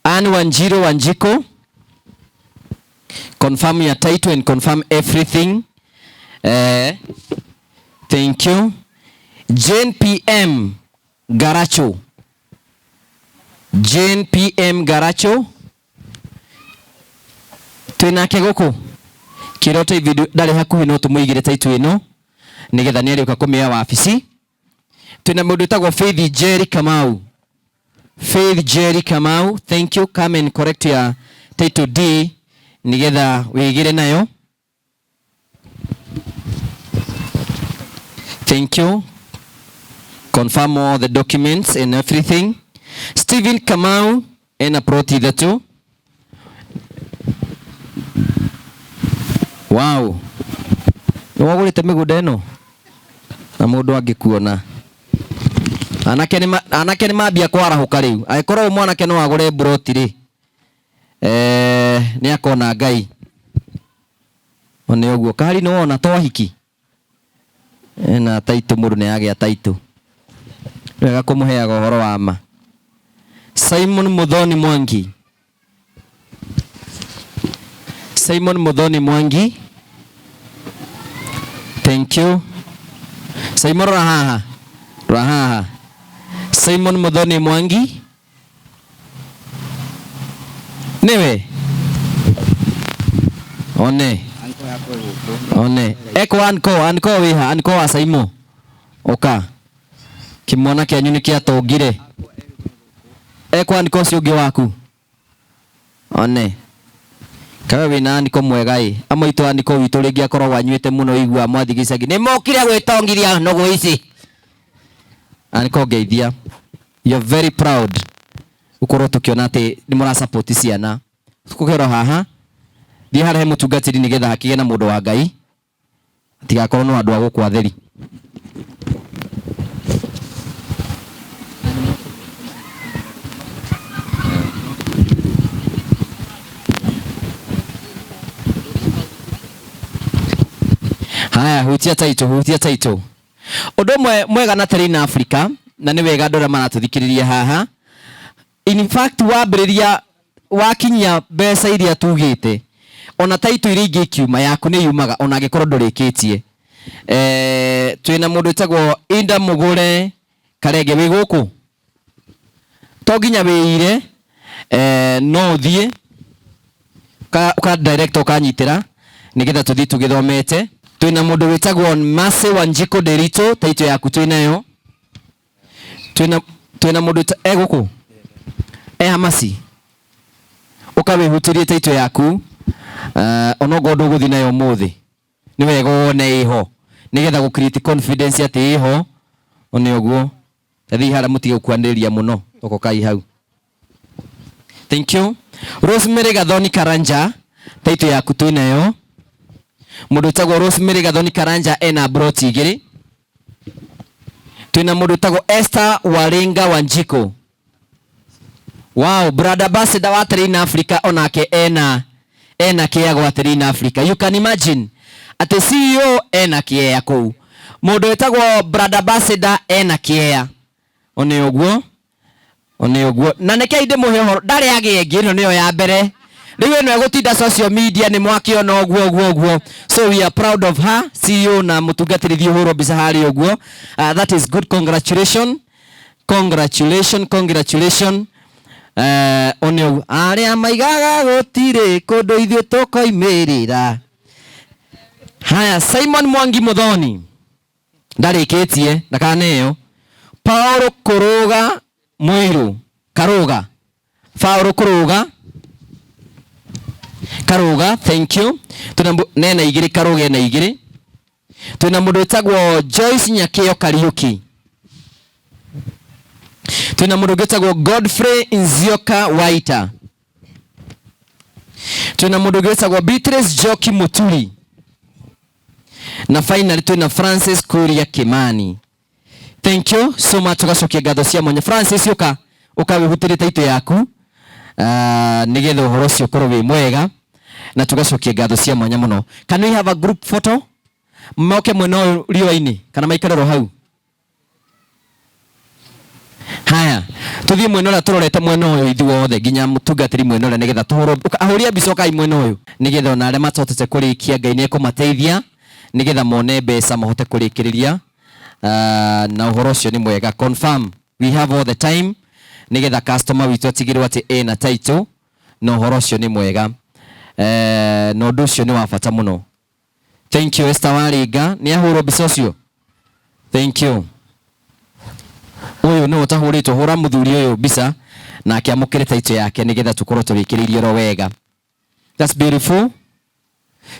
Anne Wanjiru Wanjiko. Confirm your title and confirm everything. Thank you. Jane PM Garacho. Jane PM Garacho. Twinake gũkũ. Kĩroto video ndarĩ hakuhĩ no tũmũigĩre title ĩno nĩgetha nĩarĩũka kũmĩoya wabici. Twĩna mũndũ wĩtagwo Faith Jerry Kamau. Faith Jerry Kamau, thank you. Come and correct your title D nĩgetha wĩgĩre nayo. Thank you. Confirm all the documents and everything. Stephen Kamau ena ploti ithatũ. Wow. Nĩ wagũrĩte mĩgũnda ĩno? Na mũndũ angĩkuona. Anake nĩ mambia kwarahũka rĩu. Angĩkorwo mwanake no agũre mburoti rĩ, nĩ akona Ngai. One ũguo. Kahari nĩ wona to hiki. Na taitũ mũndũ nĩ agĩa taitũ. Wega kũmũheaga ũhoro wa ma. Simon Muthoni Mwangi. Simon Muthoni Mwangi. Thank you. Simon rora haha. Rora haha. Simon Muthoni Mwangi. Niwe. One. One. Eko anko, anko wiha, anko wa Simon. Oka. Kimwana kĩanyu nĩ kĩatongire. Eko anko ũcio ũngĩ waku. One. Kawe wĩna aniko mwega ĩ. Amwe aitũ aniko witũ rĩngĩ akoragwo anyuĩte mũno igua mwathi gĩcagi. Nĩ mokire gwĩtongithia nũgũ ici. Aniko ngeithia. You're very proud gukorwo tukiona ati ni mura support ciana. Tukugero haha thiĩ harĩa he mũtungatĩri nĩgetha hakĩgĩe na mũndũ wa Ngai tigakorwo no andũ a gũkũ atheri. Haya, hutia taito, hutia taito. Ũndũ ũmwe mwega na Terrain Africa na nĩ wega andũ arĩa maratũthikĩrĩria haha. In fact wambĩrĩria wakinyia mbeca iria tugĩte ona taito iria ingĩ ikiuma yaku nĩ yumaga ona angĩkorwo ndũrĩkĩtie. Twĩna mũndũ wĩtagwo Inda Mũgũre Karenge wĩ gũkũ, to nginya wĩire, no ũthiĩ ũka direct ũkanyitĩra nĩgetha tũthiĩ tũgĩthomete. Twĩna mũndũ wĩtagwo Mercy Wanjikũ Nderitu, taito yaku twĩnayo. Twĩna mũndũ e gũkũ e Hamasi, ũkawĩhutĩrie taito yaku, onokorwo ndũgũthiĩ nayo ũmũthĩ nĩ wega wone ĩho nĩgetha gũ create confidence atĩ ĩho one ũguo. Tathiĩ harĩa mũtige gũkuanĩrĩria mũno, tokokai hau. Thank you. Rosemary Gathoni Karanja, taito yaku twĩnayo. Mũndũ wĩtagwo Rosemary Gathoni Karanja ena broti igĩrĩ. Twĩna mũndũ wĩtagwo Esther Waringa Wanjikũ. Wow, brother ambassador wa Terrain Africa onake ena kĩa gwa Terrain Africa. You can imagine atĩ CEO ena kĩa kũu. Mũndũ wĩtagwo brother ambassador ena kĩa. One ũguo. One ũguo. Na nĩkĩo ndĩmũhe ũhoro, ndarĩ agĩe ĩngĩ, ĩno nĩyo ya mbere. Rĩu ĩno ĩgũtinda social media nĩ mwakĩona ũguo ũguo ũguo. So we are proud of her, CEO na mũtungatĩri thiĩ ũhũrwo mbica harĩa ũguo. That is good, congratulations. Congratulations, congratulations. One ũguo. Arĩa maigaga gũtirĩ kũndũ ithuĩ tũkoimĩrĩra. Haya, Simon Mwangi Muthoni ndarĩkĩtie ndakaneo. Paulo Kũrũga Mũirũ Karũga, Paulo Kũrũga Karũga, thank you. Twĩna nena igĩrĩ, Karũga ena igĩrĩ. Twĩna mũndũ wĩtagwo Joyce Nyakĩo Kariũki. Twĩna mũndũ ũngĩ wĩtagwo Godfrey Nzioka Waita. Twĩna mũndũ ũngĩ wĩtagwo Beatrice Njoki Mũturi. Na finally twĩna Francis Kuria Kimani. Thank you so much, tugacokia ngatho cia mwanya. Francis, ũka wĩhutĩrie taito yaku, nĩgetha ũhoro ũcio ũkorwo wĩ mwega, na tugacokia ngatho cia mwanya mũno. Can we have a group photo? Moke mwena ũyũ riũa-inĩ kana maikare ro hau. Haya, tuthiĩ mwena ũrĩa tũrorete mwena ũyũ ithuothe nginya mũtungatĩri mwena ũrĩa nĩgetha tũhũrwo, ahũri a mbica ũkai mwena ũyũ nĩgetha ona arĩa matahotete kũrĩkia Ngai nĩekũmateithia nĩgetha mone mbeca mahote kũrĩkĩrĩria. Na ũhoro ũcio nĩ mwega. Confirm we have all the time nĩgetha customer witũ atigĩrwo atĩ ena title, na ũhoro ũcio nĩ mwega. Na ũndũ ũcio nĩ wa bata mũno. Thank you Esther Waringa, nĩ ahũrwo mbica ũcio. Thank you. Ũyũ nĩwe ũtahũrĩtwo, hũra mũthuri ũyũ mbica nake amũkĩre title yake nĩgetha tũkorwo tũrĩkĩrĩirie oro wega. That's beautiful.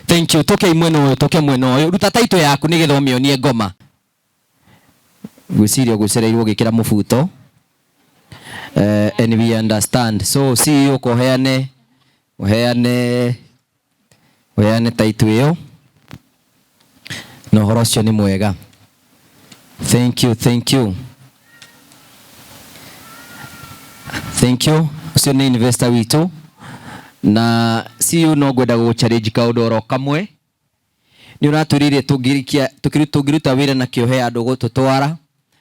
Thank you. Tũke mwena ũyũ, tũke mwena ũyũ. Ruta title yaku nĩgetha ũmĩonie ngoma. Ngwĩciria ũgũcereirwo ũgĩkĩra mũbuto. And we understand. So CEO ko heane, heane, heane title ĩyo. Na ũhoro ũcio nĩ mwega. Thank you, thank you. Thank you. Ũcio nĩ investor witũ. Na CEO no ngwenda gũgũ challenge kaũndũ oro kamwe. Nĩ ũratwĩrire tũngĩruta wĩra na kĩo he andũ gũtũtwara.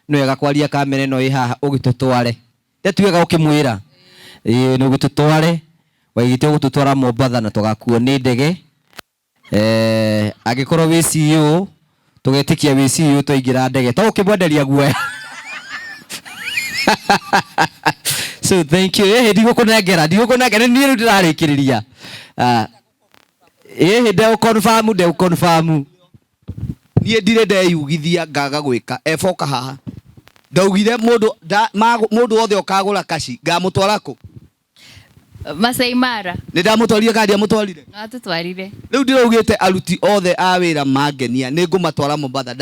Nĩ wega kwaria kamera ĩno ĩ haha ũgĩtũtware. Te wega ũkĩmwĩra. Ĩĩ nĩ ũgĩtũtware. Waigĩte ũgũtũtwara Mombatha na tũgakuo nĩ ndege. Angĩkorwo wĩ CEO, tũgetĩkia wĩ CEO twaingĩra ndege. To ũkĩmwenderia guoya. So thank you. Ndigũkũnengera, ndigũkũnengera, nĩ niĩ rĩu ndĩrarĩkĩrĩria. Ndegũconfirm, ndegũconfirm. Niĩ ndirĩ ndeyugithia ngaga gwĩka. Eboka haha. Ndaugire mũndũ wothe ũkagũra kaci ngamũtwara kũ? Masai Mara. Nĩ ndamũtwarire kana ndiamũtwarire? Nĩwatũtwarire. Rĩu ndĩraugĩte aruti othe a wĩra mangenia nĩ ngũmatwara Mombatha.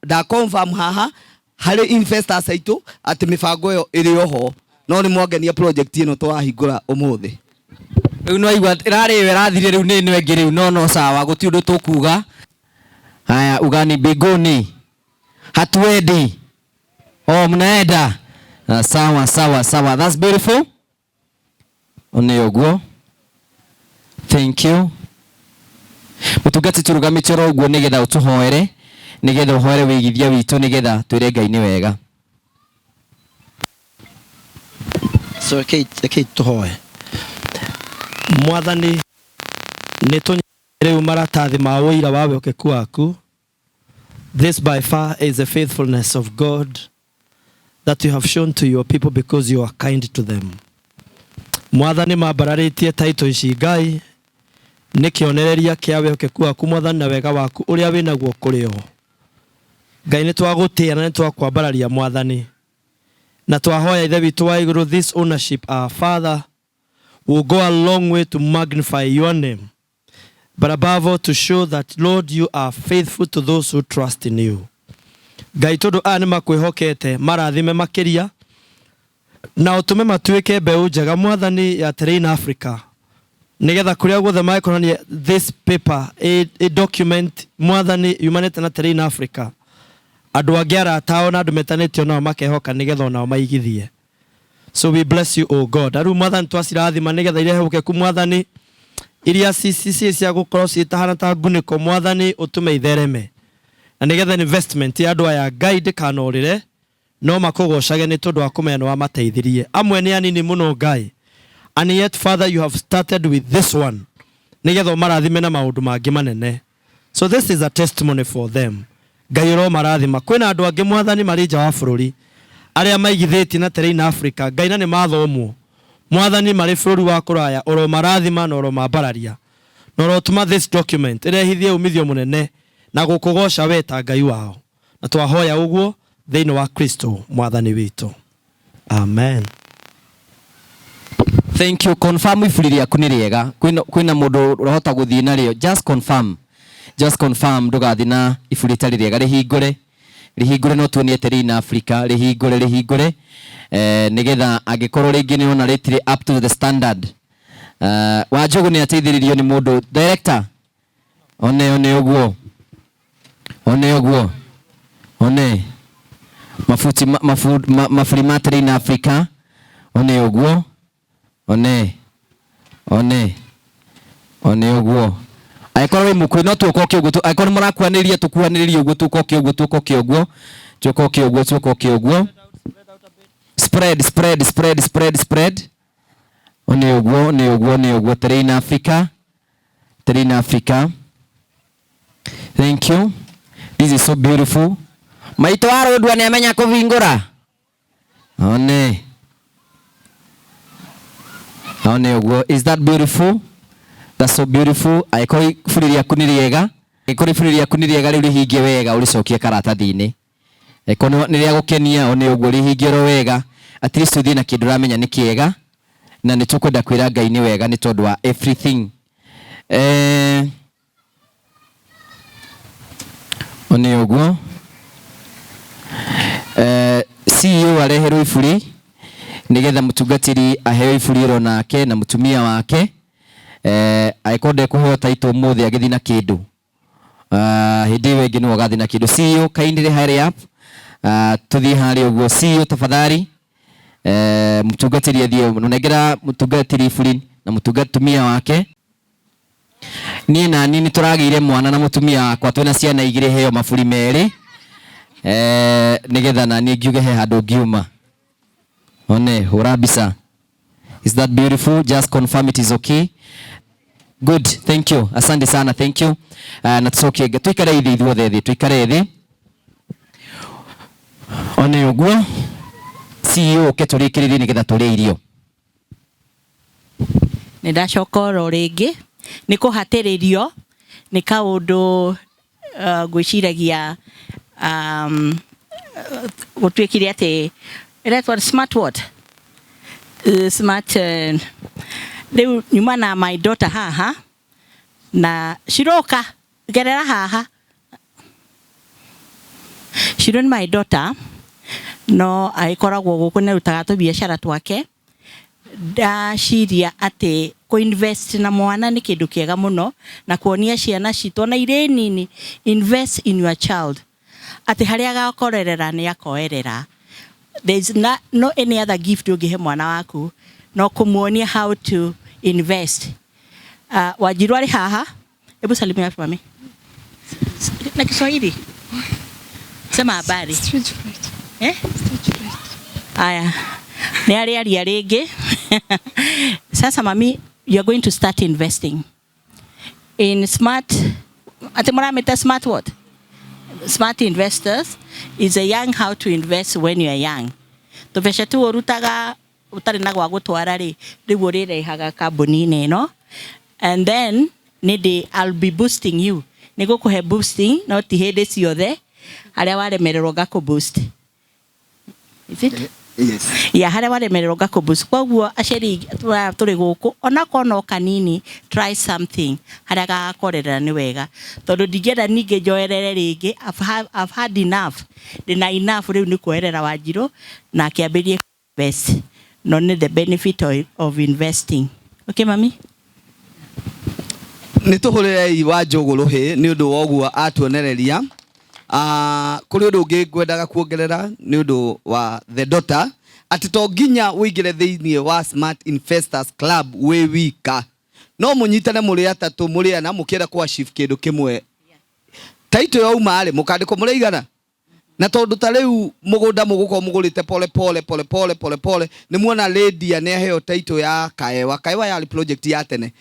Nda confirm haha Harĩ investors aitũ atĩ mĩbango ĩyo ĩrĩ oho, no nĩ mwangenia project ĩno tũrahingũra ũmũthĩ. Rĩu no igua ĩrarĩ ĩyo ĩrathire, rĩu nĩ ĩno ĩngĩ rĩu, no sawa, gũtirĩ ũndũ tũkuga. Haya, ugani mbinguni hatuendi. Oh, mnaenda. Ah, sawa sawa sawa, that's beautiful. Nĩ ũguo, thank you. Mũtungati, tũrũgamĩte oro ũguo nĩgetha ũtũhoere, nĩgetha ũhoere wĩigithia witũ, nĩgetha twĩre Ngai nĩ wega. So rekei tũhoe. Mwathani, nĩ tũnyite rĩu maratathi ma ũira wa wĩhokeku waku. This by far is the faithfulness of God that you have shown to your people because you are kind to them. Mwathani, mambararĩtie taito ici, Ngai, nĩ kĩonereria kĩa wĩhokeku waku, Mwathani, na wega waku ũrĩa wĩnaguo kũrĩ o. Ngai, nĩ twagũtĩĩa na nĩ twakwambararia, Mwathani, na twahoya, Ithe witũ wa igũrũ, this ownership, our Father, will go a long way to magnify your name, but above all to show that, Lord, you are faithful to those who trust in you. Ngai, tondũ aya nĩ makwĩhokete, marathime makĩria na ũtũme matuĩke mbeũ njega, Mwathani, ya Terrain Africa, nĩgetha kũrĩa guothe mangĩkonania this paper, a document, Mwathani, yumanĩte na Terrain Africa, andũ angĩ, arata ao na andũ metanĩtio nao, makehoka nĩgetha onao maigithie. So we bless you, O God. Na rĩu, Mwathani, twacirathima nĩgetha irehe ũkeku, Mwathani, iria cici cia gũkorwo ciĩtahana ta ngunĩko, Mwathani, ũtũme ithereme, na nĩgetha investment ya andũ aya, Ngai, ndĩkanorĩre, no makũgocage nĩ tondũ wa kũmenya nĩ wamateithirie. Amwe nĩ anini mũno, Ngai, and yet, Father, you have started with this one nĩgetha ũmarathime na maũndũ mangĩ manene. So this is a testimony for them. Ngai, ũromarathima. Kwĩna andũ angĩ, Mwathani, marĩ nja wa bũrũri arĩa maigithĩtie na Terrain Africa, Ngai, na nĩ mathomwo, Mwathani, marĩ bũrũri wa kũraya. Ũromarathima na ũromambararia na ũrotũma this document ĩrehithie umithio mũnene na gũkũgoca we ta Ngai wao. Na twahoya ũguo thĩinĩ wa Kristo Mwathani witũ, amen. Thank you. Confirm iburi rĩaku nĩ rĩega. Kwĩna mũndũ ũrahota gũthiĩ narĩo. Just confirm, just confirm, ndũgathiĩ na iburi rĩtarĩ rĩega. Rĩhingũre, rĩhingũre, no tuonie Terrain Africa. Rĩhingũre, rĩhingũre, nĩgetha angĩkorwo rĩngĩ nĩ ona rĩtirĩ up to the standard. Wanjũgũ nĩ ateithĩrĩrio nĩ mũndũ director. One, one ũguo, one ũguo, one mabuti maburi ma Terrain Africa. One ũguo, one, one, one ũguo. Angĩkorwo wĩ mũkuĩ, no tuoka ũguo, angĩkorwo nĩ mũrakuanĩria, tũkuanĩrĩrie ũguo, tuoka ũguo, tuoka ũguo, tuoka ũguo, tuoka ũguo. Spread, spread, spread, spread, spread. One ũguo, one ũguo, one ũguo. Terrain Africa, Terrain Africa. Thank you. This is so beautiful. Maitũ wa rũndua nĩ amenya kũhingũra. One, one ũguo. Is that beautiful? That's so beautiful. Angĩkorwo iburi rĩaku nĩ rĩega, angĩkorwo iburi rĩaku nĩ rĩega, rĩu rĩhingie wega, ũrĩcokie karatathi-inĩ. Angĩkorwo nĩ rĩa gũkenia, one ũguo, rĩhingie oro wega. At least ũthiĩ na kĩndũ ũramenya nĩ kĩega, na nĩ tũkwenda kwĩra Ngai nĩ wega nĩ tondũ wa everything. One ũguo. CEO areherwo iburi nĩgetha mũtungatĩri aheo iburi ĩro nake na mũtumia wake. Angĩkorwo ndekũheo taito ũmũthĩ, agĩthiĩ na kĩndũ. Hĩndĩ ĩyo ĩngĩ nĩwe ũgathiĩ na kĩndũ. CEO, kindly hurry up. Tũthiĩ harĩa ũguo. CEO, tafadhali. Mũtungatĩri athiĩ, nengera mũtungatĩri iburi na mũtumia wake. Niĩ na niĩ nĩ tũragĩire mwana na mũtumia wakwa, twĩna ciana igĩrĩ, heo maburi merĩ, nĩgetha na niĩ ngiuge he handũ ngiuma. One, hũra mbica. Is that beautiful? Just confirm it is okay. Good, thank you. Asante sana, thank you. Na tucokie tuikare thĩ ithuothe thĩ, tuikare thĩ. One ũguo. CEO, ũke tũrĩkĩrĩrie nĩgetha tũrĩe irio. Nĩ ndacoka oro rĩngĩ nĩ kũhatĩrĩrio nĩ kaũndũ, ngwĩciragia gũtuĩkire atĩ ĩretwo smart what? Smart rĩu nyuma na my daughter haha na ciroka gerera haha. Shiro nĩ my daughter. No agĩkoragwo gũkũ nĩ arutaga tũbiacara twake. Ndaciria atĩ kũ invest na mwana nĩ kĩndũ kĩega mũno na kuonia ciana citũ ona irĩ nini, invest in your child, atĩ harĩa agakorerera nĩ akoerera. There is no any other gift ũngĩhe mwana waku no kũmuonia how to invest. Wanjiru arĩ haha, hebu salimia watu mami na Kiswahili, sema habari. Eh? Aya, nĩ arĩaria rĩngĩ. Sasa mami, you are going to start investing in smart, ati mũramĩta smart what? Smart Investors is a young, how to invest when you are young. Tũbeca tu ũrutaga ũtarĩ na gwa gũtwara rĩ, rĩu ũrĩrehaga kambuni-inĩ ĩno, and then nĩndĩ I'll be boosting you, nĩ gũkũhe boosting, no ti hĩndĩ ciothe. Harĩa waremererwo ngakũ boost. Is it? Yes. Ya harĩa waremererwo ngakũ boost. Koguo aciari tũrĩ gũkũ, onakorwo no kanini, try something harĩa gagakorerera nĩ wega, tondũ ndingĩenda ningĩ njoerere rĩngĩ. I've had enough, ndĩna enough rĩu nĩ kuoerera Wanjirũ na akĩambĩrĩrie invest no nĩ the benefit of investing. Okay mami. Nĩ tũhũrĩrei wa Njũgũ rũhĩ nĩ ũndũ wa ũguo atuonereria. Kũrĩ ũndũ ũngĩ ngwendaga kuongerera nĩ ũndũ wa the daughter, atĩ to nginya ũingĩre thĩinĩ wa Smart Investors Club wĩ wika, no mũnyitane mũrĩ atatũ, mũrĩ ana, mũkĩenda kũ achieve kĩndũ kĩmwe. Taito yauma rĩ, mũkandĩkwo mũrĩ igana, na tondũ ta rĩu mũgũnda mũgũkorwo mũgũrĩte pole pole pole pole pole pole. Nĩ muona Lydia nĩ aheo title ya Kaewa. Kaewa yarĩ project ya tene.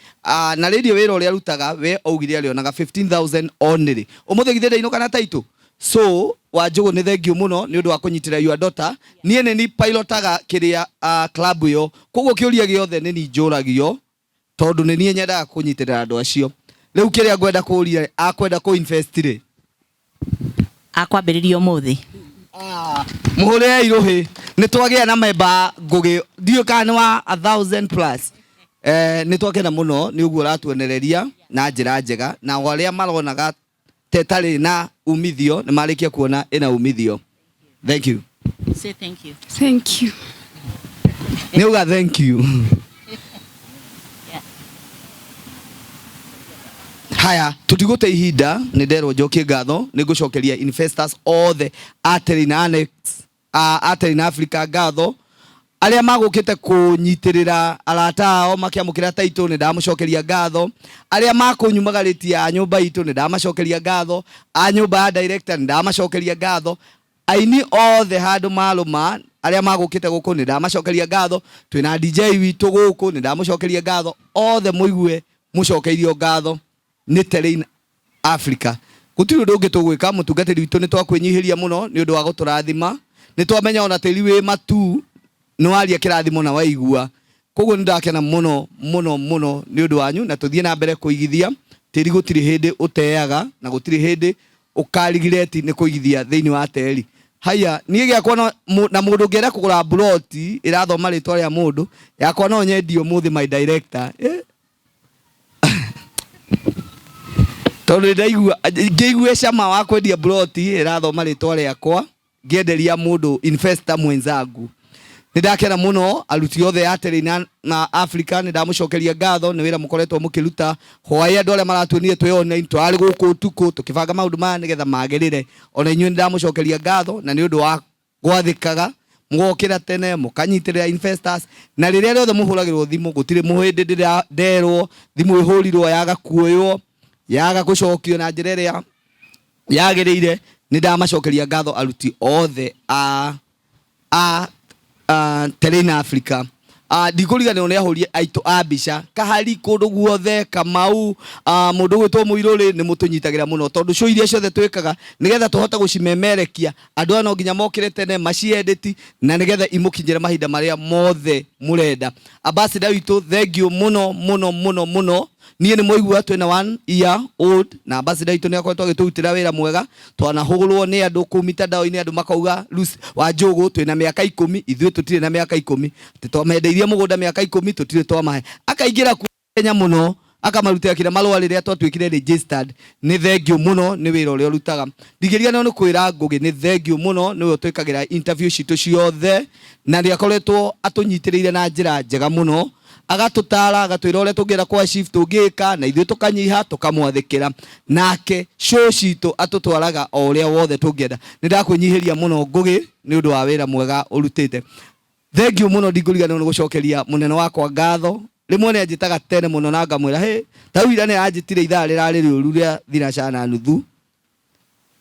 Na Lydia wĩra ũrĩa arutaga we augire arĩonaga 15,000 only. Ũmũthĩ githĩ ndainũka na title? So Wanjũgũ, nĩ thank you mũno nĩ ũndũ wa kũnyitĩra your daughter. Niĩ nĩ ni pilotaga kĩrĩa club ĩyo, koguo kĩũria gĩothe nĩ ni njũragio, tondũ nĩ niĩ nyendaga kũnyitĩrĩra andũ acio. Rĩu kĩrĩa ngwenda kũũria, akwenda kũ invest rĩ? Akwambĩrĩria ũmũthĩ. Mũhũrĩrei rũhĩ, nĩ twagĩa na memba ngũgĩ, ndiũĩ kana nĩ wa 1,000 plus. Nĩ twakena mũno nĩ ũguo ũratuonereria na njĩra njega, na o arĩa maronaga ta ĩtarĩ na umithio nĩ marĩkia kuona ĩna umithio. Thank you. Say thank you. Thank you. Nĩ uga thank you. Haya, tutigũte ihinda, nĩ nderwo njokie ngatho. Nĩ ngũcokeria investors othe a Terrain Annex, a Terrain Africa ngatho, arĩa magũkĩte kũnyitĩrĩra arata ao makĩamũkĩra title, nĩ ndamũcokeria ngatho. Arĩa makũnyumagarĩtie a nyũmba itũ, nĩ ndamacokeria ngatho. A nyũmba ya director, nĩ ndamacokeria ngatho. Aini othe handũ marũma arĩa magũkĩte gũkũ, nĩ ndamacokeria ngatho. Twĩna DJ witũ gũkũ, nĩ ndamũcokeria ngatho. Othe mũigue mũcokeirio ngatho nĩ Terrain Africa. Gũtirĩ ũndũ ũngĩ tũgwĩka. Mũtungatĩri witũ, nĩ twakwĩnyihĩria mũno nĩ ũndũ wa gũtũrathima. Nĩ twamenya ona tĩri wĩ matu nĩ waria kĩrathimo na waigua. Koguo nĩ ndakena mũno mũno mũno nĩ ũndũ wanyu, na tũthiĩ na mbere kũigithia tĩri. Gũtirĩ hĩndĩ ũteaga na gũtirĩ hĩndĩ ũkarigireti nĩ kũigithia thĩinĩ wa tĩri. Haya, niĩ gĩakwa no na mũndũ ũngĩenda kũgũra mburoti ĩrathoma rĩtwa rĩa mũndũ, yakwa no nyendio ũmũthĩ, my director. Tondũ ndaigua ngĩigue cama wa kwendia mburoti ĩrathoma rĩtwa rĩakwa, ngĩenderia mũndũ investor mwenzangu. Nĩ ndakena mũno. Aruti othe a Terrain na Africa, nĩ ndamũcokeria ngatho nĩ wĩra mũkoretwo mũkĩruta hwaĩ. Andũ arĩa maratuonire twĩ online, twarĩ gũkũ ũtukũ tũkĩbanga maũndũ maya nĩgetha magĩrĩre. Ona inyuĩ nĩ ndamũcokeria ngatho na nĩ ũndũ wa gwathĩkaga, mũgokĩra tene, mũkanyitĩrĩra investors, na rĩrĩa rĩothe mũhũragĩrwo thimũ, gũtirĩ mũhĩndĩ ndĩra nderwo thimũ ĩhũrirwo yaga kuoywo, yaga gũcokio na njĩra ĩrĩa yagĩrĩire. Nĩ ndamacokeria ngatho aruti othe a Terrain Africa. Ndikũriganĩrwo nĩ ahũri aitũ a mbica kahari kũndũ guothe, Kamau, mũndũ ũgwĩtwo Mũirũrĩ, nĩ mũtũnyitagĩra mũno, tondũ show iria ciothe twĩkaga, nĩgetha tũhote gũcimemerekia, andũ aya no nginya mokĩre tene maciedit na nĩgetha imũkinyĩre mahinda marĩa mothe mũrenda. Ambassador witũ, thank you mũno mũno mũno mũno. Niĩ nĩ mũigua twĩna 1 year old, na ambassador witũ nĩ akoretwo agĩtũrutĩra wĩra mwega. Twanahũrwo nĩ andũ kũu mitandao-inĩ, andũ makauga Lucy wa Njũgũ twĩna mĩaka 10, ithuĩ tũtirĩ na mĩaka 10, atĩ twamendeirie mũgũnda mĩaka 10, tũtirĩ twamahe. Akaingĩra kuo Kenya mũno. Akamarutĩra kĩrĩa marũa rĩrĩa twatuĩkire registered. Nĩ thengiũ mũno nĩ wĩra ũrĩa ũrutaga. Ndingĩriganĩrwo nĩ kwĩra Ngũgĩ nĩ thengiũ mũno, nĩwe ũtwĩkagĩra interview citũ ciothe, na nĩ akoretwo atũnyitĩrĩire na njĩra njega mũno, agatũtara, agatwĩra ũrĩa tũngĩenda kwa chief tũngĩka, na ithuĩ tũkanyiha tũkamwathĩkĩra. Nake show citũ atũtwaraga o ũrĩa wothe tũngĩenda. Nĩ ndakwĩnyihĩria mũno Ngũgĩ nĩ ũndũ wa wĩra mwega ũrutĩte. Thengiũ mũno. Ndingũriganĩrwo nĩ gũcokeria mũnene wakwa ngatho. Rĩmwe nĩ anjĩtaga tene mũno na ngamwĩra hĩ ta rĩu ira nĩ anjĩtire ithaa rĩrarĩ rĩũru rĩa thinacara na nuthu,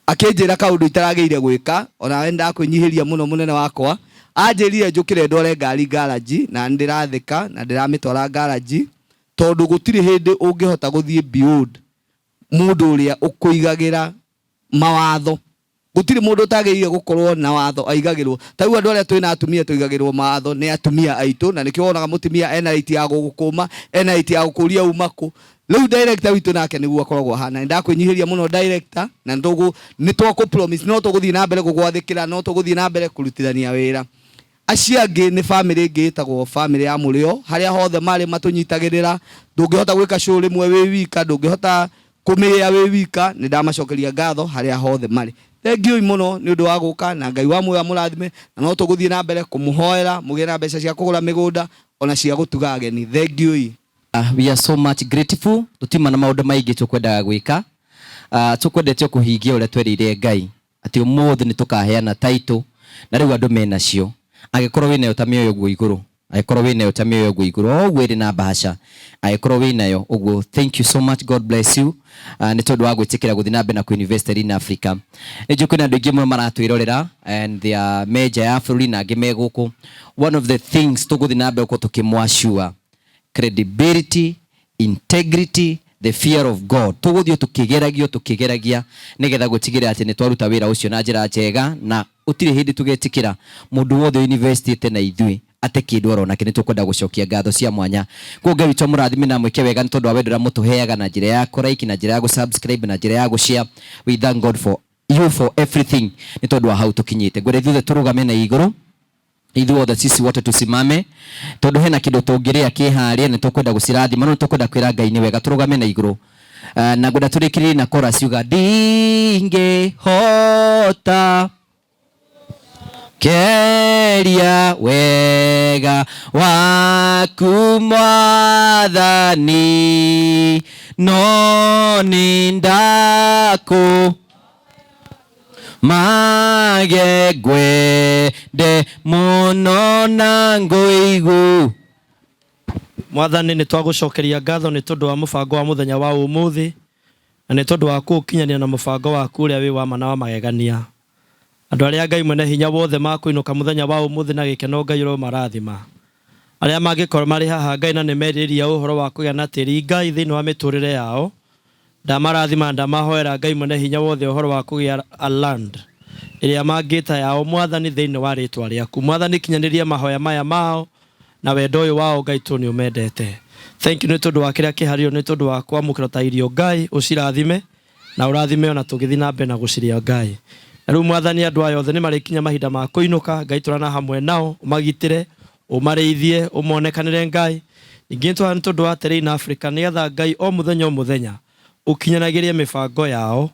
akĩnjĩra kaũndũ itaragĩire gwĩka. Onawe nĩ ndakwĩnyihĩria mũno mũnene wakwa. Anjĩrire njũkĩre ndware ngari ngaraji, na nĩ ndĩrathĩka na ndĩramĩtwara ngaraji, tondũ gũtirĩ hĩndĩ ũngĩhota gũthiĩ beyond mũndũ ũrĩa ũkũigagĩra mawatho. Gũtirĩ mũndũ ũtagĩrĩire gũkorwo na watho aigagĩrwo. Ta rĩu andũ arĩa twĩna atumia tũigagĩrwo mawatho nĩ atumia aitũ, na nĩkĩo wonaga mũtumia ena right ya gũgũkũma, ena right ya gũkũria uma kũ. Rĩu director witũ nake nĩguo akoragwo ahana. Nĩ ndakwĩnyihĩria mũno director, na nĩ twakũ promise no tũgũthiĩ na mbere gũgwathĩkĩra, no tũgũthiĩ na mbere kũrutithania wĩra. Acio angĩ nĩ bamĩrĩ ĩngĩ ĩtagwo bamĩrĩ ya Mũrĩo. Harĩa hothe marĩ matũnyitagĩrĩra. Ndũngĩhota gwĩka show rĩmwe wĩ wika, ndũngĩhota kũmĩrĩa wĩ wika. Nĩ ndamacokeria ngatho harĩa hothe marĩ. Thengiũi mũno nĩ ũndũ wa gũka, na Ngai wa muoyo amũrathime, na no tũgũthiĩ na mbere kũmũhoera mũgĩe na mbeca cia kũgũra mĩgũnda ona cia gũtuga ageni. Thengiũi. We are so much grateful. Tũtiuma na maũndũ maingĩ tũkwendaga gwĩka. Tũkwendete o kũhingia ũrĩa twerĩire Ngai atĩ ũmũthĩ nĩ tũkaheana title, na rĩu andũ menacio. Angĩkorwo wĩnayo ta mĩoyo ũguo igũrũ, angĩkorwo wĩnayo ta mĩoyo ũguo igũrũ, o ũguo ĩrĩ na bahasha, angĩkorwo wĩnayo ũguo, thank you so much, God bless you, nĩ tondũ wa gwĩtĩkĩra gũthiĩ na mbere na kũ-invest in Africa. Nĩ njũĩ kwĩna andũ aingĩ mũno maratwĩrorera and they are me nja ya bũrũri na angĩ me gũkũ. One of the things tũgũthiĩ na mbere gũkorwo tũkĩmwacua, credibility, integrity, the fear of God. Tũgũthiĩ tũkĩgeragio tũkĩgeragia nĩgetha gũtigĩrĩra atĩ nĩ twaruta wĩra ũcio na njĩra njega, na gũtirĩ hĩndĩ tũgetĩkĩra mũndũ wothe university na ithuĩ ate kĩndũ oro nake. Nĩ tũkwenda gũcokia ngatho cia mwanya. Koguo Ngai witũ amũrathime na amwĩke wega nĩ tondũ wa wendo ũrĩa mũtũheaga na njĩra ya kũ-like, na njĩra ya gũ-subscribe, na njĩra ya gũ-share. We thank God for you, for everything, nĩ tondũ wa hau tũkinyĩte. Ngwenda ithuothe tũrũgame na igũrũ, ithuothe, sisi wote tusimame, tondũ hena kĩndũ tũngĩrĩa kĩharĩa. Nĩ tũkwenda gũcirathima, no nĩ tũkwenda kwĩra Ngai nĩ wega. Tũrũgame na igũrũ. Na ngwenda tũrĩkĩrĩrie na chorus ciuga, ndingĩhota keria wega waku Mwathani, no nĩ ndakũ mage ngwende mũno na ngũigu. Mwathani, nĩ twagũcokeria ngatho nĩ tondũ wa mũbango wa mũthenya wa ũmũthĩ, na nĩ tondũ wa kũũkinyania na mũbango waku ũrĩa wĩ wa ma na wa magegania. Andũ arĩa, Ngai mwene hinya wothe, makũinũka mũthenya wa ũmũthĩ na gĩkeno, Ngai ũromarathima. Arĩa mangĩkorwo marĩ haha, Ngai, na nĩ merirĩria ũhoro wa kũgĩa na tĩri, Ngai, thĩinĩ wa mĩtũrĩre yao, ndamarathima, ndamahoera, Ngai mwene hinya wothe, ũhoro wa kũgĩa a land ĩrĩa mangĩta yao. Mwathani, thĩinĩ wa rĩtwa rĩaku, Mwathani, kinyanĩria mahoya maya mao na wendo ũyũ wao, Ngai, tondũ nĩ ũmendete. Thank you nĩ tondũ wa kĩrĩa kĩharĩrio, nĩ tondũ wa kwamũkĩra ta irio. Ngai, ũcirathime na ũrathime ona tũgĩthiĩ na mbere na gũciria, Ngai. Na rĩu, Mwathani, andũ aya othe nĩ marĩkinya mahinda ma kũinũka. Ngai, tũrana hamwe nao, ũmagitĩre, ũmarĩithie, ũmonekanĩre. Ngai, ningĩ nĩ tondũ wa Terrain Africa, nĩgetha, Ngai, o mũthenya o mũthenya ũkinyanagĩrie mĩbango yao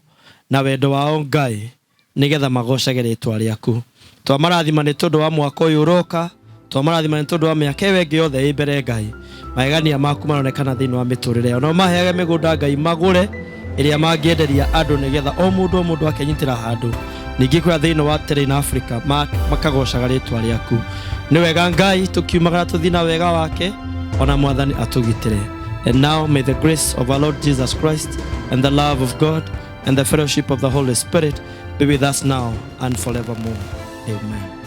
na wendo wao, Ngai, nĩgetha magocage rĩtwa rĩaku. Twamarathima nĩ tondũ wa mwaka ũyũ ũroka, twamarathima nĩ tondũ wa mĩaka ĩyo ĩngĩ yothe ĩ mbere. Ngai, magegania maku maronekana thĩinĩ wa mĩtũrĩre yao. Nao maheage mĩgũnda, Ngai, magũre ĩrĩa mangĩenderia andũ, nĩgetha o mũndũ o mũndũ akenyitĩra handũ. Ningĩ kũrĩa thĩinĩ wa Terrain Africa makagocaga rĩtwa rĩaku. Nĩ wega, Ngai, tũkiumagara tũthiĩ na wega wake, ona Mwathani atũgitĩre. And now may the grace of our Lord Jesus Christ and the love of God and the fellowship of the Holy Spirit be with us now and forevermore. Amen.